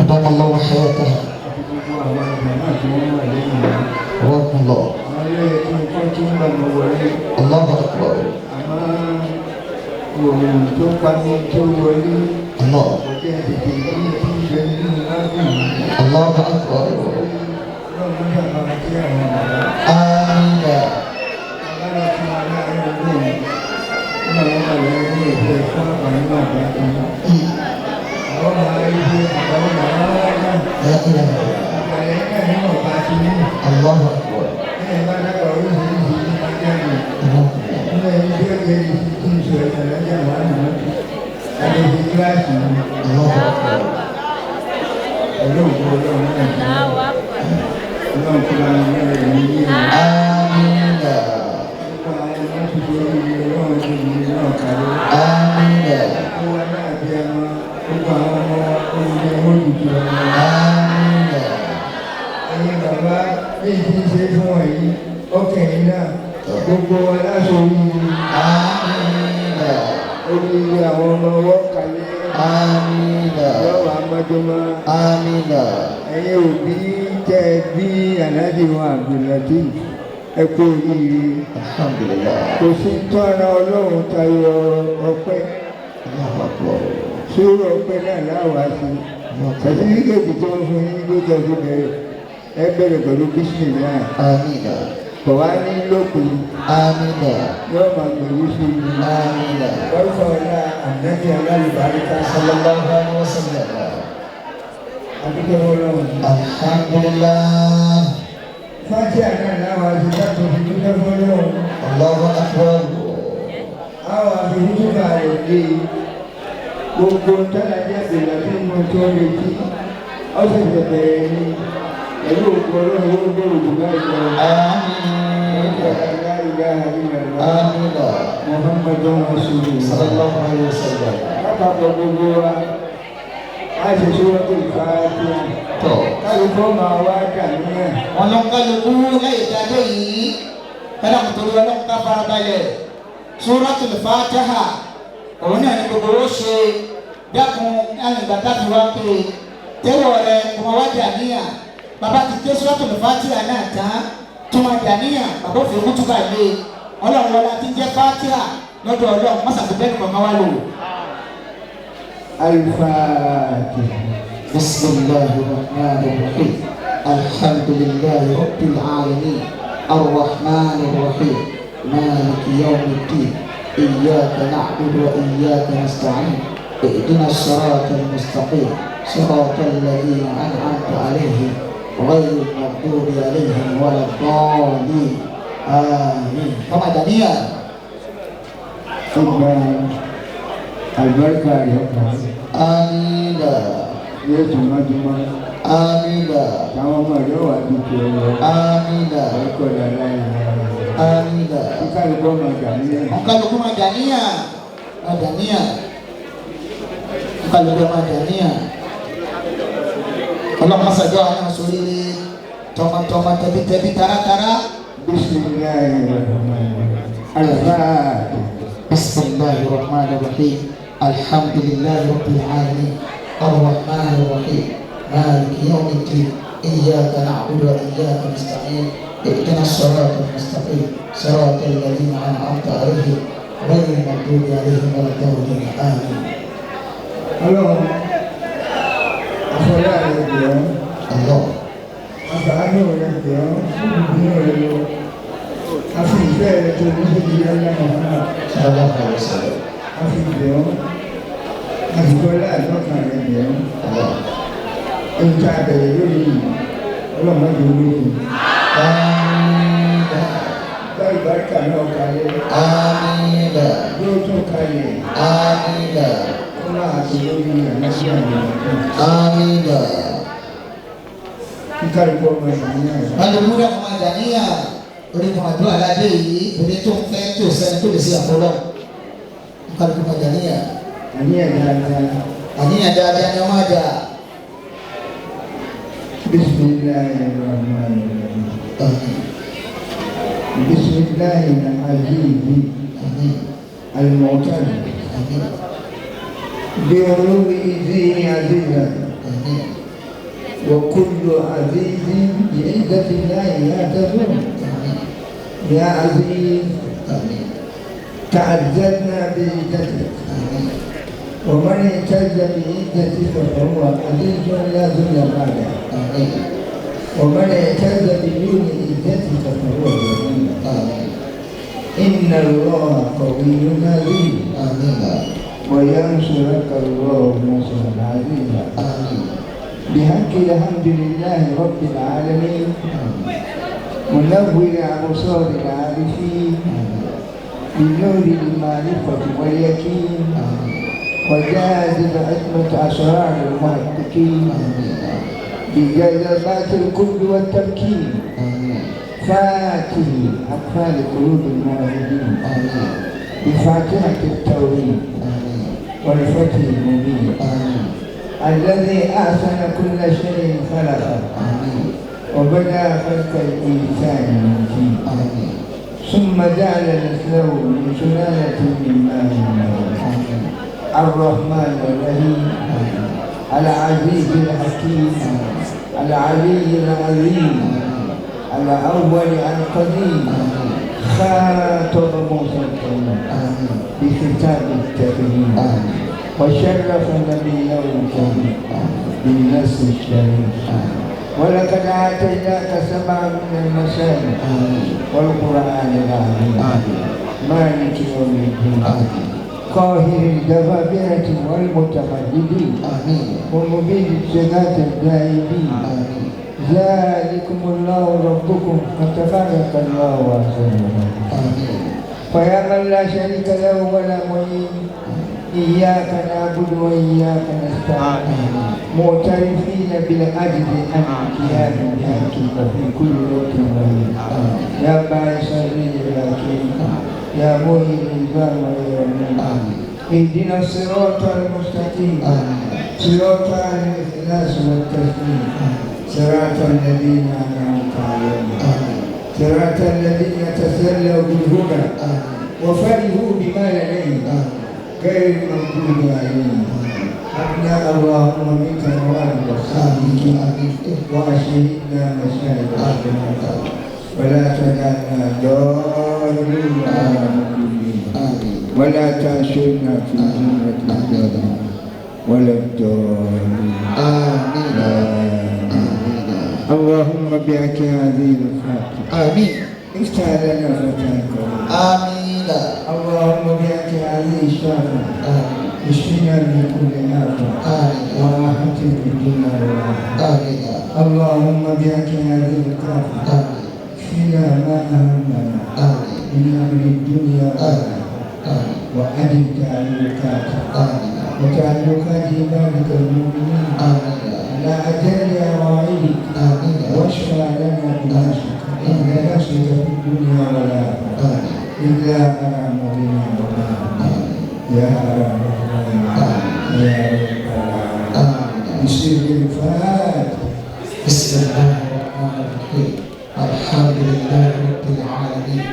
أدام الله حياتها. Àti gbogbo àwọn ìgbà náà tí wọ́n wà lẹ́yìn wọn. الله. Àwọn ilé tí mo kọ́ tí ń gbà mọ́ wọlé. الله أكبر. Àmọ́ òòrùn tó pa mí tó wọlé. الله. Ọjọ́ tètè yìí tí ń bẹ nínú lábẹ́ yìí. الله أكبر. Ọlọ́run sábà kí àwọn bàbá. آمين. Bàbá lọ fún wa láàárín ọdún yìí. Nígbà wọn wà lẹ́yìn ní ìfẹ́ fún àǹfààní náà bá ti. Àwọn máa rí pé àwọn màmá wá náà. لا إله. Àgbàlẹ̀ náà níwọ̀n bá ti ní. الله أكبر. Ẹ̀yìn bá dábàá oríṣiríṣi ní máa jáde. Nínú ẹni tí ó jẹ́ ibi tí ń sọ ẹ̀sẹ̀ lọ́jà wà nínú. Àlejò kíláàsì ni. الله أكبر. Pẹ̀lú òkú Ọlọ́run náà. Ọlọ́run kó bá ní ẹ̀rọ ní yé wọn. آمين. Gbogbo àwọn ọmọ tó ṣe oríire, Ọlọ́run tó ní náà kálẹ̀. آمين. Ó wá náà bí ẹmọ gbogbo àwọn ọmọ oríire wọn dùdú ọmọ. آمين. Ẹ̀yin bàbá, bí ìdí ṣe fún wọn yìí, ọkàn yìí náà gbogbo wa láṣọ oríire. آمين. Oríire àwọn ọmọ ọwọ́ kalẹ̀. آمين. Lọ́wọ́ amọ́jọ́mọ́. آمين. Ẹ̀yin òbí tẹ́ ẹ bí Aláàjì wọn Abdulateef, ẹ kú oríire. الحمد لله. Kò sí tọ́ra Ọlọ́run tayọ ọpẹ́. الله أكبر. Sórí ọpẹ́ náà láwàá sí sàtífíkẹ́tì tí wọ́n fún yín ló tẹ́ fi bẹ̀rẹ̀, ẹ bẹ̀rẹ̀ pẹ̀lú bísímìlá. آمين. Kò wá ní lópin. آمين. Yóò máa gbèrú sí i. آمين. Lọ́sọ̀ ọ̀la ànábì alálùbáríkà. صلى الله عليه وسلم. Àdúgbò Ọlọ́run. الحمد لله. Fátíà náà láwàá sí láti fi dúpẹ́ fọlọ́run. الله أكبر. Àwọn àfihàn rẹ̀ dé gbogbo tọ́lá jẹ́ ìlà tí mo tó ń retí, ó ṣẹ̀ṣẹ̀ bẹ̀rẹ̀ ni. Pẹ̀lú òkú ọlọ́run yóò gbèrò jù báyìí lọ. La ilaha illallah. Muhammadun Rasulullah. Sallallahu alayhi wa sallam. Lápapọ̀ gbogbo wa, a ṣe Suratul Fatiha. Kálukú máa wá dà níyà. Wọn lọ kálukú lẹ́yìn ìdájọ́ yìí kálá nítorí ọlọ́run ká farabalẹ̀. Suratul Fatiha òun náà ní gbogbo ó ṣe dákun alìgbà táfi wá pé tẹ́wọ̀ rẹ kò máa wá dà níyà. Bàbá ti ké Suratul Fatiha náà tán tó máa dà níyà bàbá òfin kútùbà lé ọlọ́run wọlé àti jẹ́ Fatiha lọ́dọ̀ ọlọ́run mọ́sàkó bẹ́ẹ̀ nìkan máa wá lò. Al-Fatiha. Bismillahir Rahmanir Rahim. Alhamdulillahi Rabbil Alamin. Ar-Rahmanir Rahim. Maliki Yawmiddin. Iyyaka na'budu wa iyyaka nasta'in. Ihdina as-siratal mustaqim. Siratal ladzina an'amta 'alaihim ghayril maghdubi 'alaihim waladdallin. Àmín. Kọ́má dàníyà. Ó gba àlùbáríkà rẹ̀ kàn. Àmín. Yóò tún mọ́júmọ́. Àmín. Táwọn ọmọ rẹ̀ wà dúkìá lọ. Àmín. Ẹ̀kọ́ dàda ìlà. Àmín. Kálukú máa dàníyà. Kálukú máa dàníyà. Máa dàníyà. Kálukú máa dàníyà. Ọlọ́run ṣàjọ àwọn sóríire tọmọtọmọ tẹbitẹbi taratara. Bismillahirrahmanirrahim. Al-Fatiha. Bismillahir Rahmanir Rahim. Alhamdulillahi Rabbil Alamin. Ar-Rahmanir Rahim. Maliki Yawmiddin. Iyyaka na'budu wa iyyaka nasta'in. Ihdina as-siratal mustaqim. Siratal ladzina an'amta 'alaihim ghayril maghdubi 'alaihim waladdallin. Amin. Ọlọ́run àfọlá rẹ̀ bẹ̀ ọ́. Allah. Àfààní rẹ̀ bẹ̀ ọ́. Ìbínú rẹ̀ lọ. Àfi ìfẹ́ rẹ̀ tó ní sójú yáyá Muhammad. Sallallahu alaihi wasallam. Àfi bẹ̀ ọ́. Àfìkọ́lá àtọ́kàn rẹ̀ bẹ̀ ọ́. Allah. Ohun tá a bẹ̀rẹ̀ lórí yìí, Ọlọ́run má jẹ́ olókun. Àmín. Báyìí báríkà náà kalẹ̀. Àmín. Yóò tún kalẹ̀. Àmín. Kó máa tó lórí àlàáfíà rẹ̀. Àmín. Kíkálukú ọmọ ìgbìyànjú. Kálukú rẹ̀ máa dàníyà orígun àdúrà ládé yìí orí tó ń fẹ́ tó sẹ́ni tó lè ṣe àfọlọ́. Kálukú máa dàníyà. Àníyàn dáadáa. Àníyàn dáadáa ni wọ́n máa dà. Bismillahirrahmanirrahim. Àmín. Bismillahil aziz Àmín. al-mu'taz. Àmín. Bi uluwi aziza. Àmín. Wa kullu azizin bi'izzati llahi ya'tazun. Àmín. Ya aziz Àmín. ta'azzazna bi'izzatik. Àmín. Wa man i'tazza bi'izzatika fahuwa azizun la zulla ba'dah. Àmín. Wa man i'tazza biduni izzatika fahuwa dhalil. Àmín. Inna Allaha qawiyyun aziz. Àmín. Wa yansuruka Allahu nasran aziza. Àmín. بحق الحمد لله رب العالمين منور أبصار العارفين بنور المعرفة واليقين وجاذب عصمة أسرار المحققين بجذبات الكل والتمكين فاته أقفال قلوب الموحدين بفاتحة التوحيد والفتح المبين الذي أحسن كل شيء خلقه وبدأ خلق الإنسان من طين ثم جعل نسله من سلالة من ماء مهين. الرحمن الرحيم العزيز الحكيم العلي العظيم الأول القديم خاطب موسى الكريم بختام التكريم وشرف نبيه الكريم بالنصر الشريف ولقد آتيناك سبعا من المثاني والقرآن العظيم مالك يوم الدين قاهر الجبابرة والمتمردين ومبيد الجنات الدائمين ذلكم الله ربكم فتبارك الله أحسن الخالقين. فيا من لا شريك له ولا معين إياك نعبد وإياك نستعين معترفين بالعجز عن القيام بحقك في كل وقت وحين يا باعث الراكين يا محيي العظام والرميم اهدنا الصراط المستقيم صراط الإخلاص والتسليم صراط الذين أنعمت عليهم صراط الذين تسلوا بالهدى وفرحوا بما لديهم غير المغضوب عليهم. أبناء اللهم منك موارد الصالحين وأشهدنا مشاهد الجنة ولا تجعلنا ضالين ولا مضلين ولا تحشرنا في زمرة الظالمين ولا الضالين. آمين. اللهم بك هذه الفاتحة. آمين. افتح لنا فتحا قريبا. آمين. اللهم بك هذه الشافعة. آمين. اشفنا من كل آفة. آمين. وراحة في الدنيا والآخرة. آمين. اللهم بك هذه الكافة. آمين. اشفنا ما أهمنا. آمين. من أمر الدنيا والآخرة. آمين. وعدل تعلقاتك. آمين. وتعلقات عبادك المؤمنين. آمين. على أجل مواعيدك. آمين. واشفع لنا بنفسك إن نفسك في الدنيا والآخرة إلا أنعم بنا وما يا رب يا رب العالمين. بسر الفاتحة. بسم الله الرحمن الرحيم. الحمد لله رب العالمين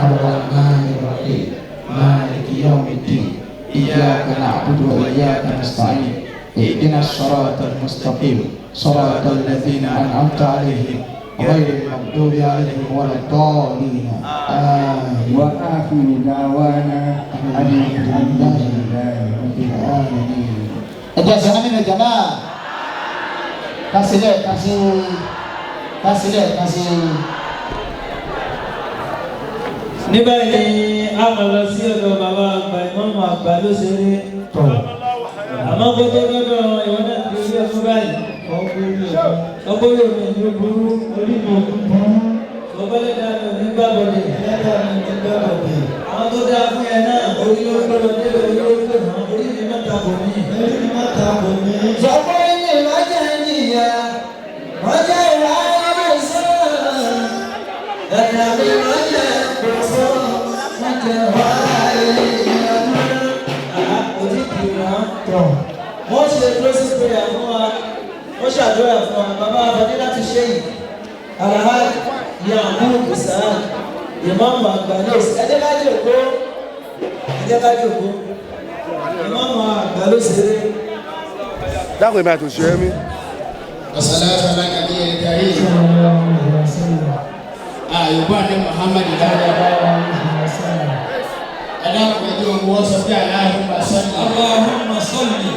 الرحمن الرحيم مالك يوم الدين إياك نعبد وإياك نستعين اهدنا الصراط المستقيم صراط الذين أنعمت عليهم غير المغضوب عليهم ولا الضالين. آمين. وآخر دعوانا أن الحمد لله رب العالمين. Ẹ jẹ́ sọ nínú jama kásílẹ̀ kásí kásílẹ̀ kásí. Ní báyìí a máa lọ sí ọ̀dọ̀ bàbá àgbà ìmọ̀ọ́mù àgbà ló ṣeré. Àmọ́ kó tó dọ́dọ̀ ìwọ náà ti rí ọdún báyìí. Ọkọ yóò mi ní burú orí mi ò burú. Ọbẹ̀lẹ̀dá mi ò ní gbàbọ̀dẹ̀. Ẹlẹ́dàá mi ò ní gbàbọ̀dẹ̀. Àwọn tó dáa fún yẹn náà orí ló gbọ́dọ̀ délé orí ló gbọ́dọ̀ náà orí mi má ta kò mí. Orí mi má ta kò mí. Sọ pé ilé ìwájà níyà, wọ́n jẹ́ ìwà ayé sọ́ọ̀. Ẹ̀dá mi wọ́n jẹ́ ìpèsè, wọ́n jẹ́ ìwà ayé ìyàdúrà. Òjijì náà tọ̀. Wọ́n ṣe closing prayer fún wa. Wọ́n ṣàdúrà fún wa. Bàbá Afọdé láti ṣe yìí. Alhaji Yakubu Isaac, Ìmáàmù àgbà lóòsì. Ẹ jẹ́ ká jókòó. Ẹ jẹ́ ká jókòó. Ìmáàmù àgbà ló ṣeré. Dákun ìbá tó ṣe é mi. Wassalatu ala nabiyil karim. Àyùbá ní Muhammad dáadáa. Adákùn ẹjọ́ owó sọ pé Allahumma salli. Allahumma salli.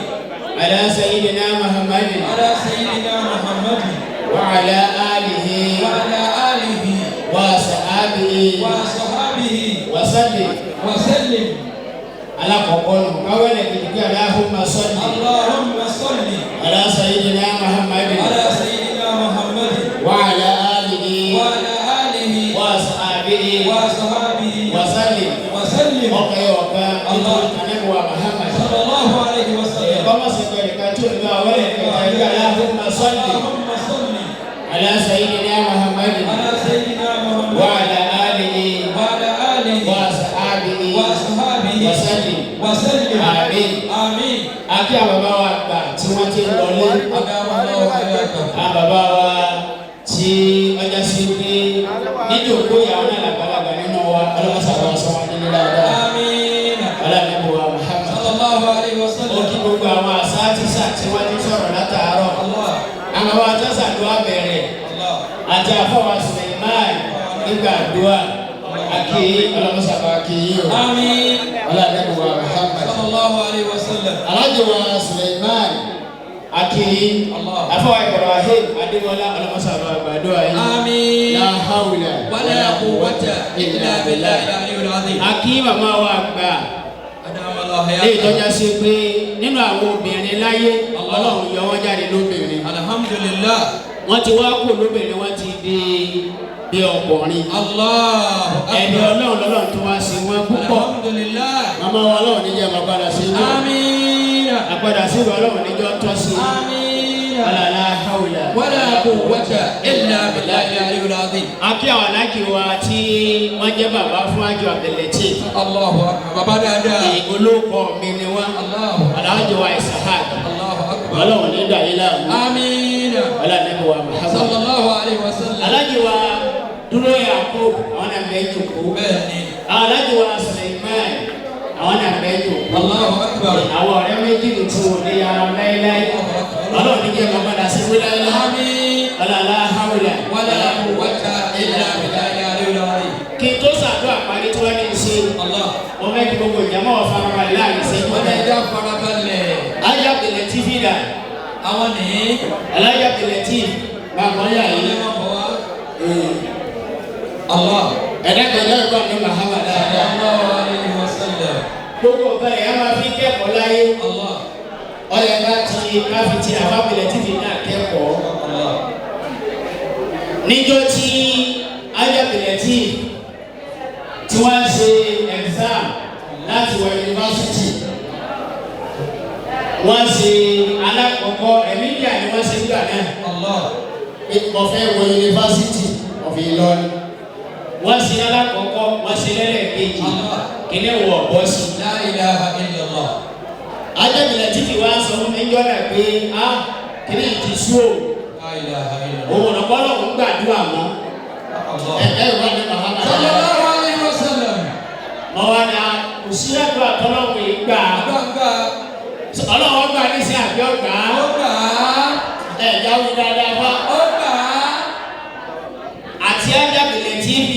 Ala sayyidina Muhammadin. Ala sayyidina Muhammadin. Wa ala alihi. Wa ala alihi. Wa sahbihi. Wa sahbihi. Wa sallim. Wa sallim. Alákọ̀ọ́kọ́ nù káwẹ́lẹ̀ kìkì Allahumma salli. Allahumma salli. Ala sayyidina Muhammadin. Ala sayyidina Muhammadin. Wa ala alihi. Wa ala alihi. Wa sahbihi. Wa sahbihi. Wa sallim. Wa sallim. Ọkẹ́ ọ̀kan nítorí Ànábì wa Muhammad. Sallallahu alayhi wa sallam. Kọ́mọ̀sí pẹ̀lú ká tó ìlú àwọlẹ̀ kẹta ìlú Allahumma salli. Allahumma salli. Ala sayyidina Muhammadin. Ala sayyidina Muhammad. Wa ala alihi. Wa ala alihi. Wa sahbihi. Wa sahbihi. Wa sallim. Wa sallim. Àmín. Àmín. Àbí àwọn bàbá wa gbà tí wọ́n ti ń lọlé. Àwọn bàbá wa tí ọjà sí pé níjòkó ìyàwó náà làgbàlagbà nínú wa ọlọ́mọṣà wa sọ wọn nílé dáadáa. Àmín. Ọlọ́mọbù wa Muhammad. Sallallahu alayhi wa sallam. Ó kí gbogbo àwọn àṣà tíṣà tí wọ́n ti sọ̀rọ̀ látàárọ̀. Àwọn bàbá wa tẹ́sà tó wá bẹ̀rẹ̀. Àti àfọwà Suleiman nígbà àdúrà. Àkì ọlọ́mọṣà wa kì í o. Àmín. Ọlọ́mọbù wa Muhammad. Sallallahu alayhi wa sallam. Alhaji wa Suleiman Aki afọwà Ibrahim Adémọ́lá ọlọmọsà bá gbàdúrà yìí. Àmín. La hawla Wala quwwata illa billahi al-aliyyil azim. Aki màmá wa gbà lè tọ́já sí pé nínú àwọn obìnrin láyé Ọlọ́run yọ wọ́n jáde lóbìnrin. Alhamdulillah. Wọ́n ti wá kó lóbìnrin wọ́n ti di bí ọkùnrin. Allahu akbar. Ẹni Ọlọ́run lọ́lọ́run tó wá sí wọn púpọ̀. Alhamdulillah. Màmá wa Ọlọ́run níjẹ́ máa padà sí inú. Àmín. Àpàdà sí ìwà ọlọ́run níjọ́ tọ́ sí. Wala hawla wala quwwata illa billahi al-aliyyil azim. Akí àwọn aláàjì wa tí wọ́n jẹ́ bàbá fún àjọ Abdulateef. Allahu akbar. Bàbá dáadáa. Olóko mi ni wọ́n. Aláàjì wa Isahak. Ọlọ́run ní dàrí láàmú. Àmín. Wala nabi wa Muhammad. Sallallahu alayhi wa sallam. Aláàjì wa Dúró Yakub, àwọn náà bẹ́ẹ̀ jòkó. Bẹ́ẹ̀ni. Aláàjì wa Suleiman, àwọn náà bẹ́ẹ̀ jòkó. Allahu akbar. Àwọn ọ̀rẹ́ méjì ní tí wọ́n ní yàrá láéláé. Ọlọ́run ní kí ẹ máa padà sí wíláyé. Àmín. Wala hawla wala quwwata illa billahi al-aliyyil azim. Kí n tó ṣàdúrà parí tí wọ́n ní í ṣe. Mo fẹ́ kí gbogbo ìjàmọ́ farabalẹ̀ láàrin ìṣẹ́jú. Wọ́n ní ẹja farabalẹ̀. Alájà Abdulateef dà. Àwọn nìyí. Alájà Abdulateef máa kọ́ yà yìí. Allah. Ẹ̀dá kan náà gbọ́ ní Muhammad dáadáa. Sallallahu alayhi wa sallam. Gbogbo nǹkan yẹn máa fi kẹ́kọ̀ọ́ láyé. Ọyẹ ká ti ká fi ti àbá Abdulateef náà kẹ́kọ̀ọ́. Níjọ́ tí Alájà Abdulateef tí wọ́n ṣe exam láti wọ yunifásitì, wọ́n ṣe alákọ̀ọ́kọ́ ẹ̀mídíà ni wọ́n ṣe nígbà náà. Mo fẹ́ wọ yunifásitì of Ìlọrin. Wọ́n ṣe alákọ̀ọ́kọ́, wọ́n ṣe lẹ́lẹ́kejì, kìnìún wọ̀ bọ́ sí. La ilaha illallah. Alájà Abdulateef wá sọ fún mi jọ́nà pé a kìnìún ti sú o. La ilaha illallah. Òun ọ̀nà bọ́lọ̀ ń gbàdúrà mọ́. Ẹ ẹ wà ní Muhammad. Sallallahu alayhi wa sallam. Mọ wá ní òsínlẹ̀dọ̀ àtọ́lọ́wọ̀ yìí gbà. Ọlọ́wọ́ gbà ní sí àbí ọgbà. Ó gbà á. Ẹ jáwé dáadáa wá. Ó gbà á. Àti Alájà Abdulateef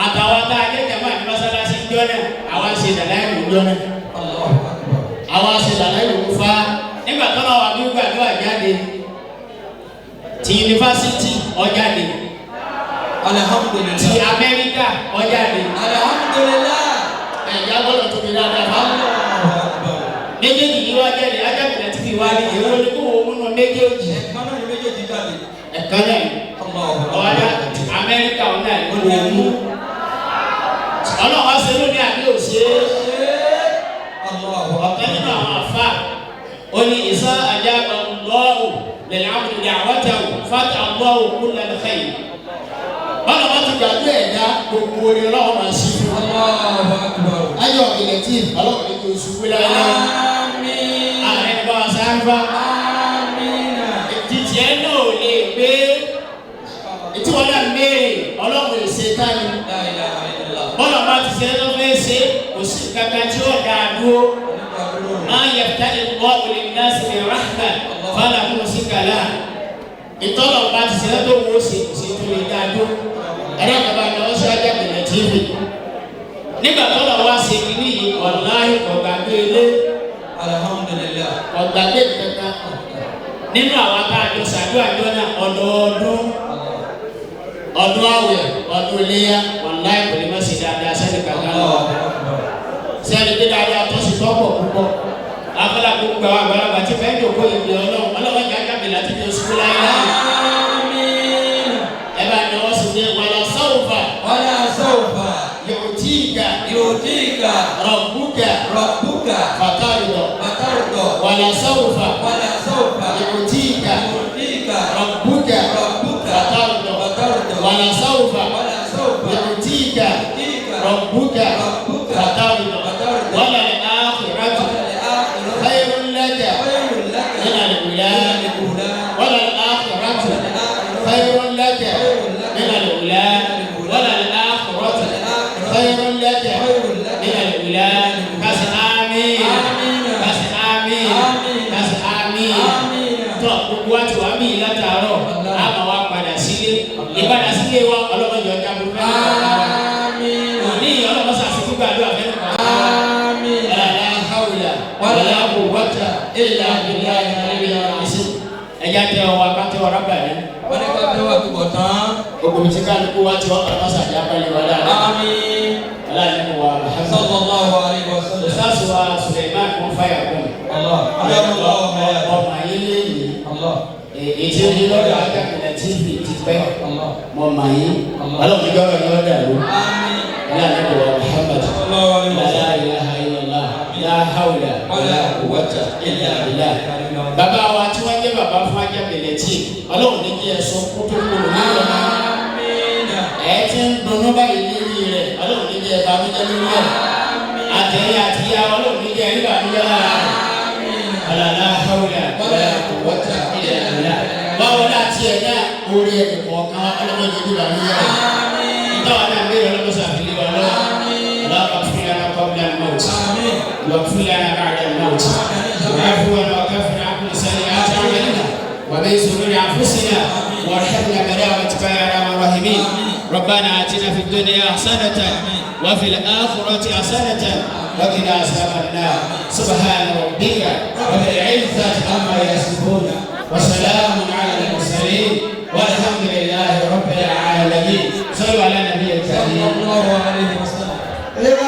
àtàwọn tá a jẹ́ jàmbá ní mọ́sálásí jọ́nà àwa ṣe dàláìlú jọ́nà. Àwa ṣe dàláìlú fa nígbà tó náà wà bí gbàdúrà jáde ti yunifásitì ó jáde. Alhamdulillah. Ti Amẹ́ríkà ó jáde. Alhamdulillah. Ẹ̀yà gbọ́dọ̀ tóbi dáadáa fa. Méjèèjì yìí wá jáde, Alájà Abdulateef wá ní èwo ni kó wọ́n múnú méjèèjì. Ẹ̀kan náà ni méjèèjì jáde. Ẹ̀kan náà ni. Ọ̀rẹ́ Amẹ́ríkà ọ̀hún náà ni kó wọ́n mú. Ọlọ́run wá ṣe lónìí àbí òṣè. Ọ̀kan nínú àwọn àfa ó ní ìsá àjàgbà lọ́wọ́ lẹ́yìn àwọn ìdàwọ́tàwò fata lọ́wọ́ kúlẹ̀ lẹ́yìn. Bọ́lá wọn ti gbàgbé ẹ̀dá gbogbo orin ọlọ́run máa ṣí fún un. Allahu akbar. Ayọ̀ Abdulateef ọlọ́run ní kò ṣubú láyé. Àmín. Ààrẹ ní báwa sáfà. Àmín. Títí ẹ náà ò lè gbé. Ètí wọn náà mẹ́rin ọlọ́run ìṣe táni. La ilaha illallah. Bọ́lá bá ti ṣe é lọ́fẹ́ ṣe kò sí kankan tí ó dáa dúró. Máa yẹ tani lọ́wọ́ lè ní láti lè rahma fàlà kó sí kàlá. Ìtọ́lọ̀ bá ti ṣe é tó wò ó ṣe kò sí tó lè dáa dúró. Ẹ̀rọ kaba ni wọ́n ṣe Alájà Abdulateef. Nígbà tó lọ wá ṣe kìíní yìí, wàláhì ọ̀gbàgbé ilé. Alhamdulillah. Ọ̀gbàgbé kankan. Nínú àwọn tá a jọ ṣàdúrà jọ náà ọdọọdún ọdún àwẹ̀ ọdún iléyà wàláhì kò lè má ṣe dáadáa sẹ́ni kankan lọ. Sẹ́ni pé dáadáa tó ṣe tọ́pọ̀ púpọ̀. Afọlá gbogbo àwọn àgbàlagbà tí fẹ́ẹ́ jòkó ìgbé ọlọ́run ọlọ́run jẹ́ Alájà Abdulateef oṣù láyé. Àmín. Ẹ bá ní wọ́n sì ní wàlá sawfa. Wala sawfa. Yu'tika. Yu'tika. Rabbuka. Rabbuka. Fatarda. Fatarda. Wàlá sawfa. Wala sawfa. Yu'tika. Yu'tika. Rabbuka. Rabbuka. Fatarda. Fatarda. Wàlá sawfa. Wala sawfa. Yu'tika. Yu'tika. Rabbuka. Rabbuka. Fatarda. Fatarda. Wala al-akhiratu. Khayrun laka. Khayrun laka. Min al-ula. Wala al-akhiratu. Khayrun laka. Min al-ula. Wala al-akhiratu. Khayrun laka. Min al-ula. Kasi àmín. Kasi àmín. Kasi àmín. Tọ́ gbogbo wa ti wà mí látàárọ̀, a máa wá padà sílé. Ìpadà sílé wa ọlọ́mọdé ọjà burúkú fẹ́ Àmín. Òní ọlọ́mọ sàṣekú gbàdúrà fẹ́ nìkan. Àmín. Wala hawla wala quwwata illa billahi al-aliyyil azim. Ẹja tẹ ọ wa ká tẹ ọ rábà ní. Wọ́n ní ká tẹ́wọ́ àtúbọ̀ tán. Gbogbo mi ti kálukú wa ti wá ọlọ́mọ sàjà balẹ̀ wa dáadáa. Àmín. Aláàánú wa Muhammad. Sallallahu alayhi wa sallam. Ustaz wa Suleiman kún fáyà kún. Allah. Ọmọ yín lé ní. Allah. Èyí tí ó ní lọ́dọ̀ Alájà Abdulateef ti pẹ́. Allah. Mọ màá yín. Ọlọ́run ní gbọ́dọ̀ yóò dàrú. Àmín. Aláàánú wa Muhammad. Sallallahu alayhi wa sallam. La ilaha illallah. La hawla wala quwwata illa billah. Bàbá wa tí wọ́n jẹ́ bàbá fún ajábẹ̀lẹ̀ tí ọlọ́run ní kí ẹ sọ kótó kúrò ní ọ̀nà. Ẹ ti ń dunnú báyìí lórí rẹ̀, ọlọ́run ní kí ẹ bá mi jẹ́ lórí ẹ̀. Àtẹ̀yìn àti ìyá ọlọ́run ní kí ẹ rí bàmí jẹ́ lára rẹ̀. Wala hawla wala quwwata illa billah. Báwo láti ẹ̀ náà orí ẹ̀ kọ̀ọ̀kan ọlọ́run ní kí bàmí jẹ́ rẹ̀. Ìtọ́wọ́ náà ń bèèrè ọlọ́mọṣàfihàn wa lọ́wọ́. اللهم اغفر لنا قبل الموت واغفر لنا بعد الموت وعفونا وكفنا عن كل سيئات اعمالنا ومن شرور انفسنا وارحمنا برحمتك يا ارحم الراحمين. ربنا اتنا في الدنيا حسنه وفي الاخره حسنه وقنا عذاب النار. سبحان ربك رب العزه عما يصفون وسلام على المرسلين والحمد لله رب العالمين. صلوا على النبي الكريم.